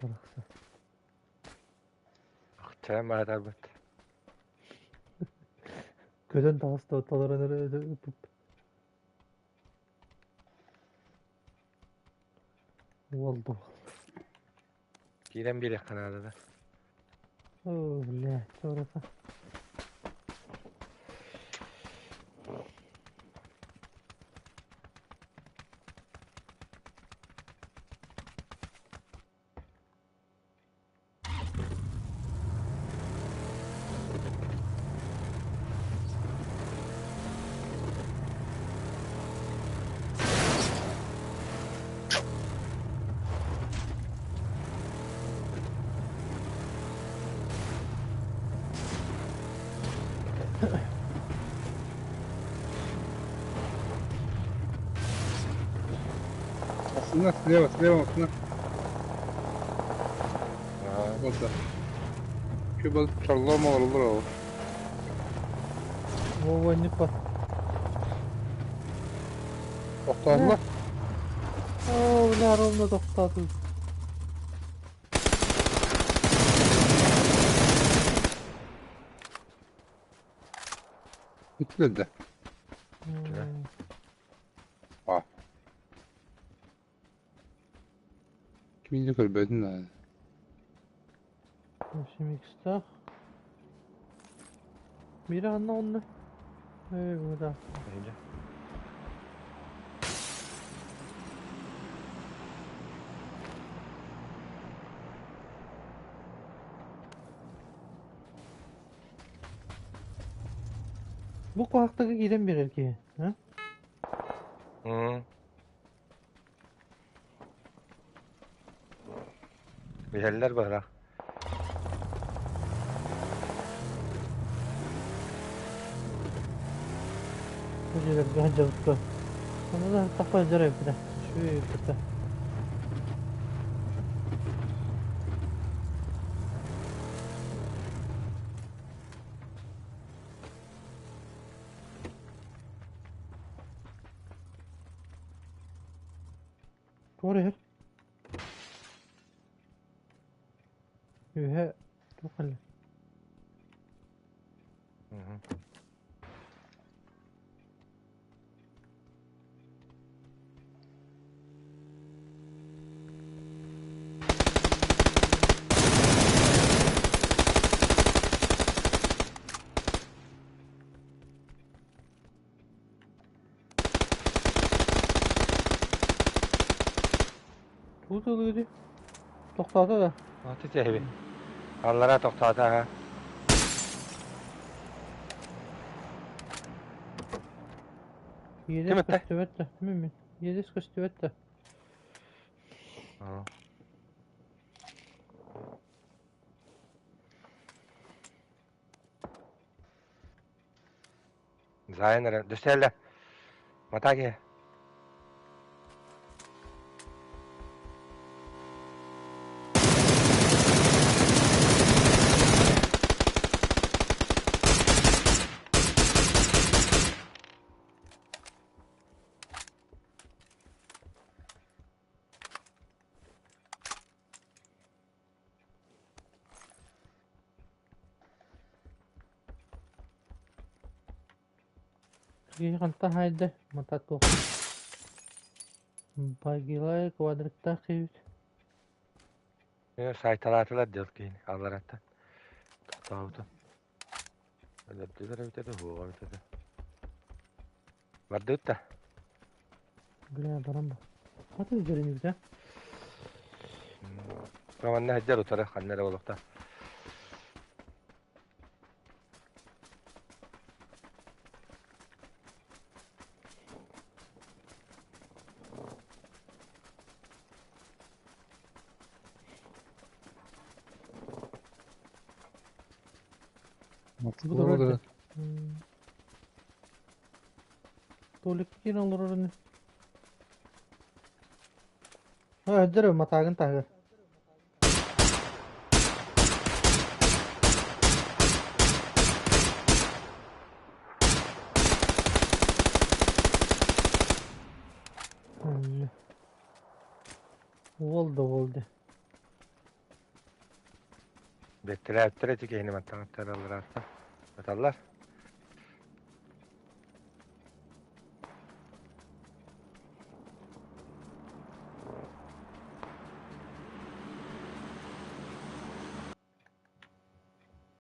Барахсан. Чайан баратарбыт. Көтөн таҕыста толорон эрэ ыппыт. Уол да уол. Киирэн биэриэххэ наада да. О, блядь, чората. Машина слева, слева машина. Аа. Вот да. Şu bal çarlama olur o. Вова, бар. Тоқталла. О, бля, ровно тоқтады. Bitledi. А. Kiminci көрбөтүн да. Восемь. Biri anla onu. Ey burada. Neydi? Bu kuaktaki giren bir erkeğe. Ha? Hı. Bilerler bana. Bu жерге жабытты. Оны да таппай жарай бля. Şu бля. Doğru her. Ühe. Çok. Hı hı. Tuğ Toxtadı da. Atı tebi. Allara toxtadı ha. Yedis Ким этте? көстүбэт Мин Yedis көстүбэт Аа. Зайнер, дүстәлі. Матаге. Киһи хантан хаайда? Матаат Багилай квадриктаах киһибит. Э, сайталаатылар дьыл киһини аллараттан. Тохтообутун. Өлөрдүлэр эбитэ да, уһуоҕа эбитэ да. Бардыбыт да? Бля, баран ба. Хата дьэринибит а? Манна сылдьар утары ханна эрэ буолуохтаах. Бу турар Толик киирэн олорор ини. Өддөр матаагын таһыгар. Уол да уол да. Бэттэрээттэр ити киһини мантан аттараллар аатта. Аталлар.